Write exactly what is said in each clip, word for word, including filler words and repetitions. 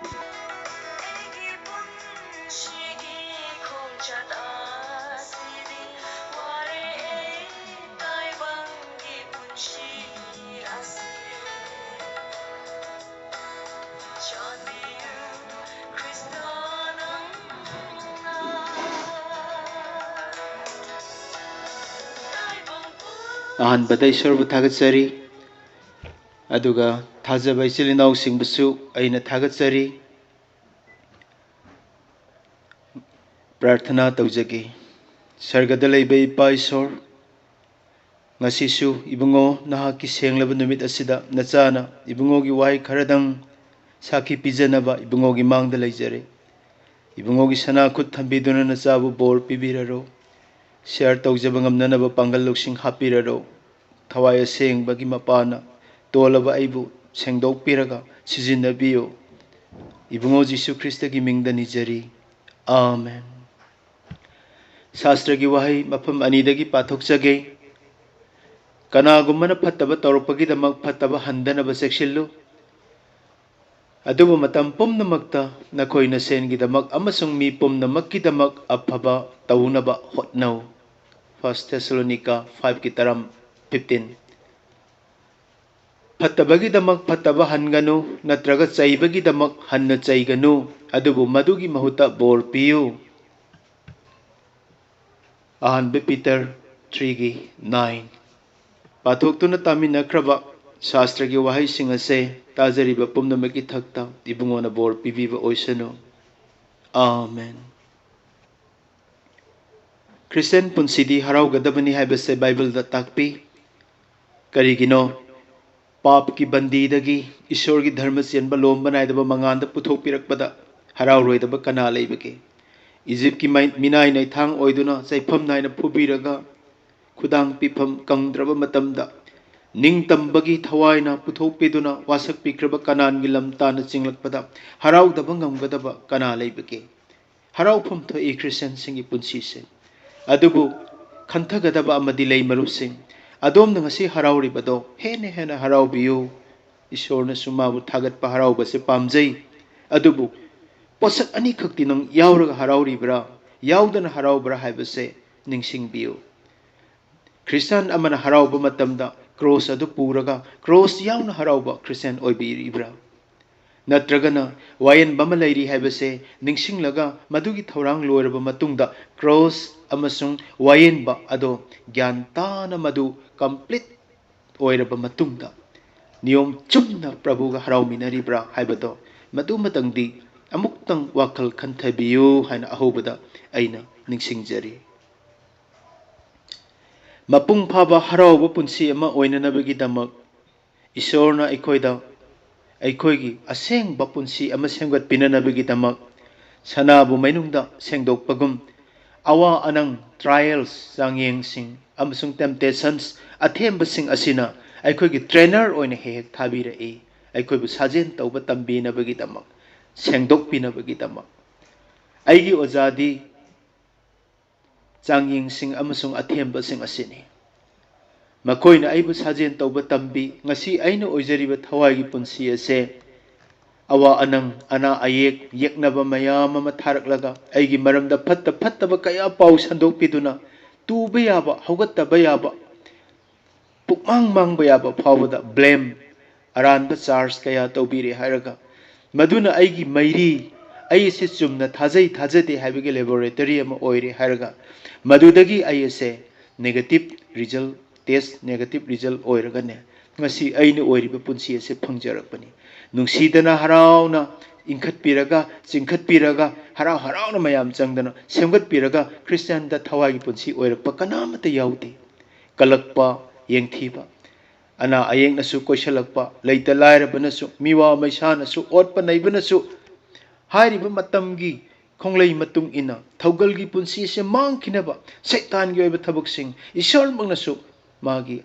ꯑꯩꯒꯤ ꯄꯨꯟꯁꯤꯒꯤ ꯈꯣꯡꯆꯠ ꯑꯁꯤꯗꯤ ꯋꯥꯔꯦ ꯑꯩ ꯇꯥꯏꯕꯪꯒꯤ ꯄꯨꯟꯁꯤ ꯑꯁꯤ꯫ ꯆꯥꯟꯕꯤꯌꯨ ꯈ꯭ꯔꯤꯁꯇ ꯅꯪꯅ ꯇꯥꯏꯕꯪ ꯄꯨꯝ ꯑꯍꯥꯟꯕꯗ ꯏꯁꯣꯔꯕꯨ ꯊꯥꯒꯠꯆꯔꯤ, ꯑꯗꯨꯒ ꯊꯥꯖꯕ ꯏꯆꯤꯜ ꯏꯅꯥꯎꯁꯤꯡꯕꯨꯁꯨ ꯑꯩꯅ ꯊꯥꯒꯠꯆꯔꯤ꯫ ꯄ꯭ꯔꯥꯔꯊꯅꯥ ꯇꯧꯖꯒꯦ꯫ ꯁꯔꯒꯗ ꯂꯩꯕ ꯏꯄꯥ ꯏꯁꯣꯔ, ꯉꯁꯤꯁꯨ ꯏꯕꯨꯡꯉꯣ ꯅꯍꯥꯛꯀꯤ ꯁꯦꯡꯂꯕ ꯅꯨꯃꯤꯠ ꯑꯁꯤꯗ ꯅꯆꯥꯅ ꯏꯕꯨꯡꯉꯣꯒꯤ ꯋꯥꯍꯩ ꯈꯔꯗꯪ ꯁꯥꯈꯤ ꯄꯤꯖꯅꯕ ꯏꯕꯨꯡꯉꯣꯒꯤ ꯃꯥꯡꯗ ꯂꯩꯖꯔꯦ꯫ ꯏꯕꯨꯡꯉꯣꯒꯤ ꯁꯅꯥ ꯈꯨꯠ ꯊꯝꯕꯤꯗꯨꯅ ꯅꯆꯥꯕꯨ ꯕꯣꯔ ꯄꯤꯕꯤꯔꯔꯣ꯫ ꯁꯤꯌꯥꯔ ꯇꯧꯖꯕ ꯉꯝꯅꯅꯕ ꯄꯥꯡꯒꯜ ꯂꯧꯁꯤꯡ ꯍꯥꯞꯄꯤꯔꯔꯣ꯫ ꯊꯋꯥꯏ ꯑꯁꯦꯡꯕꯒꯤ ꯃꯄꯥꯅ ꯇꯣꯜꯂꯕ ꯑꯩꯕꯨ ꯁꯦꯡꯗꯣꯛꯄꯤꯔꯒ ꯁꯤꯖꯤꯟꯅꯕꯤꯌꯨ꯫ ꯏꯕꯨꯡꯉꯣ ꯖꯤꯁꯨ ꯈ꯭ꯔꯤꯁꯇꯒꯤ ꯃꯤꯡꯗ ꯅꯤꯖꯔꯤ꯫ ꯑꯥꯃꯦꯟ꯫ ꯁꯥꯁꯇ꯭ꯔꯒꯤ ꯋꯥꯍꯩ ꯃꯐꯝ ꯑꯅꯤꯗꯒꯤ ꯄꯥꯊꯣꯛꯆꯒꯦ꯫ ꯀꯅꯥꯒꯨꯝꯕꯅ ꯐꯠꯇꯕ ꯇꯧꯔꯛꯄꯒꯤꯗꯃꯛ ꯐꯠꯇꯕ ꯍꯟꯗꯅꯕ ꯆꯦꯛꯁꯤꯜꯂꯨ, ꯑꯗꯨꯕꯨ ꯃꯇꯝ ꯄꯨꯝꯅꯃꯛꯇ ꯅꯈꯣꯏ ꯅꯁꯦꯟꯒꯤꯗꯃꯛ ꯑꯃꯁꯨꯡ ꯃꯤ ꯄꯨꯝꯅꯃꯛꯀꯤꯗꯃꯛ ꯑꯐꯕ ꯇꯧꯅꯕ ꯍꯣꯠꯅꯧ꯫ First Thessalonica five ꯀꯤ ꯇꯔꯥ, fifteen꯫ ꯐꯠꯇꯕꯒꯤꯗꯃꯛ ꯐꯠꯇꯕ ꯍꯟꯒꯅꯨ, ꯅꯠꯇ꯭ꯔꯒ ꯆꯩꯕꯒꯤꯗꯃꯛ ꯍꯟꯅ ꯆꯩꯒꯅꯨ, ꯑꯗꯨꯕꯨ ꯃꯗꯨꯒꯤ ꯃꯍꯨꯠꯇ ꯕꯣꯔ ꯄꯤꯌꯨ꯫ ꯑꯍꯥꯟꯕ ꯄꯤꯇꯔ three ꯒꯤ nine꯫ ꯄꯥꯊꯣꯛꯇꯨꯅ ꯇꯥꯃꯤꯟꯅꯈ꯭ꯔꯕ ꯁꯥꯁꯇ꯭ꯔꯒꯤ ꯋꯥꯍꯩꯁꯤꯡ ꯑꯁꯦ ꯇꯥꯖꯔꯤꯕ ꯄꯨꯝꯅꯃꯛꯀꯤ ꯊꯛꯇ ꯏꯕꯨꯡꯉꯣꯅ ꯕꯣꯔ ꯄꯤꯕꯤꯕ ꯑꯣꯏꯁꯅꯨ꯫ ꯑꯥꯃꯦꯟ꯫ ꯈ꯭ꯔꯤꯁꯇꯤꯌꯥꯟ ꯄꯨꯟꯁꯤꯗꯤ ꯍꯔꯥꯎꯒꯗꯕꯅꯤ ꯍꯥꯏꯕꯁꯦ ꯕꯥꯏꯕꯜꯗ ꯇꯥꯛꯄꯤ꯫ ꯀꯔꯤꯒꯤꯅꯣ? ꯄꯥꯞꯀꯤ ꯕꯟꯗꯤꯗꯒꯤ ꯏꯁꯣꯔꯒꯤ ꯙꯔꯃ ꯆꯦꯟꯕ ꯂꯣꯝꯕ ꯅꯥꯏꯗꯕ ꯃꯉꯥꯟꯗ ꯄꯨꯊꯣꯛꯄꯤꯔꯛꯄꯗ ꯍꯔꯥꯎꯔꯣꯏꯗꯕ ꯀꯅꯥ ꯂꯩꯕꯒꯦ? ꯏꯖꯤꯞꯀꯤ ꯃꯩ-, ꯃꯤꯅꯥꯏ ꯅꯩꯊꯥꯡ ꯑꯣꯏꯗꯨꯅ ꯆꯩꯐꯝ ꯅꯥꯏꯅ ꯐꯨꯕꯤꯔꯒ ꯈꯨꯗꯥꯡ ꯄꯤꯐꯝ ꯀꯪꯗ꯭ꯔꯕ ꯃꯇꯝꯗ, ꯅꯤꯡꯇꯝꯕꯒꯤ ꯊꯋꯥꯏꯅ ꯄꯨꯊꯣꯛꯄꯤꯗꯨꯅ ꯋꯥꯁꯛꯄꯤꯈ꯭ꯔꯕ ꯀꯅꯥꯟꯒꯤ ꯂꯝ ꯇꯥꯟꯅ ꯆꯤꯡꯂꯛꯄꯗ ꯍꯔꯥꯎꯗꯕ ꯉꯝꯒꯗꯕ ꯀꯅꯥ ꯂꯩꯕꯒꯦ? ꯍꯔꯥꯎꯐꯝ ꯊꯣꯛꯏ ꯈ꯭ꯔꯤꯁꯇꯤꯌꯥꯟꯁꯤꯡꯒꯤ ꯄꯨꯟꯁꯤꯁꯦ꯫ ꯑꯗꯨꯕꯨ ꯈꯟꯊꯒꯗꯕ ꯑꯃꯗꯤ ꯂꯩ, ꯃꯔꯨꯞꯁꯤꯡ꯫ ꯑꯗꯣꯝꯅ ꯉꯁꯤ ꯍꯔꯥꯎꯔꯤꯕꯗꯣ ꯍꯦꯟꯅ ꯍꯦꯟꯅ ꯍꯔꯥꯎꯕꯤꯌꯨ꯫ ꯏꯁꯣꯔꯅꯁꯨ ꯃꯥꯕꯨ ꯊꯥꯒꯠꯄ ꯍꯔꯥꯎꯕꯁꯦ ꯄꯥꯝꯖꯩ꯫ ꯑꯗꯨꯕꯨ ꯄꯣꯠꯁꯛ ꯑꯅꯤꯈꯛꯇꯤ ꯅꯪ ꯌꯥꯎꯔꯒ ꯍꯔꯥꯎꯔꯤꯕ꯭ꯔꯥ, ꯌꯥꯎꯗꯅ ꯍꯔꯥꯎꯕ꯭ꯔꯥ ꯍꯥꯏꯕꯁꯦ ꯅꯤꯡꯁꯤꯡꯕꯤꯌꯨ꯫ ꯈ꯭ꯔꯤꯁꯇꯥꯟ ꯑꯃꯅ ꯍꯔꯥꯎꯕ ꯃꯇꯝꯗ ꯀ꯭ꯔꯣꯁ ꯑꯗꯨ ꯄꯨꯔꯒ ꯀ꯭ꯔꯣꯁ ꯌꯥꯎꯅ ꯍꯔꯥꯎꯕ ꯈ꯭ꯔꯤꯁꯇꯥꯟ ꯑꯣꯏꯕꯤꯔꯤꯕ꯭ꯔꯥ? ꯅꯠꯇ꯭ꯔꯒꯅ ꯋꯥꯌꯦꯟꯕ ꯑꯃ ꯂꯩꯔꯤ ꯍꯥꯏꯕꯁꯦ ꯅꯤꯡꯁꯤꯡꯂꯒ ꯃꯗꯨꯒꯤ ꯊꯧꯔꯥꯡ ꯂꯣꯏꯔꯕ ꯃꯇꯨꯡꯗ ꯀ꯭ꯔꯣꯁ ꯑꯃꯁꯨꯡ ꯋꯥꯌꯦꯟꯕ ꯑꯗꯣ ꯒ꯭ꯌꯥꯟ ꯇꯥꯅ ꯃꯗꯨ ꯀꯝꯄ꯭ꯂꯤꯠ ꯑꯣꯏꯔꯕ ꯃꯇꯨꯡꯗ ꯅꯤꯌꯣꯝ ꯆꯨꯝꯅ ꯄ꯭ꯔꯚꯨꯒ ꯍꯔꯥꯎꯃꯤꯟꯅꯔꯤꯕ꯭ꯔꯥ ꯍꯥꯏꯕꯗꯣ ꯃꯗꯨꯃꯇꯪꯗꯤ ꯑꯃꯨꯛꯇꯪ ꯋꯥꯈꯜ ꯈꯟꯊꯕꯤꯌꯨ ꯍꯥꯏꯅ ꯑꯍꯧꯕꯗ ꯑꯩꯅ ꯅꯤꯡꯁꯤꯡꯖꯔꯤ꯫ ꯃꯄꯨꯡ ꯐꯥꯕ ꯍꯔꯥꯎꯕ ꯄꯨꯟꯁꯤ ꯑꯃ ꯑꯣꯏꯅꯅꯕꯒꯤꯗꯃꯛ ꯏꯁꯣꯔꯅ ꯑꯩꯈꯣꯏꯗ ꯑꯩꯈꯣꯏꯒꯤ ꯑꯁꯦꯡꯕ ꯄꯨꯟꯁꯤ ꯑꯃ ꯁꯦꯝꯒꯠꯄꯤꯅꯅꯕꯒꯤꯗꯃꯛ ꯁꯅꯥꯕꯨ ꯃꯩꯅꯨꯡꯗ ꯁꯦꯡꯗꯣꯛꯄꯒꯨꯝ ꯑꯋꯥ ꯑꯅꯪ, trials, ꯆꯥꯡꯌꯦꯡꯁꯤꯡ ꯑꯃꯁꯨꯡ temptations, ꯑꯊꯦꯝꯕꯁꯤꯡ ꯑꯁꯤꯅ ꯑꯩꯈꯣꯏꯒꯤ trainer ꯑꯣꯏꯅ ꯍꯦꯛ ꯍꯦꯛ ꯊꯥꯕꯤꯔꯛꯏ, ꯑꯩꯈꯣꯏꯕꯨ ꯁꯥꯖꯦꯜ ꯇꯧꯕ ꯇꯝꯕꯤꯅꯕꯒꯤꯗꯃꯛ, ꯁꯦꯡꯗꯣꯛꯄꯤꯅꯕꯒꯤꯗꯃꯛ꯫ ꯑꯩꯒꯤ ꯑꯣꯖꯥꯗꯤ ꯆꯥꯡꯌꯦꯡꯁꯤꯡ ꯑꯃꯁꯨꯡ ꯑꯊꯦꯝꯕꯁꯤꯡ ꯑꯁꯤꯅꯤ꯫ ꯃꯈꯣꯏꯅ ꯑꯩꯕꯨ ꯁꯥꯖꯦꯜ ꯇꯧꯕ ꯇꯝꯕꯤ꯫ ꯉꯁꯤ ꯑꯩꯅ ꯑꯣꯏꯖꯔꯤꯕ ꯊꯋꯥꯏꯒꯤ ꯄꯨꯟꯁꯤ ꯑꯁꯦ ꯑꯋꯥ ꯑꯅꯪ, ꯑꯅꯥ ꯑꯌꯦꯛ, ꯌꯦꯛꯅꯕ ꯃꯌꯥꯝ ꯑꯃ ꯊꯥꯔꯛꯂꯒ ꯑꯩꯒꯤ ꯃꯔꯝꯗ ꯐꯠꯇ ꯐꯠꯇꯕ ꯀꯌꯥ ꯄꯥꯎ ꯁꯟꯗꯣꯛꯄꯤꯗꯨꯅ ꯇꯨꯕ ꯌꯥꯕ, ꯍꯧꯒꯠꯇꯕ ꯌꯥꯕ, ꯄꯨꯛꯃꯥꯡ ꯃꯥꯡꯕ ꯌꯥꯕ ꯐꯥꯎꯕꯗ blame, ꯑꯔꯥꯟꯕ charge ꯀꯌꯥ ꯇꯧꯕꯤꯔꯦ ꯍꯥꯏꯔꯒ, ꯃꯗꯨꯅ ꯑꯩꯒꯤ ꯃꯩꯔꯤ, ꯑꯩ ꯑꯁꯤ ꯆꯨꯝꯅ ꯊꯥꯖꯩ ꯊꯥꯖꯗꯦ ꯍꯥꯏꯕꯒꯤ laboratory ꯑꯃ ꯑꯣꯏꯔꯦ ꯍꯥꯏꯔꯒ, ꯃꯗꯨꯗꯒꯤ ꯑꯩ ꯑꯁꯦ negative result, test negative result ꯑꯣꯏꯔꯒꯅꯦ, ꯉꯁꯤ ꯑꯩꯅ ꯑꯣꯏꯔꯤꯕ ꯄꯨꯟꯁꯤ ꯑꯁꯦ ꯐꯪꯖꯔꯛꯄꯅꯤ꯫ ꯅꯨꯡꯁꯤꯗꯅ, ꯍꯔꯥꯎꯅ ꯏꯟꯈꯠꯄꯤꯔꯒ, ꯆꯤꯡꯈꯠꯄꯤꯔꯒ, ꯍꯔꯥꯎ ꯍꯔꯥꯎꯅ ꯃꯌꯥꯝ ꯆꯪꯗꯅ ꯁꯦꯝꯒꯠꯄꯤꯔꯒ ꯈ꯭ꯔꯤꯁꯇꯤꯌꯥꯟꯗ ꯊꯋꯥꯏꯒꯤ ꯄꯨꯟꯁꯤ ꯑꯣꯏꯔꯛꯄ ꯀꯅꯥꯃꯠꯇ ꯌꯥꯎꯗꯦ꯫ ꯀꯂꯛꯄ, ꯌꯦꯡꯊꯤꯕ, ꯑꯅꯥ ꯑꯌꯦꯛꯅꯁꯨ ꯀꯣꯏꯁꯤꯜꯂꯛꯄ, ꯂꯩꯇ ꯂꯥꯏꯔꯕꯅꯁꯨ, ꯃꯤꯋꯥ ꯃꯩꯁꯥꯅꯁꯨ, ꯑꯣꯠꯄ ꯅꯩꯕꯅꯁꯨ, ꯍꯥꯏꯔꯤꯕ ꯃꯇꯝꯒꯤ ꯈꯣꯡꯂꯩ ꯃꯇꯨꯡ ꯏꯟꯅ ꯊꯧꯒꯜꯒꯤ ꯄꯨꯟꯁꯤ ꯑꯁꯤ ꯃꯥꯡꯈꯤꯅꯕ ꯁꯩꯇꯥꯟꯒꯤ ꯑꯣꯏꯕ ꯊꯕꯛꯁꯤꯡ, ꯏꯁꯣꯔꯃꯛꯅꯁꯨ ꯃꯥꯒꯤ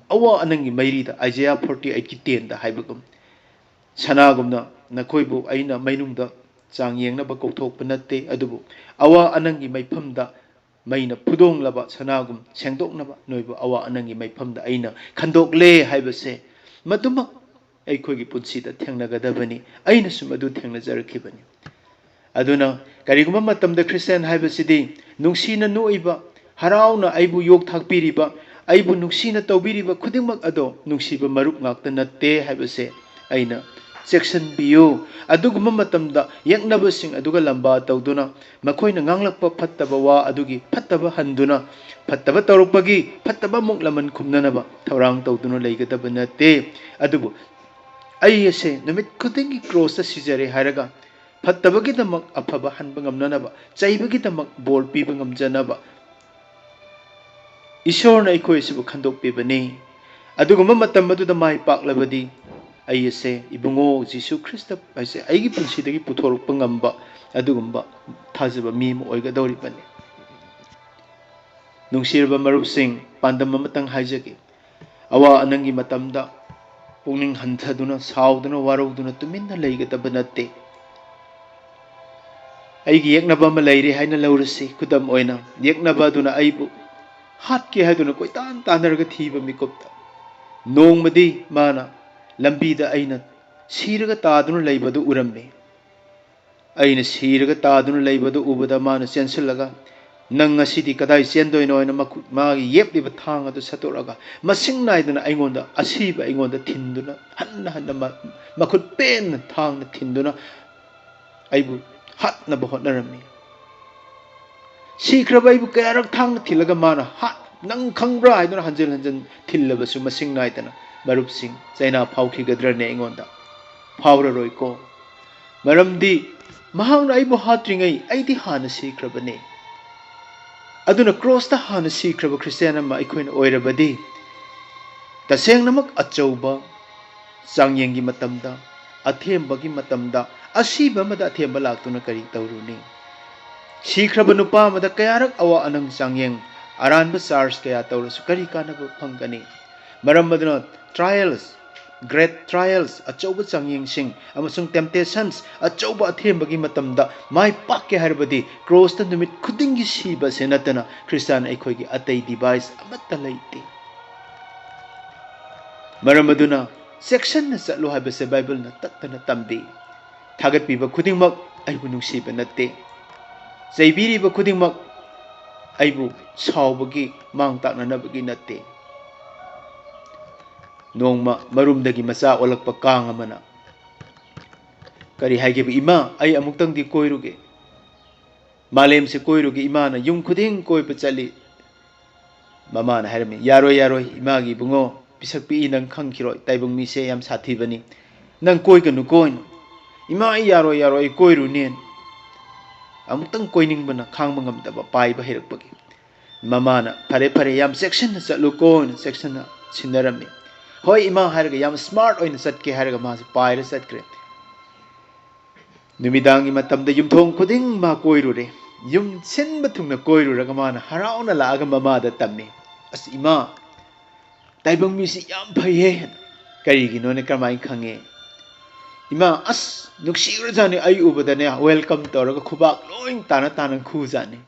ꯑꯋꯥ ꯑꯅꯪꯒꯤ ꯃꯩꯔꯤꯗ, Isaiah forty eight ꯀꯤ ten ꯗ ꯍꯥꯏꯕꯒꯨꯝ, "ꯁꯅꯥꯒꯨꯝꯅ ꯅꯈꯣꯏꯕꯨ ꯑꯩꯅ ꯃꯩꯅꯨꯡꯗ ꯆꯥꯡ ꯌꯦꯡꯅꯕ ꯀꯧꯊꯣꯛꯄ ꯅꯠꯇꯦ, ꯑꯗꯨꯕꯨ ꯑꯋꯥ ꯑꯅꯪꯒꯤ ꯃꯩꯐꯝꯗ ꯃꯩꯅ ꯐꯨꯗꯣꯡꯂꯕ ꯁꯅꯥꯒꯨꯝ ꯁꯦꯡꯗꯣꯛꯅꯕ ꯅꯣꯏꯕꯨ ꯑꯋꯥ ꯑꯅꯪꯒꯤ ꯃꯩꯐꯝꯗ ꯑꯩꯅ ꯈꯟꯗꯣꯛꯂꯦ" ꯍꯥꯏꯕꯁꯦ ꯃꯗꯨꯃꯛ ꯑꯩꯈꯣꯏꯒꯤ ꯄꯨꯟꯁꯤꯗ ꯊꯦꯡꯅꯒꯗꯕꯅꯤ꯫ ꯑꯩꯅꯁꯨ ꯃꯗꯨ ꯊꯦꯡꯅꯖꯔꯛꯈꯤꯕꯅꯤ꯫ ꯑꯗꯨꯅ ꯀꯔꯤꯒꯨꯝꯕ ꯃꯇꯝꯗ ꯈ꯭ꯔꯤꯁꯇꯤꯌꯥꯟ ꯍꯥꯏꯕꯁꯤꯗꯤ ꯅꯨꯡꯁꯤꯅ ꯅꯣꯛꯏꯕ, ꯍꯔꯥꯎꯅ ꯑꯩꯕꯨ ꯌꯣꯛ ꯊꯥꯛꯄꯤꯔꯤꯕ, ꯑꯩꯕꯨ ꯅꯨꯡꯁꯤꯅ ꯇꯧꯕꯤꯔꯤꯕ ꯈꯨꯗꯤꯡꯃꯛ ꯑꯗꯣ ꯅꯨꯡꯁꯤꯕ ꯃꯔꯨꯞ ꯉꯥꯛꯇ ꯅꯠꯇꯦ ꯍꯥꯏꯕꯁꯦ ꯑꯩꯅ ꯆꯦꯛꯁꯤꯟꯕꯤꯌꯨ꯫ ꯑꯗꯨꯒꯨꯝꯕ ꯃꯇꯝꯗ ꯌꯦꯛꯅꯕꯁꯤꯡ ꯑꯗꯨꯒ ꯂꯝꯕꯥ ꯇꯧꯗꯨꯅ ꯃꯈꯣꯏꯅ ꯉꯥꯡꯂꯛꯄ ꯐꯠꯇꯕ ꯋꯥ ꯑꯗꯨꯒꯤ ꯐꯠꯇꯕ ꯍꯟꯗꯨꯅ, ꯐꯠꯇꯕ ꯇꯧꯔꯛꯄꯒꯤ ꯐꯠꯇꯕ ꯑꯃꯨꯛ ꯂꯃꯟ ꯈꯨꯝꯅꯅꯕ ꯊꯧꯔꯥꯡ ꯇꯧꯗꯨꯅ ꯂꯩꯒꯗꯕ ꯅꯠꯇꯦ꯫ ꯑꯗꯨꯕꯨ ꯑꯩ ꯑꯁꯦ ꯅꯨꯃꯤꯠ ꯈꯨꯗꯤꯡꯒꯤ ꯀ꯭ꯔꯣꯁꯇ ꯁꯤꯖꯔꯦ ꯍꯥꯏꯔꯒ ꯐꯠꯇꯕꯒꯤꯗꯃꯛ ꯑꯐꯕ ꯍꯟꯕ ꯉꯝꯅꯅꯕ, ꯆꯩꯕꯒꯤꯗꯃꯛ ꯕꯣꯔ ꯄꯤꯕ ꯉꯝꯖꯅꯕ ꯏꯁꯣꯔꯅ ꯑꯩꯈꯣꯏ ꯑꯁꯤꯕꯨ ꯈꯟꯗꯣꯛꯄꯤꯕꯅꯤ꯫ ꯑꯗꯨꯒꯨꯝꯕ ꯃꯇꯝ ꯑꯗꯨꯗ ꯃꯥꯏ ꯄꯥꯛꯂꯕꯗꯤ ꯑꯩ ꯑꯁꯦ ꯏꯕꯨꯡꯉꯣ ꯖꯤꯁꯨ ꯈ꯭ꯔꯤꯁꯇ ꯍꯥꯏꯁꯦ ꯑꯩꯒꯤ ꯄꯨꯟꯁꯤꯗꯒꯤ ꯄꯨꯊꯣꯔꯛꯄ ꯉꯝꯕ ꯑꯗꯨꯒꯨꯝꯕ ꯊꯥꯖꯕ ꯃꯤ ꯑꯃ ꯑꯣꯏꯒꯗꯧꯔꯤꯕꯅꯤ꯫ ꯅꯨꯡꯁꯤꯔꯕ ꯃꯔꯨꯞꯁꯤꯡ, ꯄꯥꯟꯗꯝ ꯑꯃꯇꯪ ꯍꯥꯏꯖꯒꯦ꯫ ꯑꯋꯥ ꯑꯅꯪꯒꯤ ꯃꯇꯝꯗ ꯄꯨꯛꯅꯤꯡ ꯍꯟꯊꯗꯨꯅ, ꯁꯥꯎꯗꯨꯅ, ꯋꯥꯔꯧꯗꯨꯅ ꯇꯨꯃꯤꯟꯅ ꯂꯩꯒꯗꯕ ꯅꯠꯇꯦ꯫ ꯑꯩꯒꯤ ꯌꯦꯛꯅꯕ ꯑꯃ ꯂꯩꯔꯦ ꯍꯥꯏꯅ ꯂꯧꯔꯁꯤ꯫ ꯈꯨꯗꯝ ꯑꯣꯏꯅ, ꯌꯦꯛꯅꯕ ꯑꯗꯨꯅ ꯑꯩꯕꯨ ꯍꯥꯠꯀꯦ ꯍꯥꯏꯗꯨꯅ ꯀꯣꯏꯇꯥꯟ ꯇꯥꯟꯅꯔꯒ ꯊꯤꯕ ꯃꯤꯀꯨꯞꯇ, ꯅꯣꯡꯃꯗꯤ ꯃꯥꯅ ꯂꯝꯕꯤꯗ ꯑꯩꯅ ꯁꯤꯔꯒ ꯇꯥꯗꯨꯅ ꯂꯩꯕꯗꯨ ꯎꯔꯝꯃꯤ꯫ ꯑꯩꯅ ꯁꯤꯔꯒ ꯇꯥꯗꯨꯅ ꯂꯩꯕꯗꯨ ꯎꯕꯗ ꯃꯥꯅ ꯆꯦꯟꯁꯤꯜꯂꯒ, "ꯅꯪ ꯉꯁꯤꯗꯤ ꯀꯗꯥꯏ ꯆꯦꯟꯗꯣꯏꯅꯣ?" ꯍꯥꯏꯅ ꯃꯈꯨꯠ, ꯃꯥꯒꯤ ꯌꯦꯞꯂꯤꯕ ꯊꯥꯡ ꯑꯗꯨ ꯁꯠꯇꯣꯛꯂꯒ, ꯃꯁꯤꯡ ꯅꯥꯏꯗꯅ ꯑꯩꯉꯣꯟꯗ, ꯑꯁꯤꯕ ꯑꯩꯉꯣꯟꯗ ꯊꯤꯟꯗꯨꯅ, ꯍꯟꯅ ꯍꯟꯅ ꯃ-, ꯃꯈꯨꯠ ꯄꯦꯟꯅ ꯊꯥꯡꯅ ꯊꯤꯟꯗꯨꯅ ꯑꯩꯕꯨ ꯍꯥꯠꯅꯕ ꯍꯣꯠꯅꯔꯝꯃꯤ꯫ ꯁꯤꯈ꯭ꯔꯕ ꯑꯩꯕꯨ ꯀꯌꯥꯔꯛ ꯊꯥꯡꯅ ꯊꯤꯜꯂꯒ ꯃꯥꯅ ꯍꯥꯠ-, "ꯅꯪ ꯈꯪꯕ꯭ꯔꯥ?" ꯍꯥꯏꯗꯨꯅ ꯍꯟꯖꯤꯟ ꯍꯟꯖꯤꯟ ꯊꯤꯜꯂꯕꯁꯨ ꯃꯁꯤꯡ ꯅꯥꯏꯗꯅ, ꯃꯔꯨꯞꯁꯤꯡ, ꯆꯩꯅꯥ ꯐꯥꯎꯈꯤꯒꯗ꯭ꯔꯅꯦ ꯑꯩꯉꯣꯟꯗ? ꯐꯥꯎꯔꯔꯣꯏꯀꯣ꯫ ꯃꯔꯝꯗꯤ ꯃꯍꯥꯛꯅ ꯑꯩꯕꯨ ꯍꯥꯠꯇ꯭ꯔꯤꯉꯩ ꯑꯩꯗꯤ ꯍꯥꯟꯅ ꯁꯤꯈ꯭ꯔꯕꯅꯦ꯫ ꯑꯗꯨꯅ ꯀ꯭ꯔꯣꯁꯇ ꯍꯥꯟꯅ ꯁꯤꯈ꯭ꯔꯕ ꯈ꯭ꯔꯤꯁꯇꯤꯌꯥꯟ ꯑꯃ ꯑꯩꯈꯣꯏꯅ ꯑꯣꯏꯔꯕꯗꯤ, ꯇꯁꯦꯡꯅꯃꯛ ꯑꯆꯧꯕ ꯆꯥꯡꯌꯦꯡꯒꯤ ꯃꯇꯝꯗ, ꯑꯊꯦꯝꯕꯒꯤ ꯃꯇꯝꯗ, ꯑꯁꯤꯕ ꯑꯃꯗ ꯑꯊꯦꯝꯕ ꯂꯥꯛꯇꯨꯅ ꯀꯔꯤ ꯇꯧꯔꯨꯅꯤ? ꯁꯤꯈ꯭ꯔꯕ ꯅꯨꯄꯥ ꯑꯃꯗ ꯀꯌꯥꯔꯛ ꯑꯋꯥ ꯑꯅꯪ ꯆꯥꯡꯌꯦꯡ, ꯑꯔꯥꯟꯕ ꯆꯥꯔꯖ ꯀꯌꯥ ꯇꯧꯔꯁꯨ ꯀꯔꯤ ꯀꯥꯟꯅꯕ ꯐꯪꯒꯅꯤ? ꯃꯔꯝ ꯑꯗꯨꯅ trials, great trials, ꯑꯆꯧꯕ ꯆꯥꯡꯌꯦꯡꯁꯤꯡ ꯑꯃꯁꯨꯡ temptations, ꯑꯆꯧꯕ ꯑꯊꯦꯝꯕꯒꯤ ꯃꯇꯝꯗ ꯃꯥꯏ ꯄꯥꯛꯀꯦ ꯍꯥꯏꯔꯕꯗꯤ ꯀ꯭ꯔꯣꯁꯇ ꯅꯨꯃꯤꯠ ꯈꯨꯗꯤꯡꯒꯤ ꯁꯤꯕ ꯑꯁꯤ ꯅꯠꯇꯅ ꯈ꯭ꯔꯤꯁꯇꯥꯟ ꯑꯩꯈꯣꯏꯒꯤ ꯑꯇꯩ device ꯑꯃꯠꯇ ꯂꯩꯇꯦ꯫ ꯃꯔꯝ ꯑꯗꯨꯅ ꯆꯦꯛꯁꯤꯟꯅ ꯆꯠꯂꯨ ꯍꯥꯏꯕꯁꯦ ꯕꯥꯏꯕꯜꯅ ꯇꯠꯇꯅ ꯇꯝꯕꯤ꯫ ꯊꯥꯒꯠꯄꯤꯕ ꯈꯨꯗꯤꯡꯃꯛ ꯑꯩꯕꯨ ꯅꯨꯡꯁꯤꯕ ꯅꯠꯇꯦ꯫ ꯆꯩꯕꯤꯔꯤꯕ ꯈꯨꯗꯤꯡꯃꯛ ꯑꯩꯕꯨ ꯁꯥꯎꯕꯒꯤ ꯃꯥꯡ ꯇꯥꯛꯅꯅꯕꯒꯤ ꯅꯠꯇꯦ꯫ ꯅꯣꯡꯃ ꯃꯔꯨꯝꯗꯒꯤ ꯃꯆꯥ ꯑꯣꯜꯂꯛꯄ ꯀꯥꯡ ꯑꯃꯅ ꯀꯔꯤ ꯍꯥꯏꯒꯦꯕꯨ, "ꯏꯃꯥ, ꯑꯩ ꯑꯃꯨꯛꯇꯪꯗꯤ ꯀꯣꯏꯔꯨꯒꯦ꯫ ꯃꯥꯂꯦꯝꯁꯦ ꯀꯣꯏꯔꯨꯒꯦ ꯏꯃꯥꯅ, ꯌꯨꯝ ꯈꯨꯗꯤꯡ ꯀꯣꯏꯕ ꯆꯠꯂꯤ"꯫ ꯃꯃꯥꯅ ꯍꯥꯏꯔꯝꯃꯤ, "ꯌꯥꯔꯣꯏ, ꯌꯥꯔꯣꯏ, ꯏꯃꯥꯒꯤ ꯏꯕꯨꯡꯉꯣ, ꯄꯤꯁꯛ ꯄꯤꯛꯏ, ꯅꯪ ꯈꯪꯈꯤꯔꯣꯏ, ꯇꯥꯏꯕꯪ ꯃꯤꯁꯦ ꯌꯥꯝ ꯁꯥꯊꯤꯕꯅꯤ, ꯅꯪ ꯀꯣꯏꯒꯅꯨ, ꯀꯣꯏꯅꯨ"꯫ "ꯏꯃꯥ, ꯑꯩ ꯌꯥꯔꯣꯏ, ꯌꯥꯔꯣꯏ, ꯑꯩ ꯀꯣꯏꯔꯨꯅꯦꯅ"꯫ ꯑꯃꯨꯛꯇꯪ ꯀꯣꯏꯅꯤꯡꯕꯅ ꯈꯥꯡꯕ ꯉꯝꯗꯕ ꯄꯥꯏꯕ ꯍꯩꯔꯛꯄꯒꯤ ꯃꯃꯥꯅ, "ꯐꯔꯦ, ꯐꯔꯦ, ꯌꯥꯝ ꯆꯦꯛꯁꯤꯟꯅ ꯆꯠꯂꯨꯀꯣꯅ" ꯆꯦꯛꯁꯤꯟꯅ ꯁꯤꯟꯅꯔꯝꯃꯤ꯫ "ꯍꯣꯏ ꯏꯃꯥ" ꯍꯥꯏꯔꯒ ꯌꯥꯝ smart ꯑꯣꯏꯅ ꯆꯠꯀꯦ ꯍꯥꯏꯔꯒ ꯃꯥꯁꯦ ꯄꯥꯏꯔ ꯆꯠꯈ꯭ꯔꯦ꯫ ꯅꯨꯃꯤꯗꯥꯡꯒꯤ ꯃꯇꯝꯗ ꯌꯨꯝꯊꯣꯡ ꯈꯨꯗꯤꯡ ꯃꯥ ꯀꯣꯏꯔꯨꯔꯦ꯫ ꯌꯨꯝ ꯁꯤꯟꯕ ꯊꯨꯡꯅ ꯀꯣꯏꯔꯨꯔꯒ ꯃꯥꯅ ꯍꯔꯥꯎꯅ ꯂꯥꯛꯑꯒ ꯃꯃꯥꯗ ꯇꯝꯃꯤ, "ꯑꯁ ꯏꯃꯥ, ꯇꯥꯏꯕꯪ ꯃꯤꯁꯤ ꯌꯥꯝ ꯐꯩꯍꯦ"꯫ "ꯀꯔꯤꯒꯤꯅꯣꯅꯦ, ꯀꯔꯝꯍꯥꯏꯅ ꯈꯪꯉꯦ?" "ꯏꯃꯥ, ꯑꯁ ꯅꯨꯡꯁꯤꯈ꯭ꯔꯖꯥꯠꯅꯤ, ꯑꯩ ꯎꯕꯗꯅꯦ welcome ꯇꯧꯔꯒ ꯈꯨꯕꯥꯛ ꯂꯣꯏ ꯇꯥꯅ ꯇꯥꯅ ꯈꯨꯖꯥꯠꯅꯤ,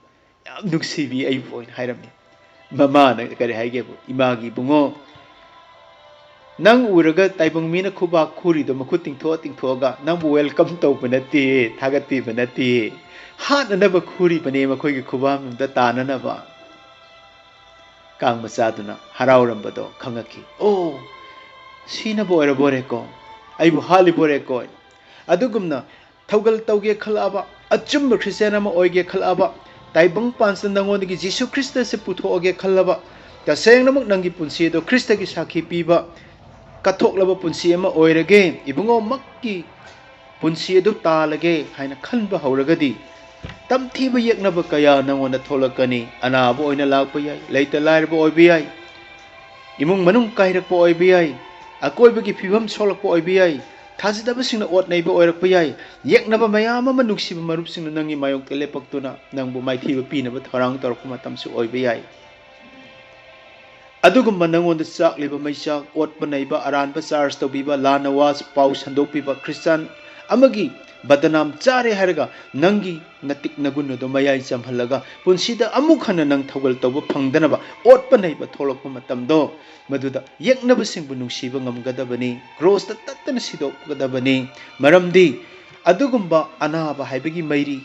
ꯌꯥꯝ ꯅꯨꯡꯁꯤꯕꯤ ꯑꯩꯕꯨ" ꯑꯣꯏꯅ ꯍꯥꯏꯔꯝꯃꯤ꯫ ꯃꯃꯥꯅ ꯀꯔꯤ ꯍꯥꯏꯒꯦꯕꯨ, "ꯏꯃꯥꯒꯤ ꯏꯕꯨꯡꯉꯣ, ꯅꯪ ꯎꯔꯒ ꯇꯥꯏꯕꯪ ꯃꯤꯅ ꯈꯨꯕꯥꯛ ꯈꯨꯔꯤꯗꯣ ꯃꯈꯨꯠ ꯇꯤꯡꯊꯣꯛꯑ ꯇꯤꯡꯊꯣꯛꯑꯒ ꯅꯪꯕꯨ welcome ꯇꯧꯕ ꯅꯠꯇꯦ, ꯊꯥꯒꯠꯄꯤꯕ ꯅꯠꯇꯦ, ꯍꯥꯠꯅꯅꯕ ꯈꯨꯔꯤꯕꯅꯦ ꯃꯈꯣꯏꯒꯤ ꯈꯨꯕꯥꯛ ꯑꯝꯗ ꯇꯥꯅꯅꯕ"꯫ ꯀꯥꯡ ꯃꯆꯥꯗꯨꯅ ꯍꯔꯥꯎꯔꯝꯕꯗꯣ ꯈꯪꯉꯛꯈꯤ꯫ "ꯑꯣ, ꯁꯤꯅꯕ ꯑꯣꯏꯔꯕꯣꯔꯦꯀꯣ, ꯑꯩꯕꯨ ꯍꯥꯠꯂꯤꯕꯣꯔꯦꯀꯣ"꯫ ꯑꯗꯨꯒꯨꯝꯅ ꯊꯧꯒꯜ ꯇꯧꯒꯦ ꯈꯜꯂꯛꯑꯕ, ꯑꯆꯨꯝꯕ ꯈ꯭ꯔꯤꯁꯇꯤꯌꯥꯟ ꯑꯃ ꯑꯣꯏꯒꯦ ꯈꯜꯂꯛꯑꯕ, ꯇꯥꯏꯕꯪ ꯄꯥꯟꯁꯤꯗ ꯅꯪꯉꯣꯟꯗꯒꯤ ꯖꯤꯁꯨ ꯈ꯭ꯔꯤꯁꯇꯁꯦ ꯄꯨꯊꯣꯛꯑꯒꯦ ꯈꯜꯂꯕ, ꯇꯁꯦꯡꯅꯃꯛ ꯅꯪꯒꯤ ꯄꯨꯟꯁꯤ ꯑꯗꯣ ꯈ꯭ꯔꯤꯁꯇꯒꯤ ꯁꯥꯈꯤ ꯄꯤꯕ ꯀꯠꯊꯣꯛꯂꯕ ꯄꯨꯟꯁꯤ ꯑꯃ ꯑꯣꯏꯔꯒꯦ, ꯏꯕꯨꯡꯉꯣꯃꯛꯀꯤ ꯄꯨꯟꯁꯤ ꯑꯗꯨ ꯇꯥꯜꯂꯒꯦ ꯍꯥꯏꯅ ꯈꯟꯕ ꯍꯧꯔꯒꯗꯤ, ꯇꯝꯊꯤꯕ ꯌꯦꯛꯅꯕ ꯀꯌꯥ ꯅꯪꯉꯣꯟꯗ ꯊꯣꯛꯂꯛꯀꯅꯤ꯫ ꯑꯅꯥꯕ ꯑꯣꯏꯅ ꯂꯥꯛꯄ ꯌꯥꯏ, ꯂꯩꯇ ꯂꯥꯏꯔꯕ ꯑꯣꯏꯕ ꯌꯥꯏ, ꯏꯃꯨꯡ ꯃꯅꯨꯡ ꯀꯥꯏꯔꯛꯄ ꯑꯣꯏꯕ ꯌꯥꯏ, ꯑꯀꯣꯏꯕꯒꯤ ꯐꯤꯕꯝ ꯁꯣꯛꯂꯛꯄ ꯑꯣꯏꯕ ꯌꯥꯏ, ꯊꯥꯖꯗꯕꯁꯤꯡꯅ ꯑꯣꯠ ꯅꯩꯕ ꯑꯣꯏꯔꯛꯄ ꯌꯥꯏ, ꯌꯦꯛꯅꯕ ꯃꯌꯥꯝ ꯑꯃ ꯅꯨꯡꯁꯤꯕ ꯃꯔꯨꯞꯁꯤꯡꯅ ꯅꯪꯒꯤ ꯃꯥꯌꯣꯛꯇ ꯂꯦꯞꯄꯛꯇꯨꯅ ꯅꯪꯕꯨ ꯃꯥꯏꯊꯤꯕ ꯄꯤꯅꯕ ꯊꯧꯔꯥꯡ ꯇꯧꯔꯛꯄ ꯃꯇꯝꯁꯨ ꯑꯣꯏꯕ ꯌꯥꯏ꯫ ꯑꯗꯨꯒꯨꯝꯕ ꯅꯪꯉꯣꯟꯗ ꯆꯥꯛꯂꯤꯕ ꯃꯩꯆꯥꯛ, ꯑꯣꯠꯄ ꯅꯩꯕ, ꯑꯔꯥꯟꯕ ꯆꯥꯔꯖ ꯇꯧꯕꯤꯕ, ꯂꯥꯟꯅ ꯋꯥ ꯄꯥꯎ ꯁꯟꯗꯣꯛꯄꯤꯕ, ꯈ꯭ꯔꯤꯁꯇꯥꯟ ꯑꯃꯒꯤ ꯕꯗꯅꯥꯝ ꯆꯥꯔꯦ ꯍꯥꯏꯔꯒ ꯅꯪꯒꯤ ꯅꯇꯤꯛ ꯅꯒꯨꯟ ꯑꯗꯨ ꯃꯌꯥꯏ ꯆꯝꯍꯜꯂꯒ ꯄꯨꯟꯁꯤꯗ ꯑꯃꯨꯛ ꯍꯟꯅ ꯅꯪ ꯊꯧꯒꯜ ꯇꯧꯕ ꯐꯪꯗꯅꯕ ꯑꯣꯠꯄ ꯅꯩꯕ ꯊꯣꯛꯂꯛꯄ ꯃꯇꯝꯗꯣ, ꯃꯗꯨꯗ ꯌꯦꯛꯅꯕꯁꯤꯡꯕꯨ ꯅꯨꯡꯁꯤꯕ ꯉꯝꯒꯗꯕꯅꯤ, ꯀ꯭ꯔꯣꯁꯇ ꯇꯠꯇꯅ ꯁꯤꯗꯣꯛꯀꯗꯕꯅꯤ꯫ ꯃꯔꯝꯗꯤ ꯑꯗꯨꯒꯨꯝꯕ ꯑꯅꯥꯕ ꯍꯥꯏꯕꯒꯤ ꯃꯩꯔꯤ,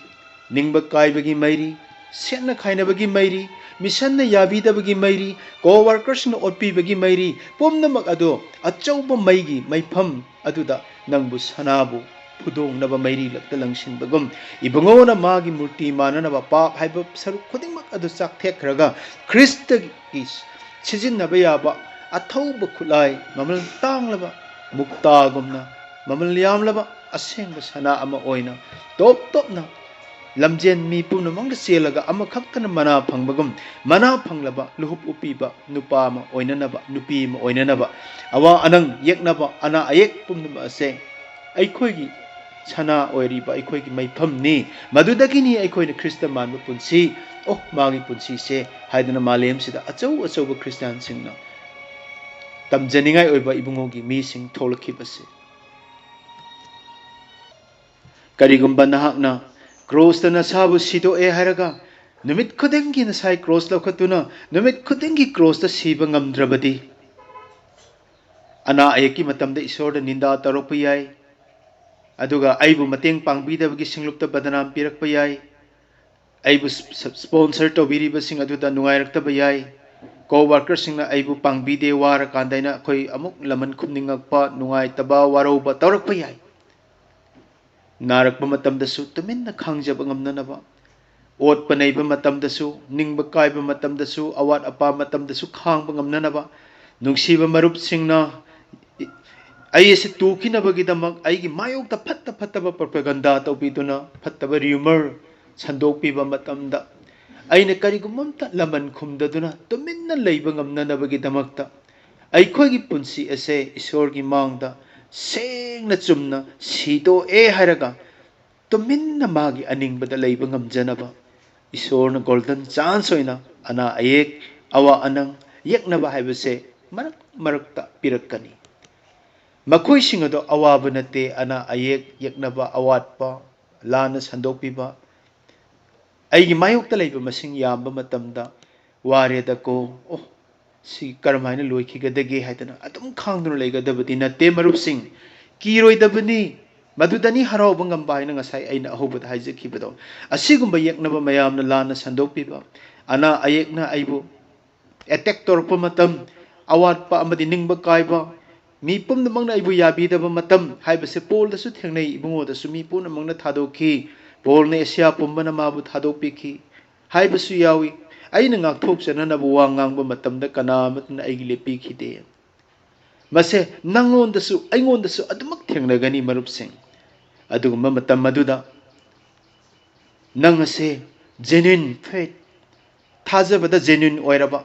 ꯅꯤꯡꯕ ꯀꯥꯏꯕꯒꯤ ꯃꯩꯔꯤ, ꯁꯦꯠꯅ ꯈꯥꯏꯅꯕꯒꯤ ꯃꯩꯔꯤ, ꯃꯤꯁꯟꯅ ꯌꯥꯕꯤꯗꯕꯒꯤ ꯃꯩꯔꯤ, ꯀꯣ ꯋꯥꯔꯀꯔꯁꯤꯡꯅ ꯑꯣꯠꯄꯤꯕꯒꯤ ꯃꯩꯔꯤ, ꯄꯨꯝꯅꯃꯛ ꯑꯗꯣ ꯑꯆꯧꯕ ꯃꯩꯒꯤ ꯃꯩꯐꯝ ꯑꯗꯨꯗ ꯅꯪꯕꯨ ꯁꯅꯥꯕꯨ ꯐꯨꯗꯣꯡꯅꯕ ꯃꯩꯔꯤꯂꯛꯇ ꯂꯪꯁꯤꯟꯕꯒꯨꯝ, ꯏꯕꯨꯡꯉꯣꯅ ꯃꯥꯒꯤ ꯃꯨꯔꯇꯤ ꯃꯥꯟꯅꯅꯕ ꯄꯥꯞ ꯍꯥꯏꯕ ꯁꯔꯨꯛ ꯈꯨꯗꯤꯡꯃꯛ ꯑꯗꯨ ꯆꯥꯛꯊꯦꯛꯈ꯭ꯔꯒ ꯈ꯭ꯔꯤꯁꯇꯒꯤ ꯁꯤꯖꯤꯟꯅꯕ ꯌꯥꯕ ꯑꯊꯧꯕ ꯈꯨꯠꯂꯥꯏ, ꯃꯃꯜ ꯇꯥꯡꯂꯕ ꯃꯨꯛꯇꯥꯒꯨꯝꯅ ꯃꯃꯜ ꯌꯥꯝꯂꯕ ꯑꯁꯦꯡꯕ ꯁꯅꯥ ꯑꯃ ꯑꯣꯏꯅ ꯇꯣꯞ ꯇꯣꯞꯅ ꯂꯝꯖꯦꯟ ꯃꯤ ꯄꯨꯝꯅꯃꯛꯅ ꯆꯦꯜꯂꯒ ꯑꯃꯈꯛꯇꯅ ꯃꯅꯥ ꯐꯪꯕꯒꯨꯝ, ꯃꯅꯥ ꯐꯪꯂꯕ ꯂꯨꯍꯨꯞ ꯎꯞꯄꯤꯕ ꯅꯨꯄꯥ ꯑꯃ ꯑꯣꯏꯅꯅꯕ, ꯅꯨꯄꯤ ꯑꯃ ꯑꯣꯏꯅꯅꯕ, ꯑꯋꯥ ꯑꯅꯪ ꯌꯦꯛꯅꯕ ꯑꯅꯥ ꯑꯌꯦꯛ ꯄꯨꯝꯅꯃꯛ ꯑꯁꯦ ꯑꯩꯈꯣꯏꯒꯤ ꯁꯅꯥ ꯑꯣꯏꯔꯤꯕ ꯑꯩꯈꯣꯏꯒꯤ ꯃꯩꯐꯝꯅꯤ꯫ ꯃꯗꯨꯗꯒꯤꯅꯤ ꯑꯩꯈꯣꯏꯅ ꯈ꯭ꯔꯤꯁꯇ ꯃꯥꯟꯕ ꯄꯨꯟꯁꯤ, ꯑꯣ, ꯃꯥꯒꯤ ꯄꯨꯟꯁꯤꯁꯦ ꯍꯥꯏꯗꯅ ꯃꯥꯂꯦꯝꯁꯤꯗ ꯑꯆꯧ ꯑꯆꯧꯕ ꯈ꯭ꯔꯤꯁꯇꯥꯟꯁꯤꯡꯅ ꯇꯝꯖꯅꯤꯡꯉꯥꯏ ꯑꯣꯏꯕ ꯏꯕꯨꯡꯉꯣꯒꯤ ꯃꯤꯁꯤꯡ ꯊꯣꯛꯂꯛꯈꯤꯕꯁꯦ꯫ ꯀꯔꯤꯒꯨꯝꯕ ꯅꯍꯥꯛꯅ ꯀ꯭ꯔꯣꯁꯇ ꯅꯁꯥꯕꯨ ꯁꯤꯗꯣꯛꯑꯦ ꯍꯥꯏꯔꯒ ꯅꯨꯃꯤꯠ ꯈꯨꯗꯤꯡꯒꯤ ꯅꯁꯥꯏ ꯀ꯭ꯔꯣꯁ ꯂꯧꯈꯠꯇꯨꯅ ꯅꯨꯃꯤꯠ ꯈꯨꯗꯤꯡꯒꯤ ꯀ꯭ꯔꯣꯁꯇ ꯁꯤꯕ ꯉꯝꯗ꯭ꯔꯕꯗꯤ, ꯑꯅꯥ ꯑꯌꯦꯛꯀꯤ ꯃꯇꯝꯗ ꯏꯁꯣꯔꯗ ꯅꯤꯟꯗꯥ ꯇꯧꯔꯛꯄ ꯌꯥꯏ, ꯑꯗꯨꯒ ꯑꯩꯕꯨ ꯃꯇꯦꯡ ꯄꯥꯡꯕꯤꯗꯕꯒꯤ ꯁꯤꯡꯂꯨꯞꯇ ꯕꯗꯅꯥꯝ ꯄꯤꯔꯛꯄ ꯌꯥꯏ, ꯑꯩꯕꯨ ꯁ꯭ꯄ-, ꯁ꯭ꯄ-, ꯁ꯭ꯄꯣꯟꯁꯔ ꯇꯧꯕꯤꯔꯤꯕꯁꯤꯡ ꯑꯗꯨꯗ ꯅꯨꯡꯉꯥꯏꯔꯛꯇꯕ ꯌꯥꯏ, ꯀꯣ ꯋꯥꯔꯀꯔꯁꯤꯡꯅ ꯑꯩꯕꯨ ꯄꯥꯡꯕꯤꯗꯦ, ꯋꯥꯔꯀꯥꯟꯗ ꯑꯩꯅ ꯑꯩꯈꯣꯏ ꯑꯃꯨꯛ ꯂꯃꯟ ꯈꯨꯝꯅꯤꯡꯉꯛꯄ, ꯅꯨꯡꯉꯥꯏꯇꯕ, ꯋꯥꯔꯧꯕ ꯇꯧꯔꯛꯄ ꯌꯥꯏ꯫ ꯅꯥꯔꯛꯄ ꯃꯇꯝꯗꯁꯨ ꯇꯨꯃꯤꯟꯅ ꯈꯥꯡꯖꯕ ꯉꯝꯅꯅꯕ, ꯑꯣꯠꯄ ꯅꯩꯕ ꯃꯇꯝꯗꯁꯨ, ꯅꯤꯡꯕ ꯀꯥꯏꯕ ꯃꯇꯝꯗꯁꯨ, ꯑꯋꯥꯠ ꯑꯄꯥ ꯃꯇꯝꯗꯁꯨ ꯈꯥꯡꯕ ꯉꯝꯅꯅꯕ, ꯅꯨꯡꯁꯤꯕ ꯃꯔꯨꯞꯁꯤꯡꯅ ꯑꯩ ꯑꯁꯤ ꯇꯨꯈꯤꯅꯕꯒꯤꯗꯃꯛ ꯑꯩꯒꯤ ꯃꯥꯌꯣꯛꯇ ꯐꯠꯇ ꯐꯠꯇꯕ ꯄ꯭ꯔꯣꯄꯦꯒꯟꯗꯥ ꯇꯧꯕꯤꯗꯨꯅ, ꯐꯠꯇꯕ ꯔꯤꯌꯨꯃꯔ ꯁꯟꯗꯣꯛꯄꯤꯕ ꯃꯇꯝꯗ, ꯑꯩꯅ ꯀꯔꯤꯒꯨꯝꯕ ꯑꯝꯇ ꯂꯃꯟ ꯈꯨꯝꯗꯗꯨꯅ ꯇꯨꯃꯤꯟꯅ ꯂꯩꯕ ꯉꯝꯅꯅꯕꯒꯤꯗꯃꯛꯇ, ꯑꯩꯈꯣꯏꯒꯤ ꯄꯨꯟꯁꯤ ꯑꯁꯦ ꯏꯁꯣꯔꯒꯤ ꯃꯥꯡꯗ ꯁꯦꯡꯅ ꯆꯨꯝꯅ ꯁꯤꯗꯣꯛꯑꯦ ꯍꯥꯏꯔꯒ ꯇꯨꯃꯤꯟꯅ ꯃꯥꯒꯤ ꯑꯅꯤꯡꯕꯗ ꯂꯩꯕ ꯉꯝꯖꯅꯕ ꯏꯁꯣꯔꯅ ꯒꯣꯜꯗꯟ ꯆꯥꯟꯁ ꯑꯣꯏꯅ ꯑꯅꯥ ꯑꯌꯦꯛ, ꯑꯋꯥ ꯑꯅꯪ, ꯌꯦꯛꯅꯕ ꯍꯥꯏꯕꯁꯦ ꯃꯔꯛ ꯃꯔꯛꯇ ꯄꯤꯔꯛꯀꯅꯤ꯫ ꯃꯈꯣꯏꯁꯤꯡ ꯑꯗꯣ ꯑꯋꯥꯕ ꯅꯠꯇꯦ, ꯑꯅꯥ ꯑꯌꯦꯛ, ꯌꯦꯛꯅꯕ, ꯑꯋꯥꯠꯄ, ꯂꯥꯟꯅ ꯁꯟꯗꯣꯛꯄꯤꯕ, ꯑꯩꯒꯤ ꯃꯥꯌꯣꯛꯇ ꯂꯩꯕ ꯃꯁꯤꯡ ꯌꯥꯝꯕ ꯃꯇꯝꯗ ꯋꯥꯔꯦꯗꯀꯣ, ꯑꯣ, ꯁꯤ ꯀꯔꯝꯍꯥꯏꯅ ꯂꯣꯏꯈꯤꯒꯗꯒꯦ ꯍꯥꯏꯗꯅ ꯑꯗꯨꯝ ꯈꯥꯡꯗꯨꯅ ꯂꯩꯒꯗꯕꯗꯤ ꯅꯠꯇꯦ, ꯃꯔꯨꯞꯁꯤꯡ꯫ ꯀꯤꯔꯣꯏꯗꯕꯅꯤ꯫ ꯃꯗꯨꯗꯅꯤ ꯍꯔꯥꯎꯕ ꯉꯝꯕ ꯍꯥꯏꯅ ꯉꯁꯥꯏ ꯑꯩꯅ ꯑꯍꯧꯕꯗ ꯍꯥꯏꯖꯈꯤꯕꯗꯣ꯫ ꯑꯁꯤꯒꯨꯝꯕ ꯌꯦꯛꯅꯕ ꯃꯌꯥꯝꯅ ꯂꯥꯟꯅ ꯁꯟꯗꯣꯛꯄꯤꯕ, ꯑꯅꯥ ꯑꯌꯦꯛꯅ ꯑꯩꯕꯨ attack ꯇꯧꯔꯛꯄ ꯃꯇꯝ, ꯑꯋꯥꯠꯄ ꯑꯃꯗꯤ ꯅꯤꯡꯕ ꯀꯥꯏꯕ, ꯃꯤ ꯄꯨꯝꯅꯃꯛꯅ ꯑꯩꯕꯨ ꯌꯥꯕꯤꯗꯕ ꯃꯇꯝ ꯍꯥꯏꯕꯁꯦ ꯄꯣꯜꯗꯁꯨ ꯊꯦꯡꯅꯩ꯫ ꯏꯕꯨꯡꯉꯣꯗꯁꯨ ꯃꯤ ꯄꯨꯝꯅꯃꯛꯅ ꯊꯥꯗꯣꯛꯈꯤ꯫ ꯄꯣꯜꯅ ꯑꯦꯁꯤꯌꯥ ꯄꯨꯝꯕꯅ ꯃꯥꯕꯨ ꯊꯥꯗꯣꯛꯄꯤꯈꯤ ꯍꯥꯏꯕꯁꯨ ꯌꯥꯎꯏ꯫ ꯑꯩꯅ ꯉꯥꯛꯊꯣꯛꯆꯅꯅꯕ ꯋꯥ ꯉꯥꯡꯕ ꯃꯇꯝꯗ ꯀꯅꯥ ꯑꯃꯠꯇꯅ ꯑꯩꯒꯤ ꯂꯦꯞꯄꯤꯈꯤꯗꯦ꯫ ꯃꯁꯦ ꯅꯪꯉꯣꯟꯗꯁꯨ ꯑꯩꯉꯣꯟꯗꯁꯨ ꯑꯗꯨꯃꯛ ꯊꯦꯡꯅꯒꯅꯤ, ꯃꯔꯨꯞꯁꯤꯡ꯫ ꯑꯗꯨꯒꯨꯝꯕ ꯃꯇꯝ ꯑꯗꯨꯗ ꯅꯪ ꯑꯁꯦ genuine faith, ꯊꯥꯖꯕꯗ genuine ꯑꯣꯏꯔꯕ,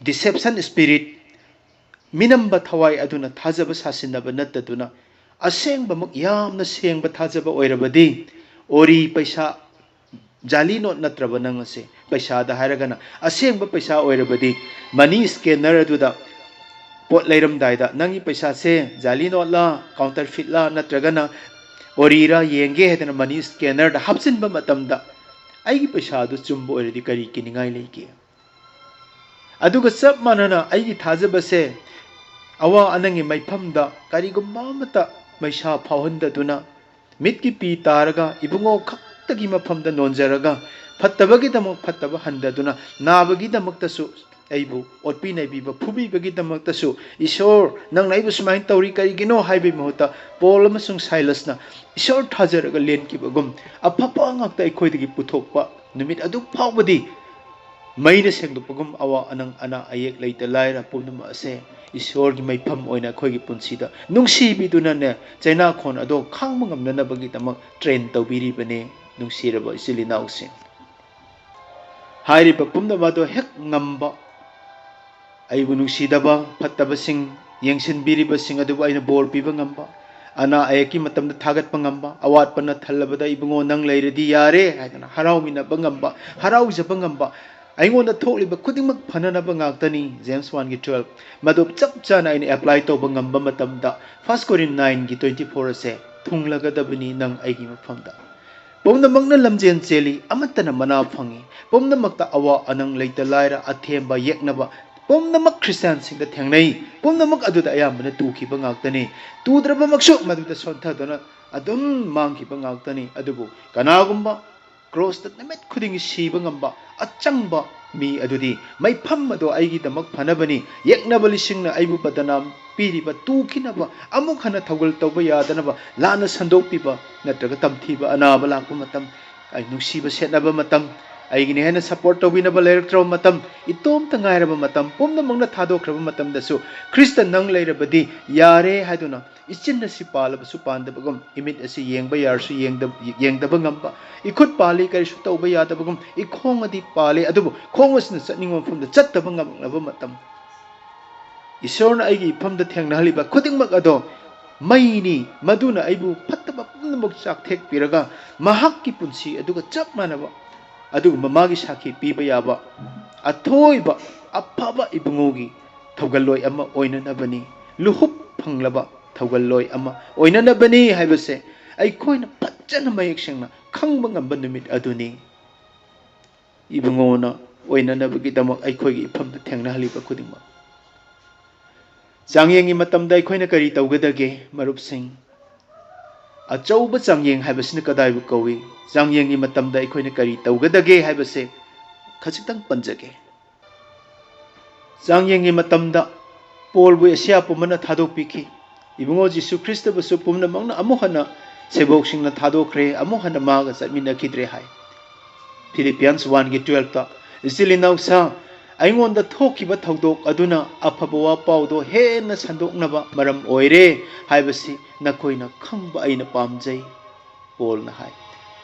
deception spirit, ꯃꯤꯅꯝꯕ ꯊꯋꯥꯏ ꯑꯗꯨꯅ ꯊꯥꯖꯕ ꯁꯥꯁꯤꯟꯅꯕ ꯅꯠꯇꯗꯨꯅ, ꯑꯁꯦꯡꯕꯃꯛ ꯌꯥꯝꯅ ꯁꯦꯡꯕ ꯊꯥꯖꯕ ꯑꯣꯏꯔꯕꯗꯤ, ꯑꯣꯔꯤ ꯄꯩꯁꯥ, ꯖꯥꯂꯤ ꯅꯣꯠ ꯅꯠꯇ꯭ꯔꯕ ꯅꯪ ꯑꯁꯦ, ꯄꯩꯁꯥꯗ ꯍꯥꯏꯔꯒꯅ ꯑꯁꯦꯡꯕ ꯄꯩꯁꯥ ꯑꯣꯏꯔꯕꯗꯤ, money scanner ꯑꯗꯨꯗ ꯄꯣꯠ ꯂꯩꯔꯝꯗꯥꯏꯗ ꯅꯪꯒꯤ ꯄꯩꯁꯥꯁꯦ ꯖꯥꯂꯤ ꯅꯣꯠꯂꯥ, counterfeit ꯂꯥ, ꯅꯠꯇ꯭ꯔꯒꯅ ꯑꯣꯔꯤꯔꯥ ꯌꯦꯡꯒꯦ ꯍꯥꯏꯗꯅ money scanner ꯗ ꯍꯥꯞꯆꯤꯟꯕ ꯃꯇꯝꯗ, ꯑꯩꯒꯤ ꯄꯩꯁꯥ ꯑꯗꯨ ꯆꯨꯝꯕ ꯑꯣꯏꯔꯗꯤ ꯀꯔꯤ ꯀꯤꯅꯤꯡꯉꯥꯏ ꯂꯩꯒꯦ? ꯑꯗꯨꯒ ꯆꯞ ꯃꯥꯟꯅꯅ ꯑꯩꯒꯤ ꯊꯥꯖꯕꯁꯦ ꯑꯋꯥ ꯑꯅꯪꯒꯤ ꯃꯩꯐꯝꯗ ꯀꯔꯤꯒꯨꯝꯕ ꯑꯃꯠꯇ ꯃꯩꯁꯥ ꯐꯥꯎꯍꯟꯗꯗꯨꯅ, ꯃꯤꯠꯀꯤ ꯄꯤ ꯇꯥꯔꯒ ꯏꯕꯨꯡꯉꯣ ꯈꯛꯇꯒꯤ ꯃꯐꯝꯗ ꯅꯣꯟꯖꯔꯒ, ꯐꯠꯇꯕꯒꯤꯗꯃꯛ ꯐꯠꯇꯕ ꯍꯟꯗꯗꯨꯅ, ꯅꯥꯕꯒꯤꯗꯃꯛꯇꯁꯨ ꯑꯩꯕꯨ ꯑꯣꯠꯄꯤ ꯅꯩꯕꯤꯕ, ꯐꯨꯕꯤꯕꯒꯤꯗꯃꯛꯇꯁꯨ, "ꯏꯁꯣꯔ, ꯅꯪꯅ ꯑꯩꯕꯨ ꯁꯨꯃꯥꯏꯅ ꯇꯧꯔꯤ ꯀꯔꯤꯒꯤꯅꯣ?" ꯍꯥꯏꯕꯒꯤ ꯃꯍꯨꯠꯇ ꯄꯣꯜ ꯑꯃꯁꯨꯡ ꯁꯥꯏꯂꯁꯅ ꯏꯁꯣꯔ ꯊꯥꯖꯔꯒ ꯂꯦꯟꯈꯤꯕꯒꯨꯝ, ꯑꯐꯕ ꯉꯥꯛꯇ ꯑꯩꯈꯣꯏꯗꯒꯤ ꯄꯨꯊꯣꯛꯄ ꯅꯨꯃꯤꯠ ꯑꯗꯨ ꯐꯥꯎꯕꯗꯤ ꯃꯩꯅ ꯁꯦꯡꯗꯣꯛꯄꯒꯨꯝ, ꯑꯋꯥ ꯑꯅꯪ, ꯑꯅꯥ ꯑꯌꯦꯛ, ꯂꯩꯇ ꯂꯥꯏꯔ ꯄꯨꯝꯅꯃꯛ ꯑꯁꯦ ꯏꯁꯣꯔꯒꯤ ꯃꯩꯐꯝ ꯑꯣꯏꯅ ꯑꯩꯈꯣꯏꯒꯤ ꯄꯨꯟꯁꯤꯗ ꯅꯨꯡꯁꯤꯕꯤꯗꯨꯅꯅꯦ, ꯆꯩꯅꯥꯈꯣꯟ ꯑꯗꯣ ꯈꯥꯡꯕ ꯉꯝꯅꯅꯕꯒꯤꯗꯃꯛ train ꯇꯧꯕꯤꯔꯤꯕꯅꯦ, ꯅꯨꯡꯁꯤꯔꯕ ꯏꯆꯤꯜ ꯏꯅꯥꯎꯁꯤꯡ꯫ ꯍꯥꯏꯔꯤꯕ ꯄꯨꯝꯅꯃꯛ ꯑꯗꯣ ꯍꯦꯛ ꯉꯝꯕ, ꯑꯩꯕꯨ ꯅꯨꯡꯁꯤꯗꯕ ꯐꯠꯇꯕꯁꯤꯡ, ꯌꯦꯡꯁꯤꯟꯕꯤꯔꯤꯕꯁꯤꯡ ꯑꯗꯨꯕꯨ ꯑꯩꯅ ꯕꯣꯔ ꯄꯤꯕ ꯉꯝꯕ, ꯑꯅꯥ ꯑꯌꯦꯛꯀꯤ ꯃꯇꯝꯗ ꯊꯥꯒꯠꯄ ꯉꯝꯕ, ꯑꯋꯥꯠꯄꯅ ꯊꯜꯂꯕꯗ "ꯏꯕꯨꯡꯉꯣ, ꯅꯪ ꯂꯩꯔꯗꯤ ꯌꯥꯔꯦ" ꯍꯥꯏꯗꯅ ꯍꯔꯥꯎꯃꯤꯟꯅꯕ ꯉꯝꯕ, ꯍꯔꯥꯎꯖꯕ ꯉꯝꯕ, ꯑꯩꯉꯣꯟꯗ ꯊꯣꯛꯂꯤꯕ ꯈꯨꯗꯤꯡꯃꯛ ꯐꯅꯅꯕ ꯉꯥꯛꯇꯅꯤ, James one ꯒꯤ twelve꯫ ꯃꯗꯨ ꯆꯞ ꯆꯥꯅ ꯑꯩꯅ apply ꯇꯧꯕ ꯉꯝꯕ ꯃꯇꯝꯗ First Corinth nine ꯒꯤ twenty four ꯑꯁꯦ ꯊꯨꯡꯂꯒꯗꯕꯅꯤ ꯅꯪ ꯑꯩꯒꯤ ꯃꯐꯝꯗ꯫ ꯄꯨꯝꯅꯃꯛꯅ ꯂꯝꯖꯦꯟ ꯆꯦꯜꯂꯤ, ꯑꯃꯠꯇꯅ ꯃꯅꯥ ꯐꯪꯏ꯫ ꯄꯨꯝꯅꯃꯛꯇ ꯑꯋꯥ ꯑꯅꯪ, ꯂꯩꯇ ꯂꯥꯏꯔ, ꯑꯊꯦꯝꯕ, ꯌꯦꯛꯅꯕ, ꯄꯨꯝꯅꯃꯛ ꯈ꯭ꯔꯤꯁꯇꯤꯌꯥꯟꯁꯤꯡꯗ ꯊꯦꯡꯅꯩ꯫ ꯄꯨꯝꯅꯃꯛ ꯑꯗꯨꯗ ꯑꯌꯥꯝꯕꯅ ꯇꯨꯈꯤꯕ ꯉꯥꯛꯇꯅꯤ꯫ ꯇꯨꯗ꯭ꯔꯕꯃꯛꯁꯨ ꯃꯗꯨꯗ ꯁꯣꯟꯊꯗꯨꯅ ꯑꯗꯨꯝ ꯃꯥꯡꯈꯤꯕ ꯉꯥꯛꯇꯅꯤ꯫ ꯑꯗꯨꯕꯨ ꯀꯅꯥꯒꯨꯝꯕ ꯀ꯭ꯔꯣꯁꯇ ꯅꯨꯃꯤꯠ ꯈꯨꯗꯤꯡꯒꯤ ꯁꯤꯕ ꯉꯝꯕ ꯑꯆꯪꯕ ꯃꯤ ꯑꯗꯨꯗꯤ ꯃꯩꯐꯝ ꯑꯗꯣ ꯑꯩꯒꯤꯗꯃꯛ ꯐꯅꯕꯅꯤ꯫ ꯌꯦꯛꯅꯕ ꯂꯤꯁꯤꯡꯅ ꯑꯩꯕꯨ ꯕꯗꯅꯥꯝ ꯄꯤꯔꯤꯕ, ꯇꯨꯈꯤꯅꯕ, ꯑꯃꯨꯛ ꯍꯟꯅ ꯊꯧꯒꯜ ꯇꯧꯕ ꯌꯥꯗꯅꯕ ꯂꯥꯟꯅ ꯁꯟꯗꯣꯛꯄꯤꯕ ꯅꯠꯇ꯭ꯔꯒ ꯇꯝꯊꯤꯕ ꯑꯅꯥꯕ ꯂꯥꯛꯄ ꯃꯇꯝ, ꯑꯩ ꯅꯨꯡꯁꯤꯕ ꯁꯦꯠꯅꯕ ꯃꯇꯝ, ꯑꯩꯒꯤꯅꯤ ꯍꯥꯏꯅ support ꯇꯧꯕꯤꯅꯕ ꯂꯩꯔꯛꯇ꯭ꯔꯕ ꯃꯇꯝ, ꯏꯇꯣꯝꯇ ꯉꯥꯏꯔꯕ ꯃꯇꯝ, ꯄꯨꯝꯅꯃꯛꯅ ꯊꯥꯗꯣꯛꯈ꯭ꯔꯕ ꯃꯇꯝꯗꯁꯨ ꯈ꯭ꯔꯤꯁꯇ ꯅꯪ ꯂꯩꯔꯕꯗꯤ ꯌꯥꯔꯦ ꯍꯥꯏꯗꯨꯅ ꯏꯆꯤꯟ ꯑꯁꯤ ꯄꯥꯜꯂꯕꯁꯨ ꯄꯥꯟꯗꯕꯒꯨꯝ, ꯏꯃꯤꯠ ꯑꯁꯤ ꯌꯦꯡꯕ ꯌꯥꯔꯁꯨ ꯌꯦꯡꯗ-, ꯌꯦꯡꯗꯕ ꯉꯝꯕ, ꯏꯈꯨꯠ ꯄꯥꯜꯂꯤ ꯀꯔꯤꯁꯨ ꯇꯧꯕ ꯌꯥꯗꯕꯒꯨꯝ, ꯏꯈꯣꯡ ꯑꯗꯤ ꯄꯥꯜꯂꯤ ꯑꯗꯨꯕꯨ ꯈꯣꯡ ꯑꯁꯤꯅ ꯆꯠꯅꯤꯡꯕ ꯃꯐꯝꯗ ꯆꯠꯇꯕ ꯉꯝꯂꯛꯂꯕ ꯃꯇꯝ, ꯏꯁꯣꯔꯅ ꯑꯩꯒꯤ ꯏꯐꯝꯗ ꯊꯦꯡꯅꯍꯜꯂꯤꯕ ꯈꯨꯗꯤꯡꯃꯛ ꯑꯗꯣ ꯃꯩꯅꯤ, ꯃꯗꯨꯅ ꯑꯩꯕꯨ ꯐꯠꯇꯕ ꯄꯨꯝꯅꯃꯛ ꯆꯥꯛꯊꯦꯛꯄꯤꯔꯒ ꯃꯍꯥꯛꯀꯤ ꯄꯨꯟꯁꯤ ꯑꯗꯨꯒ ꯆꯞ ꯃꯥꯟꯅꯕ ꯑꯗꯨꯒꯨꯝꯕ ꯃꯥꯒꯤ ꯁꯥꯈꯤ ꯄꯤꯕ ꯌꯥꯕ ꯑꯊꯣꯏꯕ ꯑꯐꯕ ꯏꯕꯨꯡꯉꯣꯒꯤ ꯊꯧꯒꯜꯂꯣꯏ ꯑꯃ ꯑꯣꯏꯅꯅꯕꯅꯤ, ꯂꯨꯍꯨꯞ ꯐꯪꯂꯕ ꯊꯧꯒꯜꯂꯣꯏ ꯑꯃ ꯑꯣꯏꯅꯅꯕꯅꯤ ꯍꯥꯏꯕꯁꯦ ꯑꯩꯈꯣꯏꯅ ꯐꯖꯅ ꯃꯌꯦꯛ ꯁꯦꯡꯅ ꯈꯪꯕ ꯉꯝꯕ ꯅꯨꯃꯤꯠ ꯑꯗꯨꯅꯤ꯫ ꯏꯕꯨꯡꯉꯣꯅ ꯑꯣꯏꯅꯅꯕꯒꯤꯗꯃꯛ ꯑꯩꯈꯣꯏꯒꯤ ꯏꯐꯝꯗ ꯊꯦꯡꯅꯍꯜꯂꯤꯕ ꯈꯨꯗꯤꯡꯃꯛ꯫ ꯆꯥꯡꯌꯦꯡꯒꯤ ꯃꯇꯝꯗ ꯑꯩꯈꯣꯏꯅ ꯀꯔꯤ ꯇꯧꯒꯗꯒꯦ, ꯃꯔꯨꯞꯁꯤꯡ? ꯑꯆꯧꯕ ꯆꯥꯡꯌꯦꯡ ꯍꯥꯏꯕꯁꯤꯅ ꯀꯗꯥꯏꯕꯨ ꯀꯧꯏ? ꯆꯥꯡꯌꯦꯡꯒꯤ ꯃꯇꯝꯗ ꯑꯩꯈꯣꯏꯅ ꯀꯔꯤ ꯇꯧꯒꯗꯒꯦ ꯍꯥꯏꯕꯁꯦ ꯈꯖꯤꯛꯇꯪ ꯄꯟꯖꯒꯦ꯫ ꯆꯥꯡꯌꯦꯡꯒꯤ ꯃꯇꯝꯗ ꯄꯣꯜꯕꯨ ꯑꯦꯁꯤꯌꯥ ꯄꯨꯝꯕꯅ ꯊꯥꯗꯣꯛꯄꯤꯈꯤ꯫ ꯏꯕꯨꯡꯉꯣ ꯖꯤꯁꯨ ꯈ꯭ꯔꯤꯁꯇꯕꯨꯁꯨ ꯄꯨꯝꯅꯃꯛꯅ ꯑꯃꯨꯛ ꯍꯟꯅ ꯁꯦꯕꯣꯛꯁꯤꯡꯅ ꯊꯥꯗꯣꯛꯈ꯭ꯔꯦ, ꯑꯃꯨꯛ ꯍꯟꯅ ꯃꯥꯒ ꯆꯠꯃꯤꯟꯅꯈꯤꯗ꯭ꯔꯦ ꯍꯥꯏ꯫ Philippians one ꯒꯤ twelve ꯇ, "ꯏꯆꯤꯜ ꯏꯅꯥꯎꯁꯥ, ꯑꯩꯉꯣꯟꯗ ꯊꯣꯛꯈꯤꯕ ꯊꯧꯗꯣꯛ ꯑꯗꯨꯅ ꯑꯐꯕ ꯋꯥ ꯄꯥꯎꯗꯣ ꯍꯦꯟꯅ ꯁꯟꯗꯣꯛꯅꯕ ꯃꯔꯝ ꯑꯣꯏꯔꯦ ꯍꯥꯏꯕꯁꯤ ꯅꯈꯣꯏꯅ ꯈꯪꯕ ꯑꯩꯅ ꯄꯥꯝꯖꯩ", ꯄꯣꯜꯅ ꯍꯥꯏ꯫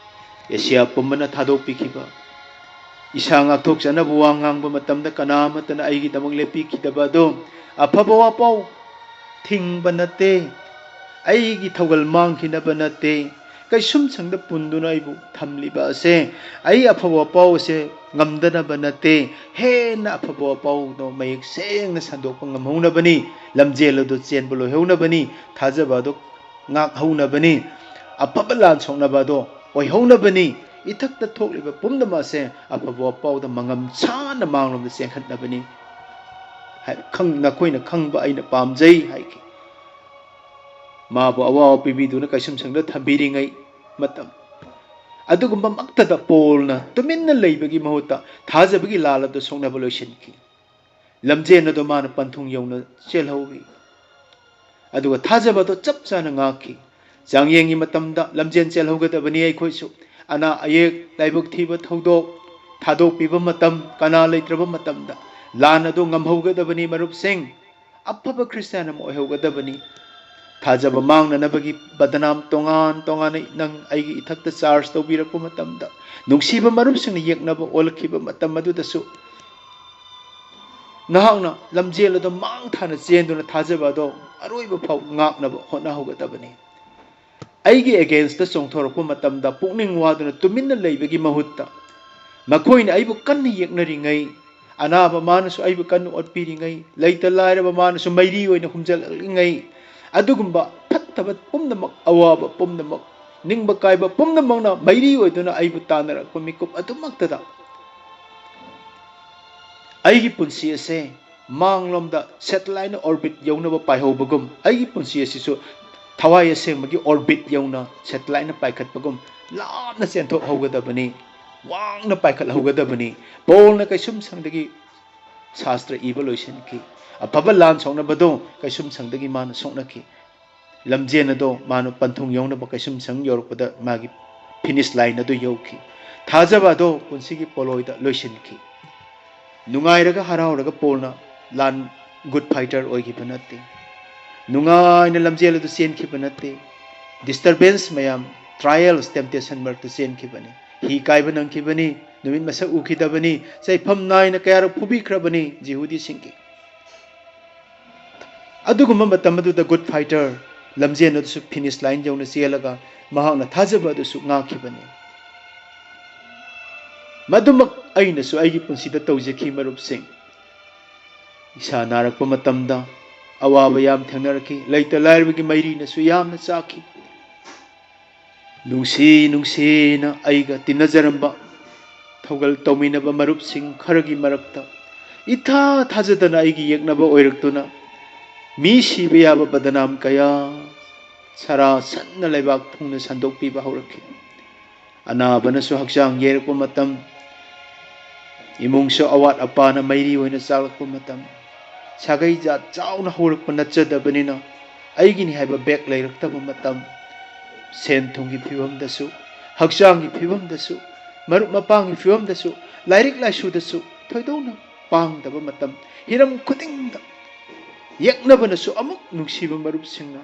ꯑꯦꯁꯤꯌꯥ ꯄꯨꯝꯕꯅ ꯊꯥꯗꯣꯛꯄꯤꯈꯤꯕ, ꯏꯁꯥ ꯉꯥꯛꯊꯣꯛꯆꯅꯕ ꯋꯥ ꯉꯥꯡꯕ ꯃꯇꯝꯗ ꯀꯅꯥ ꯑꯃꯠꯇꯅ ꯑꯩꯒꯤꯗꯃꯛ ꯂꯦꯞꯄꯤꯈꯤꯗꯕ ꯑꯗꯣ, ꯑꯐꯕ ꯋꯥꯄꯥꯎ ꯊꯤꯡꯕ ꯅꯠꯇꯦ, ꯑꯩꯒꯤ ꯊꯧꯒꯜ ꯃꯥꯡꯈꯤꯅꯕ ꯅꯠꯇꯦ, ꯀꯩꯁꯨꯝꯁꯪꯗ ꯄꯨꯟꯗꯨꯅ ꯑꯩꯕꯨ ꯊꯝꯂꯤꯕ ꯑꯁꯦ ꯑꯩ ꯑꯐꯕ ꯋꯥꯄꯥꯎ ꯑꯁꯦ ꯉꯝꯗꯅꯕ ꯅꯠꯇꯦ, ꯍꯦꯟꯅ ꯑꯐꯕ ꯋꯥꯄꯥꯎꯗꯣ ꯃꯌꯦꯛ ꯁꯦꯡꯅ ꯁꯟꯗꯣꯛꯄ ꯉꯝꯍꯧꯅꯕꯅꯤ, ꯂꯝꯖꯦꯜ ꯑꯗꯨ ꯆꯦꯟꯕ ꯂꯣꯏꯍꯧꯅꯕꯅꯤ, ꯊꯥꯖꯕ ꯑꯗꯨ ꯉꯥꯛꯍꯧꯅꯕꯅꯤ, ꯑꯐꯕ ꯂꯥꯟ ꯁꯣꯛꯅꯕ ꯑꯗꯣ ꯑꯣꯏꯍꯧꯅꯕꯅꯤ꯫ ꯏꯊꯛꯇ ꯊꯣꯛꯂꯤꯕ ꯄꯨꯝꯅꯃꯛ ꯑꯁꯦ ꯑꯐꯕ ꯋꯥꯄꯥꯎꯗ ꯃꯉꯝ ꯁꯥꯅ ꯃꯥꯡꯂꯣꯝꯗ ꯆꯦꯟꯈꯠꯅꯕꯅꯤ꯫ ꯍꯥꯏ-, ꯈꯪ-, ꯅꯈꯣꯏꯅ ꯈꯪꯕ ꯑꯩꯅ ꯄꯥꯝꯖꯩ ꯍꯥꯏꯈꯤ꯫ ꯃꯥꯕꯨ ꯑꯋꯥꯕ ꯄꯤꯕꯤꯗꯨꯅ ꯀꯩꯁꯨꯝꯁꯪꯗ ꯊꯝꯕꯤꯔꯤꯉꯩ ꯃꯇꯝ ꯑꯗꯨꯒꯨꯝꯕꯃꯛꯇꯗ ꯄꯣꯜꯅ ꯇꯨꯃꯤꯟꯅ ꯂꯩꯕꯒꯤ ꯃꯍꯨꯠꯇ ꯊꯥꯖꯕꯒꯤ ꯂꯥꯜ ꯑꯗꯨ ꯁꯣꯛꯅꯕ ꯂꯣꯏꯁꯤꯟꯈꯤ꯫ ꯂꯝꯖꯦꯟ ꯑꯗꯨ ꯃꯥꯅ ꯄꯟꯊꯨꯡ ꯌꯧꯅ ꯆꯦꯜꯍꯧꯏ꯫ ꯑꯗꯨꯒ ꯊꯥꯖꯕ ꯑꯗꯨ ꯆꯞ ꯆꯥꯅ ꯉꯥꯛꯈꯤ꯫ ꯆꯥꯡꯌꯦꯡꯒꯤ ꯃꯇꯝꯗ ꯂꯝꯖꯦꯟ ꯆꯦꯜꯍꯧꯒꯗꯕꯅꯤ ꯑꯩꯈꯣꯏꯁꯨ꯫ ꯑꯅꯥ ꯑꯌꯦꯛ, ꯂꯥꯏꯕꯛ ꯊꯤꯕ ꯊꯧꯗꯣꯛ, ꯊꯥꯗꯣꯛꯄꯤꯕ ꯃꯇꯝ, ꯀꯅꯥ ꯂꯩꯇ꯭ꯔꯕ ꯃꯇꯝꯗ ꯂꯥꯟ ꯑꯗꯨ ꯉꯝꯍꯧꯒꯗꯕꯅꯤ ꯃꯔꯨꯞꯁꯤꯡ꯫ ꯑꯐꯕ ꯈ꯭ꯔꯤꯁꯇꯤꯌꯥꯟ ꯑꯃ ꯑꯣꯏꯍꯧꯒꯗꯕꯅꯤ꯫ ꯊꯥꯖꯕ ꯃꯥꯡꯅꯅꯕꯒꯤ ꯕꯗꯅꯥꯝ ꯇꯣꯉꯥꯟ ꯇꯣꯉꯥꯟꯅ ꯅꯪ ꯑꯩꯒꯤ ꯏꯊꯛꯇ ꯆꯥꯔꯖ ꯇꯧꯕꯤꯔꯛꯄ ꯃꯇꯝꯗ, ꯅꯨꯡꯁꯤꯕ ꯃꯔꯨꯞꯁꯤꯡꯅ ꯌꯦꯛꯅꯕ ꯑꯣꯜꯂꯛꯈꯤꯕ ꯃꯇꯝ ꯑꯗꯨꯗꯁꯨ ꯅꯍꯥꯛꯅ ꯂꯝꯖꯦꯜ ꯑꯗꯨ ꯃꯥꯡ ꯊꯥꯅ ꯆꯦꯟꯗꯨꯅ ꯊꯥꯖꯕ ꯑꯗꯣ ꯑꯔꯣꯏꯕ ꯐꯥꯎ ꯉꯥꯛꯅꯕ ꯍꯣꯠꯅꯍꯧꯒꯗꯕꯅꯤ꯫ ꯑꯩꯒꯤ ꯑꯦꯒꯦꯟꯁꯇ ꯆꯣꯡꯊꯣꯔꯛꯄ ꯃꯇꯝꯗ ꯄꯨꯛꯅꯤꯡ ꯋꯥꯗꯨꯅ ꯇꯨꯃꯤꯟꯅ ꯂꯩꯕꯒꯤ ꯃꯍꯨꯠꯇ ꯃꯈꯣꯏꯅ ꯑꯩꯕꯨ ꯀꯟꯅ ꯌꯦꯛꯅꯔꯤꯉꯩ, ꯑꯅꯥꯕ ꯃꯥꯅꯁꯨ ꯑꯩꯕꯨ ꯀꯟꯅ ꯑꯣꯠꯄꯤꯔꯤꯉꯩ, ꯂꯩꯇ ꯂꯥꯏꯔꯕ ꯃꯥꯅꯁꯨ ꯃꯩꯔꯤ ꯑꯣꯏꯅ ꯍꯨꯝꯖꯤꯜꯂꯛꯂꯤꯉꯩ, ꯑꯗꯨꯒꯨꯝꯕ ꯐꯠꯇꯕ ꯄꯨꯝꯅꯃꯛ, ꯑꯋꯥꯕ ꯄꯨꯝꯅꯃꯛ, ꯅꯤꯡꯕ ꯀꯥꯏꯕ ꯄꯨꯝꯅꯃꯛꯅ ꯃꯩꯔꯤ ꯑꯣꯏꯗꯨꯅ ꯑꯩꯕꯨ ꯇꯥꯟꯅꯔꯛꯄ ꯃꯤꯀꯨꯞ ꯑꯗꯨꯃꯛꯇꯗ ꯑꯩꯒꯤ ꯄꯨꯟꯁꯤ ꯑꯁꯦ ꯃꯥꯡꯂꯣꯝꯗ ꯁꯦꯇꯦꯂꯥꯏꯠꯅ ꯑꯣꯔꯕꯤꯠ ꯌꯧꯅꯕ ꯄꯥꯏꯍꯧꯕꯒꯨꯝ, ꯑꯩꯒꯤ ꯄꯨꯟꯁꯤ ꯑꯁꯤꯁꯨ ꯊꯋꯥꯏ ꯑꯁꯦꯡꯕꯒꯤ ꯑꯣꯔꯕꯤꯠ ꯌꯧꯅ ꯁꯦꯇꯦꯂꯥꯏꯠꯅ ꯄꯥꯏꯈꯠꯄꯒꯨꯝ ꯂꯥꯞꯅ ꯆꯦꯟꯊꯣꯛꯍꯧꯒꯗꯕꯅꯤ, ꯋꯥꯡꯅ ꯄꯥꯏꯈꯠꯍꯧꯒꯗꯕꯅꯤ꯫ ꯄꯣꯜꯅ ꯀꯩꯁꯨꯝꯁꯪꯗꯒꯤ ꯁꯥꯁꯇ꯭ꯔ ꯏꯕ ꯂꯣꯏꯁꯤꯟꯈꯤ꯫ ꯑꯐꯕ ꯂꯥꯟ ꯁꯣꯛꯅꯕꯗꯣ ꯀꯩꯁꯨꯝꯁꯪꯗꯒꯤ ꯃꯥꯅ ꯁꯣꯛꯅꯈꯤ꯫ ꯂꯝꯖꯦꯟ ꯑꯗꯣ ꯃꯥꯅ ꯄꯟꯊꯨꯡ ꯌꯧꯅꯕ ꯀꯩꯁꯨꯝꯁꯪ ꯌꯧꯔꯛꯄꯗ ꯃꯥꯒꯤ ꯐꯤꯅꯤꯁ ꯂꯥꯏꯟ ꯑꯗꯨ ꯌꯧꯈꯤ꯫ ꯊꯥꯖꯕ ꯑꯗꯣ ꯄꯨꯟꯁꯤꯒꯤ ꯄꯣꯂꯣꯏꯗ ꯂꯣꯏꯁꯤꯟꯈꯤ꯫ ꯅꯨꯡꯉꯥꯏꯔꯒ ꯍꯔꯥꯎꯔꯒ ꯄꯣꯜꯅ ꯂꯥꯟ ꯒꯨꯗ ꯐꯥꯏꯇꯔ ꯑꯣꯏꯈꯤꯕ ꯅꯠꯇꯦ꯫ ꯅꯨꯡꯉꯥꯏꯅ ꯂꯝꯖꯦꯜ ꯑꯗꯨ ꯆꯦꯟꯈꯤꯕ ꯅꯠꯇꯦ꯫ ꯗꯤꯁꯇꯔꯕꯦꯟꯁ ꯃꯌꯥꯝ, ꯇ꯭ꯔꯥꯏꯌꯦꯜꯁ, ꯇꯦꯝꯇꯦꯁꯟ ꯃꯔꯛꯇ ꯆꯦꯟꯈꯤꯕꯅꯤ꯫ ꯍꯤ ꯀꯥꯏꯕ ꯅꯪꯈꯤꯕꯅꯤ, ꯅꯨꯃꯤꯠ ꯃꯁꯛ ꯎꯈꯤꯗꯕꯅꯤ, ꯆꯩꯐꯝ ꯅꯥꯏꯅ ꯀꯌꯥꯔꯛ ꯐꯨꯕꯤꯈ꯭ꯔꯕꯅꯤ ꯖꯤꯍꯨꯗꯤꯁꯤꯡꯒꯤ꯫ ꯑꯗꯨꯒꯨꯝꯕ ꯃꯇꯝ ꯑꯗꯨꯗ ꯒꯨꯗ ꯐꯥꯏꯇꯔ ꯂꯝꯖꯦꯟ ꯑꯗꯨꯁꯨ finish line ꯌꯧꯅ ꯆꯦꯜꯂꯒ ꯃꯍꯥꯛꯅ ꯊꯥꯖꯕ ꯑꯗꯨꯁꯨ ꯉꯥꯛꯈꯤꯕꯅꯤ꯫ ꯃꯗꯨꯃꯛ ꯑꯩꯅꯁꯨ ꯑꯩꯒꯤ ꯄꯨꯟꯁꯤꯗ ꯇꯧꯖꯈꯤ, ꯃꯔꯨꯞꯁꯤꯡ꯫ ꯏꯁꯥ ꯅꯥꯔꯛꯄ ꯃꯇꯝꯗ ꯑꯋꯥꯕ ꯌꯥꯝ ꯊꯦꯡꯅꯔꯛꯈꯤ꯫ ꯂꯩꯇ ꯂꯥꯏꯔꯕꯒꯤ ꯃꯩꯔꯤꯅꯁꯨ ꯌꯥꯝꯅ ꯆꯥꯛꯈꯤ꯫ ꯅꯨꯡꯁꯤ ꯅꯨꯡꯁꯤꯅ ꯑꯩꯒ ꯇꯤꯟꯅꯖꯔꯝꯕ, ꯊꯧꯒꯜ ꯇꯧꯃꯤꯟꯅꯕ ꯃꯔꯨꯞꯁꯤꯡ ꯈꯔꯒꯤ ꯃꯔꯛꯇ ꯏꯊꯥ ꯊꯥꯖꯗꯅ ꯑꯩꯒꯤ ꯌꯦꯛꯅꯕ ꯑꯣꯏꯔꯛꯇꯨꯅ ꯃꯤ ꯁꯤꯕ ꯌꯥꯕ ꯕꯗꯅꯥꯝ ꯀꯌꯥ ꯁꯔꯥ ꯁꯟꯅ ꯂꯩꯕꯥꯛ ꯊꯨꯡꯅ ꯁꯟꯗꯣꯛꯄꯤꯕ ꯍꯧꯔꯛꯈꯤ꯫ ꯑꯅꯥꯕꯅꯁꯨ ꯍꯛꯆꯥꯡ ꯌꯩꯔꯛꯄ ꯃꯇꯝ, ꯏꯃꯨꯡꯁꯨ ꯑꯋꯥꯠ ꯑꯄꯥꯅ ꯃꯩꯔꯤ ꯑꯣꯏꯅ ꯆꯥꯛꯂꯛꯄ ꯃꯇꯝ, ꯁꯥꯒꯩ ꯖꯥꯠ ꯆꯥꯎꯅ ꯍꯧꯔꯛꯄ ꯅꯠꯆꯗꯕꯅꯤꯅ ꯑꯩꯒꯤꯅꯤ ꯍꯥꯏꯕ ꯕꯦꯛ ꯂꯩꯔꯛꯇꯕ ꯃꯇꯝ, ꯁꯦꯟ ꯊꯨꯝꯒꯤ ꯐꯤꯕꯝꯗꯁꯨ, ꯍꯛꯆꯥꯡꯒꯤ ꯐꯤꯕꯝꯗꯁꯨ, ꯃꯔꯨꯞ ꯃꯄꯥꯡꯒꯤ ꯐꯤꯕꯝꯗꯁꯨ, ꯂꯥꯏꯔꯤꯛ ꯂꯥꯏꯁꯨꯗꯁꯨ ꯊꯣꯏꯗꯣꯛꯅ ꯄꯥꯡꯗꯕ ꯃꯇꯝ, ꯍꯤꯔꯝ ꯈꯨꯗꯤꯡꯗ ꯌꯦꯛꯅꯕꯅꯁꯨ ꯑꯃꯨꯛ ꯅꯨꯡꯁꯤꯕ ꯃꯔꯨꯞꯁꯤꯡꯅ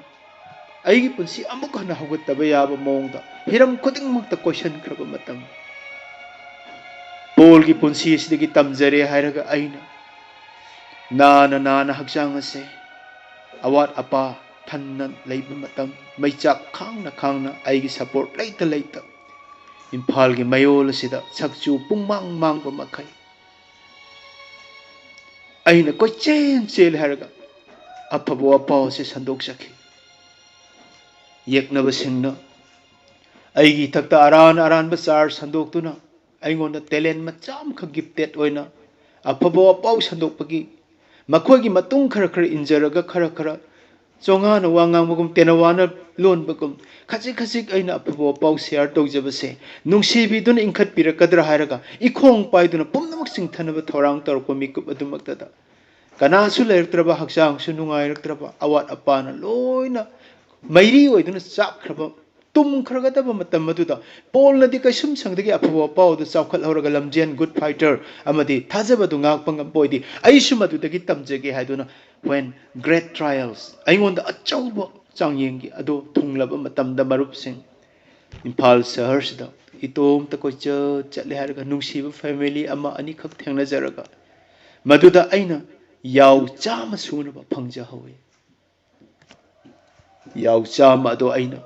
ꯑꯩꯒꯤ ꯄꯨꯟꯁꯤ ꯑꯃꯨꯛ ꯍꯟꯅ ꯍꯧꯒꯠꯇꯕ ꯌꯥꯕ ꯃꯑꯣꯡꯗ ꯍꯤꯔꯝ ꯈꯨꯗꯤꯡꯃꯛꯇ ꯀꯣꯏꯁꯟꯈ꯭ꯔꯕ ꯃꯇꯝ꯫ ꯄꯣꯜꯒꯤ ꯄꯨꯟꯁꯤ ꯑꯁꯤꯗꯒꯤ ꯇꯝꯖꯔꯦ ꯍꯥꯏꯔꯒ ꯑꯩꯅ ꯅꯥꯅ ꯅꯥꯅ ꯍꯛꯆꯥꯡ ꯑꯁꯦ ꯑꯋꯥꯠ ꯑꯄꯥ ꯊꯟꯅ ꯂꯩꯕ ꯃꯇꯝ, ꯃꯩꯆꯥꯛ ꯈꯥꯡꯅ ꯈꯥꯡꯅ ꯑꯩꯒꯤ support ꯂꯩꯇ ꯂꯩꯇ ꯏꯝꯐꯥꯜꯒꯤ ꯃꯌꯣꯜ ꯑꯁꯤꯗ ꯁꯛꯆꯨ ꯄꯨꯡꯃꯥꯡ ꯃꯥꯡꯕ ꯃꯈꯩ ꯑꯩꯅ ꯀꯣꯏꯆꯦꯟ ꯆꯦꯜꯂꯦ ꯍꯥꯏꯔꯒ ꯑꯐꯕ ꯋꯥꯄꯥꯎ ꯑꯁꯤ ꯁꯟꯗꯣꯛꯆꯈꯤ꯫ ꯌꯦꯛꯅꯕꯁꯤꯡꯅ ꯑꯩꯒꯤ ꯏꯊꯛꯇ ꯑꯔꯥꯟ ꯑꯔꯥꯟꯕ charge ꯁꯟꯗꯣꯛꯇꯨꯅ ꯑꯩꯉꯣꯟꯗ talent ꯃꯆꯥ ꯑꯃꯈꯛ gifted ꯑꯣꯏꯅ ꯑꯐꯕ ꯋꯥꯄꯥꯎ ꯁꯟꯗꯣꯛꯄꯒꯤ ꯃꯈꯣꯏꯒꯤ ꯃꯇꯨꯡ ꯈꯔ ꯈꯔ ꯏꯟꯖꯔꯒ ꯈꯔ ꯈꯔ ꯆꯣꯉꯥꯅ ꯋꯥ ꯉꯥꯡꯕꯒꯨꯝ, ꯇꯦꯅꯋꯥꯅ ꯂꯣꯟꯕꯒꯨꯝ, ꯈꯖꯤꯛ ꯈꯖꯤꯛ ꯑꯩꯅ ꯑꯐꯕ ꯋꯥꯄꯥꯎ share ꯇꯧꯖꯕꯁꯦ ꯅꯨꯡꯁꯤꯕꯤꯗꯨꯅ ꯏꯟꯈꯠꯄꯤꯔꯛꯀꯗ꯭ꯔꯥ ꯍꯥꯏꯔꯒ ꯏꯈꯣꯡ ꯄꯥꯏꯗꯨꯅ ꯄꯨꯝꯅꯃꯛ ꯆꯤꯡꯊꯅꯕ ꯊꯧꯔꯥꯡ ꯇꯧꯔꯛꯄ ꯃꯤꯀꯨꯞ ꯑꯗꯨꯃꯛꯇꯗ ꯀꯅꯥꯁꯨ ꯂꯩꯔꯛꯇ꯭ꯔꯕ, ꯍꯛꯆꯥꯡꯁꯨ ꯅꯨꯡꯉꯥꯏꯔꯛꯇ꯭ꯔꯕ, ꯑꯋꯥꯠ ꯑꯄꯥꯅ ꯂꯣꯏꯅ ꯃꯩꯔꯤ ꯑꯣꯏꯗꯨꯅ ꯆꯥꯛꯈ꯭ꯔꯕ, ꯇꯨꯝꯈ꯭ꯔꯒꯗꯕ ꯃꯇꯝ ꯑꯗꯨꯗ ꯄꯣꯜꯅꯗꯤ ꯀꯩꯁꯨꯝꯁꯪꯗꯒꯤ ꯑꯐꯕ ꯋꯥꯄꯥꯎ ꯑꯗꯨ ꯆꯥꯎꯈꯠꯍꯧꯔꯒ ꯂꯝꯖꯦꯟ good fighter ꯑꯃꯗꯤ ꯊꯥꯖꯕ ꯑꯗꯨ ꯉꯥꯛꯄ ꯉꯝꯕ ꯑꯣꯏꯗꯤ ꯑꯩꯁꯨ ꯃꯗꯨꯗꯒꯤ ꯇꯝꯖꯒꯦ ꯍꯥꯏꯗꯨꯅ when great trials ꯑꯩꯉꯣꯟꯗ ꯑꯆꯧꯕ ꯆꯥꯡꯌꯦꯡꯒꯤ ꯑꯗꯨ ꯊꯨꯡꯂꯕ ꯃꯇꯝꯗ ꯃꯔꯨꯞꯁꯤꯡ, ꯏꯝꯐꯥꯜ ꯁꯍꯔꯁꯤꯗ ꯏꯇꯣꯝꯇ ꯀꯣꯏꯆꯠ ꯆꯠꯂꯦ ꯍꯥꯏꯔꯒ ꯅꯨꯡꯁꯤꯕ family ꯑꯃ ꯑꯅꯤꯈꯛ ꯊꯦꯡꯅꯖꯔꯒ ꯃꯗꯨꯗ ꯑꯩꯅ ꯌꯥꯎ ꯆꯥꯝꯃ ꯁꯨꯅꯕ ꯐꯪꯖꯍꯧꯋꯤ꯫ ꯌꯥꯎ ꯆꯥꯝꯃ ꯑꯗꯣ ꯑꯩꯅ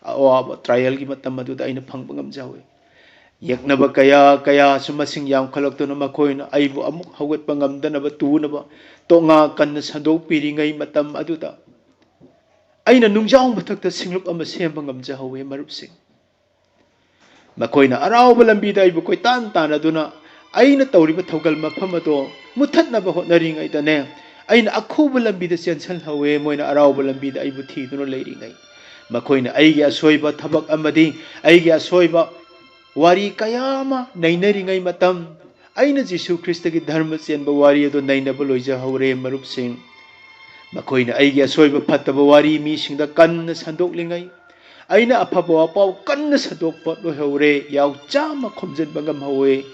ꯑꯋꯥꯕ ꯇ꯭ꯔꯥꯏꯌꯦꯜꯒꯤ ꯃꯇꯝ ꯑꯗꯨꯗ ꯑꯩꯅ ꯐꯪꯕ ꯉꯝꯖꯍꯧꯋꯤ꯫ ꯌꯦꯛꯅꯕ ꯀꯌꯥ ꯀꯌꯥꯁꯨ ꯃꯁꯤꯡ ꯌꯥꯝꯈꯠꯂꯛꯇꯨꯅ ꯃꯈꯣꯏꯅ ꯑꯩꯕꯨ ꯑꯃꯨꯛ ꯍꯧꯒꯠꯄ ꯉꯝꯗꯅꯕ ꯇꯨꯅꯕ ꯇꯣꯉꯥ ꯀꯟꯅ ꯁꯟꯗꯣꯛꯄꯤꯔꯤꯉꯩ ꯃꯇꯝ ꯑꯗꯨꯗ ꯑꯩꯅ ꯅꯨꯡꯖꯥꯎ ꯃꯊꯛꯇ ꯁꯤꯡꯂꯨꯞ ꯑꯃ ꯁꯦꯝꯕ ꯉꯝꯖꯍꯧꯋꯤ꯫ ꯃꯔꯨꯞꯁꯤꯡ, ꯃꯈꯣꯏꯅ ꯑꯔꯥꯎꯕ ꯂꯝꯕꯤꯗ ꯑꯩꯕꯨ ꯀꯣꯏꯇꯥꯟ ꯇꯥꯟꯅꯗꯨꯅ ꯑꯩꯅ ꯇꯧꯔꯤꯕ ꯊꯧꯒꯜ ꯃꯐꯝ ꯑꯗꯣ ꯃꯨꯊꯠꯅꯕ ꯍꯣꯠꯅꯔꯤꯉꯩꯗꯅꯦ, ꯑꯩꯅ ꯑꯈꯨꯕ ꯂꯝꯕꯤꯗ ꯆꯦꯟꯁꯤꯜꯍꯧꯋꯦ꯫ ꯃꯣꯏꯅ ꯑꯔꯥꯎꯕ ꯂꯝꯕꯤꯗ ꯑꯩꯕꯨ ꯊꯤꯗꯨꯅ ꯂꯩꯔꯤꯉꯩ, ꯃꯈꯣꯏꯅ ꯑꯩꯒꯤ ꯑꯁꯣꯏꯕ ꯊꯕꯛ ꯑꯃꯗꯤ ꯑꯩꯒꯤ ꯑꯁꯣꯏꯕ ꯋꯥꯔꯤ ꯀꯌꯥ ꯑꯃ ꯅꯩꯅꯔꯤꯉꯩ ꯃꯇꯝ, ꯑꯩꯅ ꯖꯤꯁꯨ ꯈ꯭ꯔꯤꯁꯇꯒꯤ ꯙꯔꯃ ꯆꯦꯟꯕ ꯋꯥꯔꯤ ꯑꯗꯨ ꯅꯩꯅꯕ ꯂꯣꯏꯖꯍꯧꯔꯦ꯫ ꯃꯔꯨꯞꯁꯤꯡ, ꯃꯈꯣꯏꯅ ꯑꯩꯒꯤ ꯑꯁꯣꯏꯕ ꯐꯠꯇꯕ ꯋꯥꯔꯤ ꯃꯤꯁꯤꯡꯗ ꯀꯟꯅ ꯁꯟꯗꯣꯛꯂꯤꯉꯩ, ꯑꯩꯅ ꯑꯐꯕ ꯋꯥꯄꯥꯎ ꯀꯟꯅ ꯁꯟꯗꯣꯛꯄ ꯂꯣꯏꯍꯧꯔꯦ꯫ ꯌꯥꯎ ꯆꯥꯝꯃ ꯈꯣꯝꯖꯤꯟꯕ ꯉꯝꯍꯧꯋꯦ꯫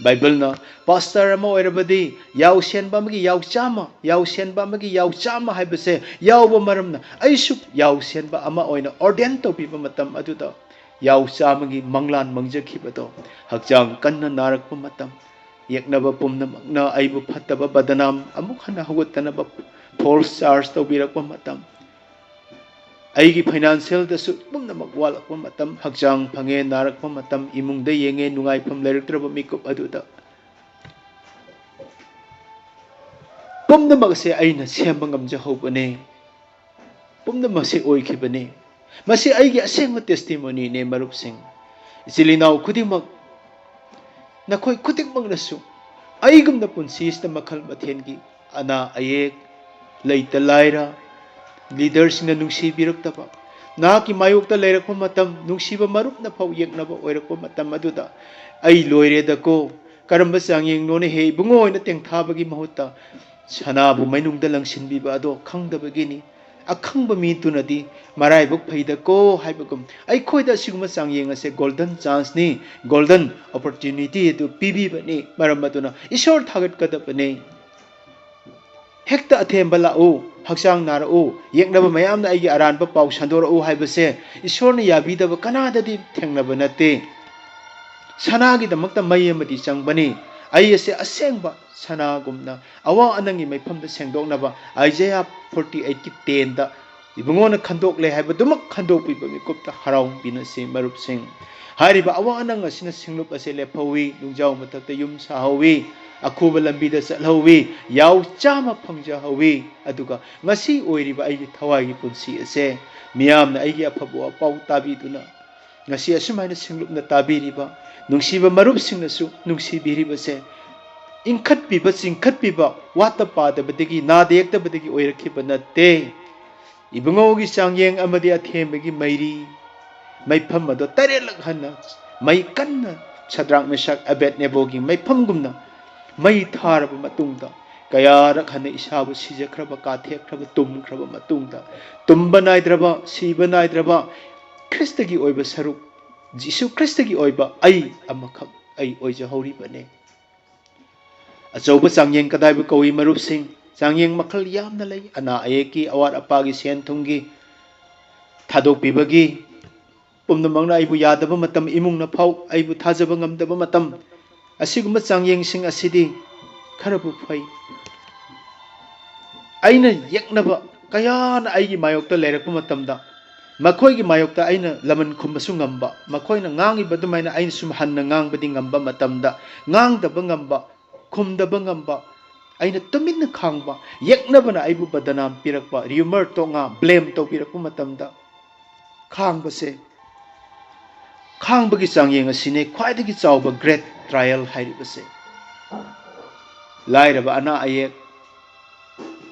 ꯕꯥꯏꯕꯜꯅ ꯄꯥꯁꯇꯔ ꯑꯃ ꯑꯣꯏꯔꯕꯗꯤ ꯌꯥꯎꯁꯦꯟꯕ ꯑꯃꯒꯤ ꯌꯥꯎ ꯆꯥꯝꯃ, ꯌꯥꯎꯁꯦꯟꯕ ꯑꯃꯒꯤ ꯌꯥꯎ ꯆꯥꯝꯃ ꯍꯥꯏꯕꯁꯦ ꯌꯥꯎꯕ ꯃꯔꯝꯅ ꯑꯩꯁꯨ ꯌꯥꯎꯁꯦꯟꯕ ꯑꯃ ꯑꯣꯏꯅ ꯑꯣꯔꯗꯦꯟ ꯇꯧꯕꯤꯕ ꯃꯇꯝ ꯑꯗꯨꯗ ꯌꯥꯎ ꯆꯥꯝꯃꯒꯤ ꯃꯪꯂꯥꯟ ꯃꯪꯖꯈꯤꯕꯗꯣ, ꯍꯛꯆꯥꯡ ꯀꯟꯅ ꯅꯥꯔꯛꯄ ꯃꯇꯝ, ꯌꯦꯛꯅꯕ ꯄꯨꯝꯅꯃꯛꯅ ꯑꯩꯕꯨ ꯐꯠꯇꯕ ꯕꯗꯅꯥꯝ ꯑꯃꯨꯛ ꯍꯟꯅ ꯍꯧꯒꯠꯇꯅꯕ ꯐꯣꯜꯁ ꯆꯥꯔꯖ ꯇꯧꯕꯤꯔꯛꯄ ꯃꯇꯝ, ꯑꯩꯒꯤ ꯐꯥꯏꯅꯥꯟꯁꯤꯌꯦꯜꯗꯁꯨ ꯄꯨꯝꯅꯃꯛ ꯋꯥꯠꯂꯛꯄ ꯃꯇꯝ, ꯍꯛꯆꯥꯡ ꯐꯪꯉꯦ ꯅꯥꯔꯛꯄ ꯃꯇꯝ, ꯏꯃꯨꯡꯗ ꯌꯦꯡꯉꯦ ꯅꯨꯡꯉꯥꯏꯐꯝ ꯂꯩꯔꯛꯇ꯭ꯔꯕ ꯃꯤꯀꯨꯞ ꯑꯗꯨꯗ, ꯄꯨꯝꯅꯃꯛ ꯑꯁꯦ ꯑꯩꯅ ꯁꯦꯝꯕ ꯉꯝꯖꯍꯧꯕꯅꯦ꯫ ꯄꯨꯝꯅꯃꯛꯁꯦ ꯑꯣꯏꯈꯤꯕꯅꯤ꯫ ꯃꯁꯤ ꯑꯩꯒꯤ ꯑꯁꯦꯡꯕ ꯇꯦꯁꯇꯤꯃꯣꯅꯤꯅꯦ꯫ ꯃꯔꯨꯞꯁꯤꯡ, ꯏꯆꯤꯜ ꯏꯅꯥꯎ ꯈꯨꯗꯤꯡꯃꯛ, ꯅꯈꯣꯏ ꯈꯨꯗꯤꯡꯃꯛꯅꯁꯨ ꯑꯩꯒꯨꯝꯅ ꯄꯨꯟꯁꯤꯁꯤꯗ ꯃꯈꯜ ꯃꯊꯦꯜꯒꯤ ꯑꯅꯥ ꯑꯌꯦꯛ, ꯂꯩꯇ ꯂꯥꯏꯔ, ꯂꯤꯗꯔꯁꯤꯡꯅ ꯅꯨꯡꯁꯤꯕꯤꯔꯛꯇꯕ, ꯅꯍꯥꯛꯀꯤ ꯃꯥꯌꯣꯛꯇ ꯂꯩꯔꯛꯄ ꯃꯇꯝ, ꯅꯨꯡꯁꯤꯕ ꯃꯔꯨꯞꯅ ꯐꯥꯎ ꯌꯦꯛꯅꯕ ꯑꯣꯏꯔꯛꯄ ꯃꯇꯝ ꯑꯗꯨꯗ, "ꯑꯩ ꯂꯣꯏꯔꯦꯗꯀꯣ, ꯀꯔꯝꯕ ꯆꯥꯡꯌꯦꯡꯅꯣꯅꯦ ꯍꯦ ꯏꯕꯨꯡꯉꯣ?" ꯍꯥꯏꯅ ꯇꯦꯡꯊꯥꯕꯒꯤ ꯃꯍꯨꯠꯇ ꯁꯅꯥꯕꯨ ꯃꯩꯅꯨꯡꯗ ꯂꯪꯁꯤꯟꯕꯤꯕ ꯑꯗꯣ ꯈꯪꯗꯕꯒꯤꯅꯤ꯫ ꯑꯈꯪꯕ ꯃꯤꯗꯨꯅꯗꯤ "ꯃꯔꯥꯏꯕꯛ ꯐꯩꯗꯀꯣ" ꯍꯥꯏꯕꯒꯨꯝ, ꯑꯩꯈꯣꯏꯗ ꯑꯁꯤꯒꯨꯝꯕ ꯆꯥꯡꯌꯦꯡ ꯑꯁꯦ ꯒꯣꯜꯗꯟ ꯆꯥꯟꯁꯅꯤ, ꯒꯣꯜꯗꯟ ꯑꯣꯄꯣꯔꯆꯨꯅꯤꯇꯤ ꯑꯗꯨ ꯄꯤꯕꯤꯕꯅꯤ꯫ ꯃꯔꯝ ꯑꯗꯨꯅ ꯏꯁꯣꯔ ꯊꯥꯒꯠꯀꯗꯕꯅꯤ꯫ ꯍꯦꯛꯇ ꯑꯊꯦꯝꯕ ꯂꯥꯛꯎ, ꯍꯛꯆꯥꯡ ꯅꯥꯔꯛꯎ, ꯌꯦꯛꯅꯕ ꯃꯌꯥꯝꯅ ꯑꯩꯒꯤ ꯑꯔꯥꯟꯕ ꯄꯥꯎ ꯁꯟꯗꯣꯔꯛꯎ ꯍꯥꯏꯕꯁꯦ ꯏꯁꯣꯔꯅ ꯌꯥꯕꯤꯗꯕ ꯀꯅꯥꯗꯗꯤ ꯊꯦꯡꯅꯕ ꯅꯠꯇꯦ꯫ ꯁꯅꯥꯒꯤꯗꯃꯛꯇ ꯃꯩ ꯑꯃꯗꯤ ꯆꯪꯕꯅꯤ꯫ ꯑꯩ ꯑꯁꯦ ꯑꯁꯦꯡꯕ ꯁꯅꯥꯒꯨꯝꯅ ꯑꯋꯥ ꯑꯅꯪꯒꯤ ꯃꯩꯐꯝꯗ ꯁꯦꯡꯗꯣꯛꯅꯕ ꯑꯥꯏꯖꯌꯥ ꯐꯣꯔꯇꯤ ꯑꯩꯠꯀꯤ ꯇꯦꯟꯗ ꯏꯕꯨꯡꯉꯣꯅ ꯈꯟꯗꯣꯛꯂꯦ ꯍꯥꯏꯕꯗꯨꯃꯛ ꯈꯟꯗꯣꯛꯄꯤꯕ ꯃꯤꯀꯨꯞꯇ ꯍꯔꯥꯎꯕꯤꯅꯁꯤ ꯃꯔꯨꯞꯁꯤꯡ꯫ ꯍꯥꯏꯔꯤꯕ ꯑꯋꯥ ꯑꯅꯪ ꯑꯁꯤꯅ ꯁꯤꯡꯂꯨꯞ ꯑꯁꯦ ꯂꯦꯞꯍꯧꯋꯤ, ꯅꯨꯡꯖꯥꯎ ꯃꯊꯛꯇ ꯌꯨꯝ ꯁꯥꯍꯧꯋꯤ, ꯑꯈꯨꯕ ꯂꯝꯕꯤꯗ ꯆꯠꯍꯧꯋꯤ, ꯌꯥꯎ ꯆꯥꯝꯃ ꯐꯪꯖꯍꯧꯋꯤ꯫ ꯑꯗꯨꯒ ꯉꯁꯤ ꯑꯣꯏꯔꯤꯕ ꯑꯩꯒꯤ ꯊꯋꯥꯏꯒꯤ ꯄꯨꯟꯁꯤ ꯑꯁꯦ ꯃꯤꯌꯥꯝꯅ ꯑꯩꯒꯤ ꯑꯐꯕ ꯄꯥꯎ ꯇꯥꯕꯤꯗꯨꯅ ꯉꯁꯤ ꯑꯁꯨꯃꯥꯏꯅ ꯁꯤꯡꯂꯨꯞꯅ ꯇꯥꯕꯤꯔꯤꯕ ꯅꯨꯡꯁꯤꯕ ꯃꯔꯨꯞꯁꯤꯡꯅꯁꯨ ꯅꯨꯡꯁꯤꯕꯤꯔꯤꯕꯁꯦ ꯏꯟꯈꯠꯄꯤꯕ, ꯆꯤꯡꯈꯠꯄꯤꯕ, ꯋꯥꯠꯇ ꯄꯥꯗꯕꯗꯒꯤ, ꯅꯥꯗ ꯌꯦꯛꯇꯕꯗꯒꯤ ꯑꯣꯏꯔꯛꯈꯤꯕ ꯅꯠꯇꯦ꯫ ꯏꯕꯨꯡꯉꯣꯒꯤ ꯆꯥꯡꯌꯦꯡ ꯑꯃꯗꯤ ꯑꯊꯦꯝꯕꯒꯤ ꯃꯩꯔꯤ, ꯃꯩꯐꯝ ꯑꯗꯣ ꯇꯔꯦꯠꯂꯛ ꯍꯟꯅ ꯃꯩ ꯀꯟꯅ ꯁꯗ꯭ꯔꯥꯛ, ꯃꯦꯁꯥꯛ, ꯑꯕꯦꯗꯅꯦꯒꯣꯒꯤ ꯃꯩꯐꯝꯒꯨꯝꯅ ꯃꯩ ꯊꯥꯔꯕ ꯃꯇꯨꯡꯗ, ꯀꯌꯥꯔꯛ ꯍꯟꯅ ꯏꯁꯥꯕꯨ ꯁꯤꯖꯈ꯭ꯔꯕ, ꯀꯥꯊꯦꯛꯈ꯭ꯔꯕ, ꯇꯨꯝꯈ꯭ꯔꯕ ꯃꯇꯨꯡꯗ, ꯇꯨꯝꯕ ꯅꯥꯏꯗ꯭ꯔꯕ, ꯁꯤꯕ ꯅꯥꯏꯗ꯭ꯔꯕ ꯈ꯭ꯔꯤꯁꯇꯒꯤ ꯑꯣꯏꯕ ꯁꯔꯨꯛ, ꯖꯤꯁꯨ ꯈ꯭ꯔꯤꯁꯇꯒꯤ ꯑꯣꯏꯕ ꯑꯩ ꯑꯃꯈꯛ ꯑꯩ ꯑꯣꯏꯖꯍꯧꯔꯤꯕꯅꯦ꯫ ꯑꯆꯧꯕ ꯆꯥꯡꯌꯦꯡ ꯀꯗꯥꯏꯕꯨ ꯀꯧꯏ, ꯃꯔꯨꯞꯁꯤꯡ? ꯆꯥꯡꯌꯦꯡ ꯃꯈꯜ ꯌꯥꯝꯅ ꯂꯩ꯫ ꯑꯅꯥ ꯑꯌꯦꯛꯀꯤ, ꯑꯋꯥꯠ ꯑꯄꯥꯒꯤ, ꯁꯦꯟ ꯊꯨꯝꯒꯤ, ꯊꯥꯗꯣꯛꯄꯤꯕꯒꯤ, ꯄꯨꯝꯅꯃꯛꯅ ꯑꯩꯕꯨ ꯌꯥꯗꯕ ꯃꯇꯝ, ꯏꯃꯨꯡꯅ ꯐꯥꯎ ꯑꯩꯕꯨ ꯊꯥꯖꯕ ꯉꯝꯗꯕ ꯃꯇꯝ, ꯑꯁꯤꯒꯨꯝꯕ ꯆꯥꯡꯌꯦꯡꯁꯤꯡ ꯑꯁꯤꯗꯤ ꯈꯔꯕꯨ ꯐꯩ꯫ ꯑꯩꯅ ꯌꯦꯛꯅꯕ ꯀꯌꯥꯅ ꯑꯩꯒꯤ ꯃꯥꯌꯣꯛꯇ ꯂꯩꯔꯛꯄ ꯃꯇꯝꯗ, ꯃꯈꯣꯏꯒꯤ ꯃꯥꯌꯣꯛꯇ ꯑꯩꯅ ꯂꯃꯟ ꯈꯨꯝꯕꯁꯨ ꯉꯝꯕ, ꯃꯈꯣꯏꯅ ꯉꯥꯡꯉꯤꯕ ꯑꯗꯨꯃꯥꯏꯅ ꯑꯩꯅꯁꯨ ꯍꯟꯅ ꯉꯥꯡꯕꯗꯤ ꯉꯝꯕ ꯃꯇꯝꯗ, ꯉꯥꯡꯗꯕ ꯉꯝꯕ, ꯈꯨꯝꯗꯕ ꯉꯝꯕ, ꯑꯩꯅ ꯇꯨꯃꯤꯟꯅ ꯈꯥꯡꯕ, ꯌꯦꯛꯅꯕꯅ ꯑꯩꯕꯨ ꯕꯗꯅꯥꯝ ꯄꯤꯔꯛꯄ, ꯔꯤꯌꯨꯃꯔ ꯇꯣꯉꯥ, ꯕ꯭ꯂꯦꯝ ꯇꯧꯕꯤꯔꯛꯄ ꯃꯇꯝꯗ ꯈꯥꯡꯕꯁꯦ, ꯈꯥꯡꯕꯒꯤ ꯆꯥꯡꯌꯦꯡ ꯑꯁꯤꯅꯦ ꯈ꯭ꯋꯥꯏꯗꯒꯤ ꯆꯥꯎꯕ ꯒ꯭ꯔꯦꯠ ꯇ꯭ꯔꯥꯏꯌꯦꯜ ꯍꯥꯏꯔꯤꯕꯁꯦ꯫ ꯂꯥꯏꯔꯕ, ꯑꯅꯥ ꯑꯌꯦꯛ,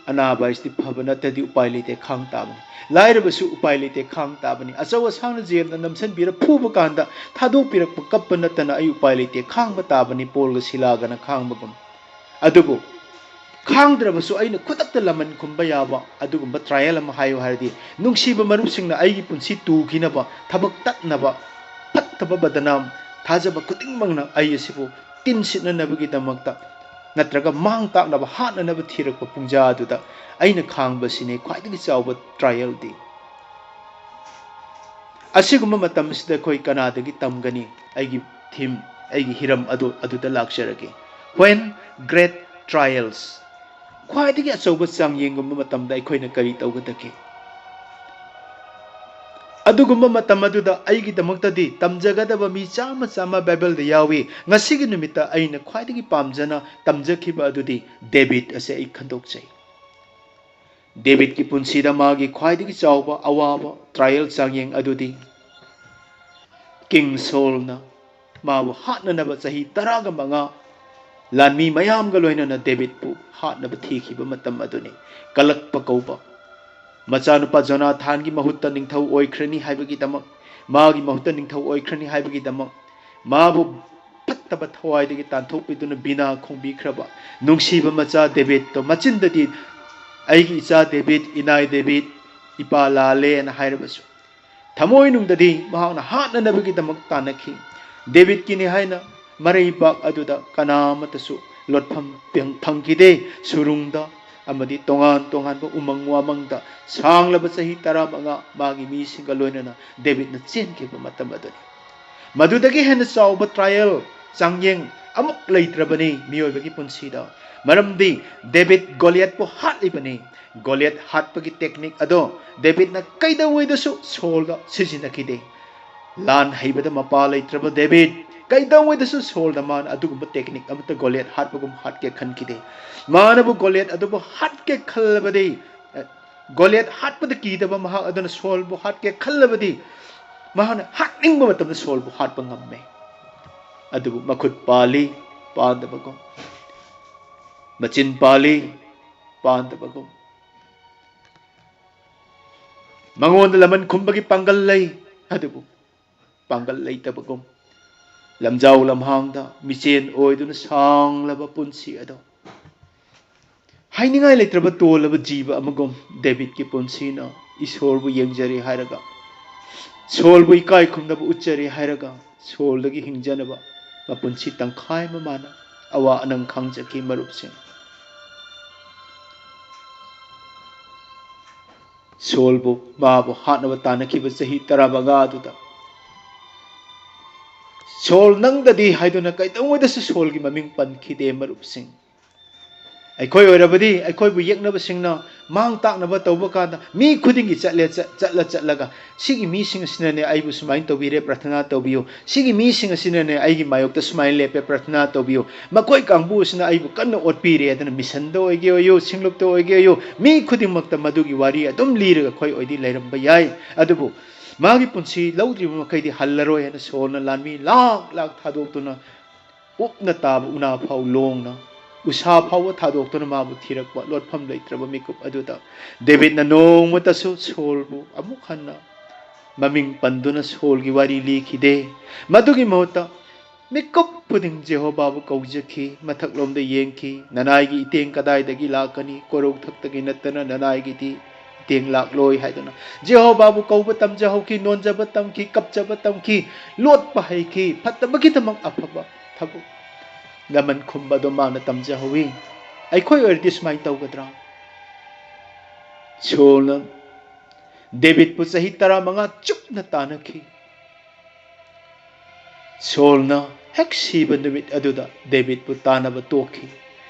ꯑꯅꯥꯕ ꯍꯥꯏꯁꯤꯗꯤ ꯐꯕ ꯅꯠꯇ꯭ꯔꯗꯤ ꯎꯄꯥꯏ ꯂꯩꯇꯦ, ꯈꯥꯡ ꯇꯥꯕꯅꯤ꯫ ꯂꯥꯏꯔꯕꯁꯨ ꯎꯄꯥꯏ ꯂꯩꯇꯦ, ꯈꯥꯡ ꯇꯥꯕꯅꯤ꯫ ꯑꯆꯧ ꯑꯁꯥꯡꯅ ꯖꯦꯜꯗ ꯅꯝꯁꯤꯟꯕꯤꯔ ꯐꯨꯕ ꯀꯥꯟꯗ ꯊꯥꯗꯣꯛꯄꯤꯔꯛꯄ ꯀꯞꯄ ꯅꯠꯇꯅ ꯑꯩ ꯎꯄꯥꯏ ꯂꯩꯇꯦ, ꯈꯥꯡꯕ ꯇꯥꯕꯅꯤ, ꯄꯣꯜꯒ ꯁꯤꯂꯥꯒꯅ ꯈꯥꯡꯕꯒꯨꯝ꯫ ꯑꯗꯨꯕꯨ ꯈꯥꯡꯗ꯭ꯔꯕꯁꯨ ꯑꯩꯅ ꯈꯨꯗꯛꯇ ꯂꯃꯟ ꯈꯨꯝꯕ ꯌꯥꯕ ꯑꯗꯨꯒꯨꯝꯕ ꯇ꯭ꯔꯥꯏꯌꯦꯜ ꯑꯃ ꯍꯥꯏꯌꯨ ꯍꯥꯏꯔꯗꯤ, ꯅꯨꯡꯁꯤꯕ ꯃꯔꯨꯞꯁꯤꯡꯅ ꯑꯩꯒꯤ ꯄꯨꯟꯁꯤ ꯇꯨꯈꯤꯅꯕ, ꯊꯕꯛ ꯇꯠꯅꯕ, ꯐꯠꯇꯕ ꯕꯗꯅꯥꯝ, ꯊꯥꯖꯕ ꯈꯨꯗꯤꯡꯃꯛꯅ ꯑꯩ ꯑꯁꯤꯕꯨ ꯇꯤꯟ ꯁꯤꯠꯅꯅꯕꯒꯤꯗꯃꯛꯇ ꯅꯠꯇ꯭ꯔꯒ ꯃꯥꯡ ꯇꯥꯛꯅꯕ, ꯍꯥꯠꯅꯅꯕ ꯊꯤꯔꯛꯄ ꯄꯨꯡꯖꯥ ꯑꯗꯨꯗ ꯑꯩꯅ ꯈꯥꯡꯕꯁꯤꯅꯤ ꯈ꯭ꯋꯥꯏꯗꯒꯤ ꯆꯥꯎꯕ ꯇ꯭ꯔꯥꯏꯌꯦꯜꯗꯤ꯫ ꯑꯁꯤꯒꯨꯝꯕ ꯃꯇꯝ ꯑꯁꯤꯗ ꯑꯩꯈꯣꯏ ꯀꯅꯥꯗꯒꯤ ꯇꯝꯒꯅꯤ? ꯑꯩꯒꯤ ꯊꯤꯝ, ꯑꯩꯒꯤ ꯍꯤꯔꯝ ꯑꯗꯨ ꯑꯗꯨꯗ ꯂꯥꯛꯆꯔꯒꯦ꯫ When great trials, ꯈ꯭ꯋꯥꯏꯗꯒꯤ ꯑꯆꯧꯕ ꯆꯥꯡꯌꯦꯡꯒꯨꯝꯕ ꯃꯇꯝꯗ ꯑꯩꯈꯣꯏꯅ ꯀꯔꯤ ꯇꯧꯒꯗꯒꯦ? ꯑꯗꯨꯒꯨꯝꯕ ꯃꯇꯝ ꯑꯗꯨꯗ ꯑꯩꯒꯤꯗꯃꯛꯇꯗꯤ ꯇꯝꯖꯒꯗꯕ ꯃꯤ ꯆꯥꯝꯃ ꯆꯥꯝꯃ ꯕꯥꯏꯕꯜꯗ ꯌꯥꯎꯏ꯫ ꯉꯁꯤꯒꯤ ꯅꯨꯃꯤꯠꯇ ꯑꯩꯅ ꯈ꯭ꯋꯥꯏꯗꯒꯤ ꯄꯥꯝꯖꯅ ꯇꯝꯖꯈꯤꯕ ꯑꯗꯨꯗꯤ ꯗꯦꯕꯤꯠ ꯑꯁꯦ ꯑꯩ ꯈꯟꯗꯣꯛꯆꯩ꯫ ꯗꯦꯕꯤꯠꯀꯤ ꯄꯨꯟꯁꯤꯗ ꯃꯥꯒꯤ ꯈ꯭ꯋꯥꯏꯗꯒꯤ ꯆꯥꯎꯕ ꯑꯋꯥꯕ ꯇ꯭ꯔꯥꯏꯌꯦꯜ ꯆꯥꯡꯌꯦꯡ ꯑꯗꯨꯗꯤ ꯀꯤꯡ ꯁꯣꯜꯅ ꯃꯥꯕꯨ ꯍꯥꯠꯅꯅꯕ ꯆꯍꯤ ꯇꯔꯥꯒ ꯃꯉꯥ ꯂꯥꯟꯃꯤ ꯃꯌꯥꯝꯒ ꯂꯣꯏꯅꯅ ꯗꯦꯕꯤꯠꯄꯨ ꯍꯥꯠꯅꯕ ꯊꯤꯈꯤꯕ ꯃꯇꯝ ꯑꯗꯨꯅꯤ꯫ ꯀꯂꯛꯄ ꯀꯧꯕ ꯃꯆꯥꯅꯨꯄꯥ ꯖꯣꯅꯥꯊꯥꯟꯒꯤ ꯃꯍꯨꯠꯇ ꯅꯤꯡꯊꯧ ꯑꯣꯏꯈ꯭ꯔꯅꯤ ꯍꯥꯏꯕꯒꯤꯗꯃꯛ, ꯃꯥꯒꯤ ꯃꯍꯨꯠꯇ ꯅꯤꯡꯊꯧ ꯑꯣꯏꯈ꯭ꯔꯅꯤ ꯍꯥꯏꯕꯒꯤꯗꯃꯛ ꯃꯥꯕꯨ ꯐꯠꯇꯕ ꯊꯋꯥꯏꯗꯒꯤ ꯇꯥꯟꯊꯣꯛꯄꯤꯗꯨꯅ ꯕꯤꯅꯥ ꯈꯣꯡꯕꯤꯈ꯭ꯔꯕ ꯅꯨꯡꯁꯤꯕ ꯃꯆꯥ ꯗꯦꯕꯤꯠꯇꯣ ꯃꯆꯤꯟꯗꯗꯤ, "ꯑꯩꯒꯤ ꯏꯆꯥ ꯗꯦꯕꯤꯠ, ꯏꯅꯥꯏ ꯗꯦꯕꯤꯠ, ꯏꯄꯥ ꯂꯥꯜꯂꯦꯅ" ꯍꯥꯏꯔꯕꯁꯨ, ꯊꯃꯣꯏꯅꯨꯡꯗꯗꯤ ꯃꯍꯥꯛꯅ ꯍꯥꯠꯅꯅꯕꯒꯤꯗꯃꯛ ꯇꯥꯟꯅꯈꯤ꯫ ꯗꯦꯕꯤꯠꯀꯤꯅꯤ ꯍꯥꯏꯅ ꯃꯔꯩꯕꯥꯛ ꯑꯗꯨꯗ ꯀꯅꯥ ꯑꯃꯠꯇꯁꯨ ꯂꯣꯠꯐꯝ ꯐꯪ-, ꯐꯪꯈꯤꯗꯦ꯫ ꯁꯨꯔꯨꯡꯗ ꯑꯃꯗꯤ ꯇꯣꯉꯥꯟ ꯇꯣꯉꯥꯟꯕ ꯎꯃꯪ ꯋꯥꯃꯪꯗ ꯁꯥꯡꯂꯕ ꯆꯍꯤ ꯇꯔꯥꯃꯉꯥ ꯃꯥꯒꯤ ꯃꯤꯁꯤꯡꯒ ꯂꯣꯏꯅꯅ ꯗꯦꯕꯤꯠꯅ ꯆꯦꯟꯈꯤꯕ ꯃꯇꯝ ꯑꯗꯨꯅꯤ꯫ ꯃꯗꯨꯗꯒꯤ ꯍꯦꯟꯅ ꯆꯥꯎꯕ ꯇ꯭ꯔꯥꯏꯌꯦꯜ, ꯆꯥꯡꯌꯦꯡ ꯑꯃꯨꯛ ꯂꯩꯇ꯭ꯔꯕꯅꯤ ꯃꯤꯑꯣꯏꯕꯒꯤ ꯄꯨꯟꯁꯤꯗ꯫ ꯃꯔꯝꯗꯤ ꯗꯦꯕꯤꯠ ꯒꯣꯂꯤꯌꯠꯄꯨ ꯍꯥꯠꯂꯤꯕꯅꯤ꯫ ꯒꯣꯂꯤꯌꯠ ꯍꯥꯠꯄꯒꯤ ꯇꯦꯛꯅꯤꯛ ꯑꯗꯣ ꯗꯦꯕꯤꯠꯅ ꯀꯩꯗꯧꯉꯩꯗꯁꯨ ꯁꯣꯜꯗ ꯁꯤꯖꯤꯟꯅꯈꯤꯗꯦ꯫ ꯂꯥꯟ ꯍꯩꯕꯗ ꯃꯄꯥ ꯂꯩꯇ꯭ꯔꯕ ꯗꯦꯕꯤꯠ ꯀꯩꯗꯧꯉꯩꯗꯁꯨ ꯁꯣꯜꯗ ꯃꯥꯅ ꯑꯗꯨꯒꯨꯝꯕ ꯇꯦꯛꯅꯤꯛ ꯑꯃꯠꯇ ꯒꯣꯂꯤꯌꯠ ꯍꯥꯠꯄꯒꯨꯝ ꯍꯥꯠꯀꯦ ꯈꯟꯈꯤꯗꯦ꯫ ꯃꯥꯅꯕꯨ ꯒꯣꯂꯤꯌꯠ ꯑꯗꯨꯕꯨ ꯍꯥꯠꯀꯦ ꯈꯜꯂꯕꯗꯤ, ꯑ, ꯒꯣꯂꯤꯌꯠ ꯍꯥꯠꯄꯗ ꯀꯤꯗꯕ ꯃꯍꯥꯛ ꯑꯗꯨꯅ ꯁꯣꯜꯕꯨ ꯍꯥꯠꯀꯦ ꯈꯜꯂꯕꯗꯤ ꯃꯍꯥꯛꯅ ꯍꯥꯠꯅꯤꯡꯕ ꯃꯇꯝꯗ ꯁꯣꯜꯕꯨ ꯍꯥꯠꯄ ꯉꯝꯃꯦ꯫ ꯑꯗꯨꯕꯨ ꯃꯈꯨꯠ ꯄꯥꯜꯂꯤ, ꯄꯥꯟꯗꯕꯒꯨꯝ, ꯃꯆꯤꯟ ꯄꯥꯜꯂꯤ, ꯄꯥꯟꯗꯕꯒꯨꯝ, ꯃꯉꯣꯟꯗ ꯂꯃꯟ ꯈꯨꯝꯕꯒꯤ ꯄꯥꯡꯒꯜ ꯂꯩ, ꯑꯗꯨꯕꯨ ꯄꯥꯡꯒꯜ ꯂꯩꯇꯕꯒꯨꯝ, ꯂꯝꯖꯥꯎ ꯂꯝꯍꯥꯡꯗ ꯃꯤꯆꯦꯟ ꯑꯣꯏꯗꯨꯅ ꯁꯥꯡꯂꯕ ꯄꯨꯟꯁꯤ ꯑꯗꯣ ꯍꯥꯏꯅꯤꯡꯉꯥꯏ ꯂꯩꯇ꯭ꯔꯕ ꯇꯣꯜꯂꯕ ꯖꯤꯕ ꯑꯃꯒꯨꯝ ꯗꯦꯕꯤꯠꯀꯤ ꯄꯨꯟꯁꯤꯅ ꯏꯁꯣꯔꯕꯨ ꯌꯦꯡꯖꯔꯦ ꯍꯥꯏꯔꯒ, ꯁꯣꯜꯕꯨ ꯏꯀꯥꯏ ꯈꯨꯝꯅꯕ ꯎꯠꯆꯔꯦ ꯍꯥꯏꯔꯒ, ꯁꯣꯜꯗꯒꯤ ꯍꯤꯡꯖꯅꯕ ꯃꯄꯨꯟꯁꯤ ꯇꯪꯈꯥꯏ ꯑꯃ ꯃꯥꯅ ꯑꯋꯥ ꯑꯅꯪ ꯈꯥꯡꯖꯈꯤ, ꯃꯔꯨꯞꯁꯤꯡ꯫ ꯁꯣꯜꯕꯨ, ꯃꯥꯕꯨ ꯍꯥꯠꯅꯕ ꯇꯥꯟꯅꯈꯤꯕ ꯆꯍꯤ ꯇꯔꯥꯃꯉꯥ ꯑꯗꯨꯗ ꯁꯣꯜ ꯅꯪꯗꯗꯤ ꯍꯥꯏꯗꯨꯅ ꯀꯩꯗꯧꯉꯩꯗꯁꯨ ꯁꯣꯜꯒꯤ ꯃꯃꯤꯡ ꯄꯟꯈꯤꯗꯦ, ꯃꯔꯨꯞꯁꯤꯡ꯫ ꯑꯩꯈꯣꯏ ꯑꯣꯏꯔꯕꯗꯤ ꯑꯩꯈꯣꯏꯕꯨ ꯌꯦꯛꯅꯕꯁꯤꯡꯅ ꯃꯥꯡ ꯇꯥꯛꯅꯕ ꯇꯧꯕ ꯀꯥꯟꯗ ꯃꯤ ꯈꯨꯗꯤꯡꯒꯤ ꯆꯠꯂꯦ, ꯆꯠ-, ꯆꯠꯂ ꯆꯠꯂꯒ, "ꯁꯤꯒꯤ ꯃꯤꯁꯤꯡ ꯑꯁꯤꯅꯅꯦ ꯑꯩꯕꯨ ꯁꯨꯃꯥꯏꯅ ꯇꯧꯕꯤꯔꯦ, ꯄ꯭ꯔꯥꯊꯅꯥ ꯇꯧꯕꯤꯌꯨ꯫ ꯁꯤꯒꯤ ꯃꯤꯁꯤꯡ ꯑꯁꯤꯅꯅꯦ ꯑꯩꯒꯤ ꯃꯥꯌꯣꯛꯇ ꯁꯨꯃꯥꯏꯅ ꯂꯦꯞꯄꯦ, ꯄ꯭ꯔꯥꯊꯅꯥ ꯇꯧꯕꯤꯌꯨ꯫ ꯃꯈꯣꯏ ꯀꯥꯡꯕꯨ ꯑꯁꯤꯅ ꯑꯩꯕꯨ ꯀꯟꯅ ꯑꯣꯠꯄꯤꯔꯦ" ꯍꯥꯏꯗꯅ ꯃꯤꯁꯟꯗ ꯑꯣꯏꯒꯦ ꯑꯣꯏꯌꯨ, ꯁꯤꯡꯂꯨꯞꯇ ꯑꯣꯏꯒꯦ ꯑꯣꯏꯌꯨ, ꯃꯤ ꯈꯨꯗꯤꯡꯃꯛꯇ ꯃꯗꯨꯒꯤ ꯋꯥꯔꯤ ꯑꯗꯨꯝ ꯂꯤꯔꯒ ꯑꯩꯈꯣꯏ ꯑꯣꯏꯗꯤ ꯂꯩꯔꯝꯕ ꯌꯥꯏ꯫ ꯑꯗꯨꯕꯨ ꯃꯥꯒꯤ ꯄꯨꯟꯁꯤ ꯂꯧꯗ꯭ꯔꯤꯕ ꯃꯈꯩꯗꯤ ꯍꯜꯂꯔꯣꯏ ꯍꯥꯏꯅ ꯁꯣꯜꯅ ꯂꯥꯟꯃꯤ ꯂꯥꯛ ꯂꯥꯛ ꯊꯥꯗꯣꯛꯇꯨꯅ ꯎꯞꯅ ꯇꯥꯕ ꯎꯅꯥ ꯐꯥꯎ ꯂꯣꯡꯅ, ꯎꯁꯥ ꯐꯥꯎꯕ ꯊꯥꯗꯣꯛꯇꯨꯅ ꯃꯥꯕꯨ ꯊꯤꯔꯛꯄ ꯂꯣꯠꯐꯝ ꯂꯩꯇ꯭ꯔꯕ ꯃꯤꯀꯨꯞ ꯑꯗꯨꯗ ꯗꯦꯕꯤꯠꯅ ꯅꯣꯡꯃꯇꯁꯨ ꯁꯣꯜꯕꯨ ꯑꯃꯨꯛ ꯍꯟꯅ ꯃꯃꯤꯡ ꯄꯟꯗꯨꯅ ꯁꯣꯜꯒꯤ ꯋꯥꯔꯤ ꯂꯤꯈꯤꯗꯦ꯫ ꯃꯗꯨꯒꯤ ꯃꯍꯨꯠꯇ ꯃꯤꯀꯨꯞ ꯈꯨꯗꯤꯡ ꯖꯦꯍꯣꯕꯥꯕꯨ ꯀꯧꯖꯈꯤ, ꯃꯊꯛꯂꯣꯝꯗ ꯌꯦꯡꯈꯤ꯫ "ꯅꯅꯥꯏꯒꯤ ꯏꯇꯦꯡ ꯀꯗꯥꯏꯗꯒꯤ ꯂꯥꯛꯀꯅꯤ? ꯀꯣꯔꯧꯊꯛꯇꯒꯤ ꯅꯠꯇꯅ ꯅꯅꯥꯏꯒꯤꯗꯤ ꯏꯇꯦꯡ ꯂꯥꯛꯂꯣꯏ" ꯍꯥꯏꯗꯨꯅ ꯖꯦꯍꯣꯕꯥꯕꯨ ꯀꯧꯕ ꯇꯝꯖꯍꯧꯈꯤ, ꯅꯣꯟꯖꯕ ꯇꯝꯈꯤ, ꯀꯞꯆꯕ ꯇꯝꯈꯤ, ꯂꯣꯠꯄ ꯍꯩꯈꯤ, ꯐꯠꯇꯕꯒꯤꯗꯃꯛ ꯑꯐꯕ ꯊꯕꯛ ꯂꯃꯟ ꯈꯨꯝꯕ ꯑꯗꯨ ꯃꯥꯅ ꯇꯝꯖꯍꯧꯋꯤ꯫ ꯑꯩꯈꯣꯏ ꯑꯣꯏꯔꯗꯤ ꯁꯨꯃꯥꯏꯅ ꯇꯧꯒꯗ꯭ꯔꯥ? ꯁꯣꯜꯅ ꯗꯦꯕꯤꯠꯄꯨ ꯆꯍꯤ ꯇꯔꯥꯃꯉꯥ ꯆꯨꯞꯅ ꯇꯥꯟꯅꯈꯤ꯫ ꯁꯣꯜꯅ ꯍꯦꯛ ꯁꯤꯕ ꯅꯨꯃꯤꯠ ꯑꯗꯨꯗ ꯗꯦꯕꯤꯠꯄꯨ ꯇꯥꯟꯅꯕ ꯇꯣꯛꯈꯤ꯫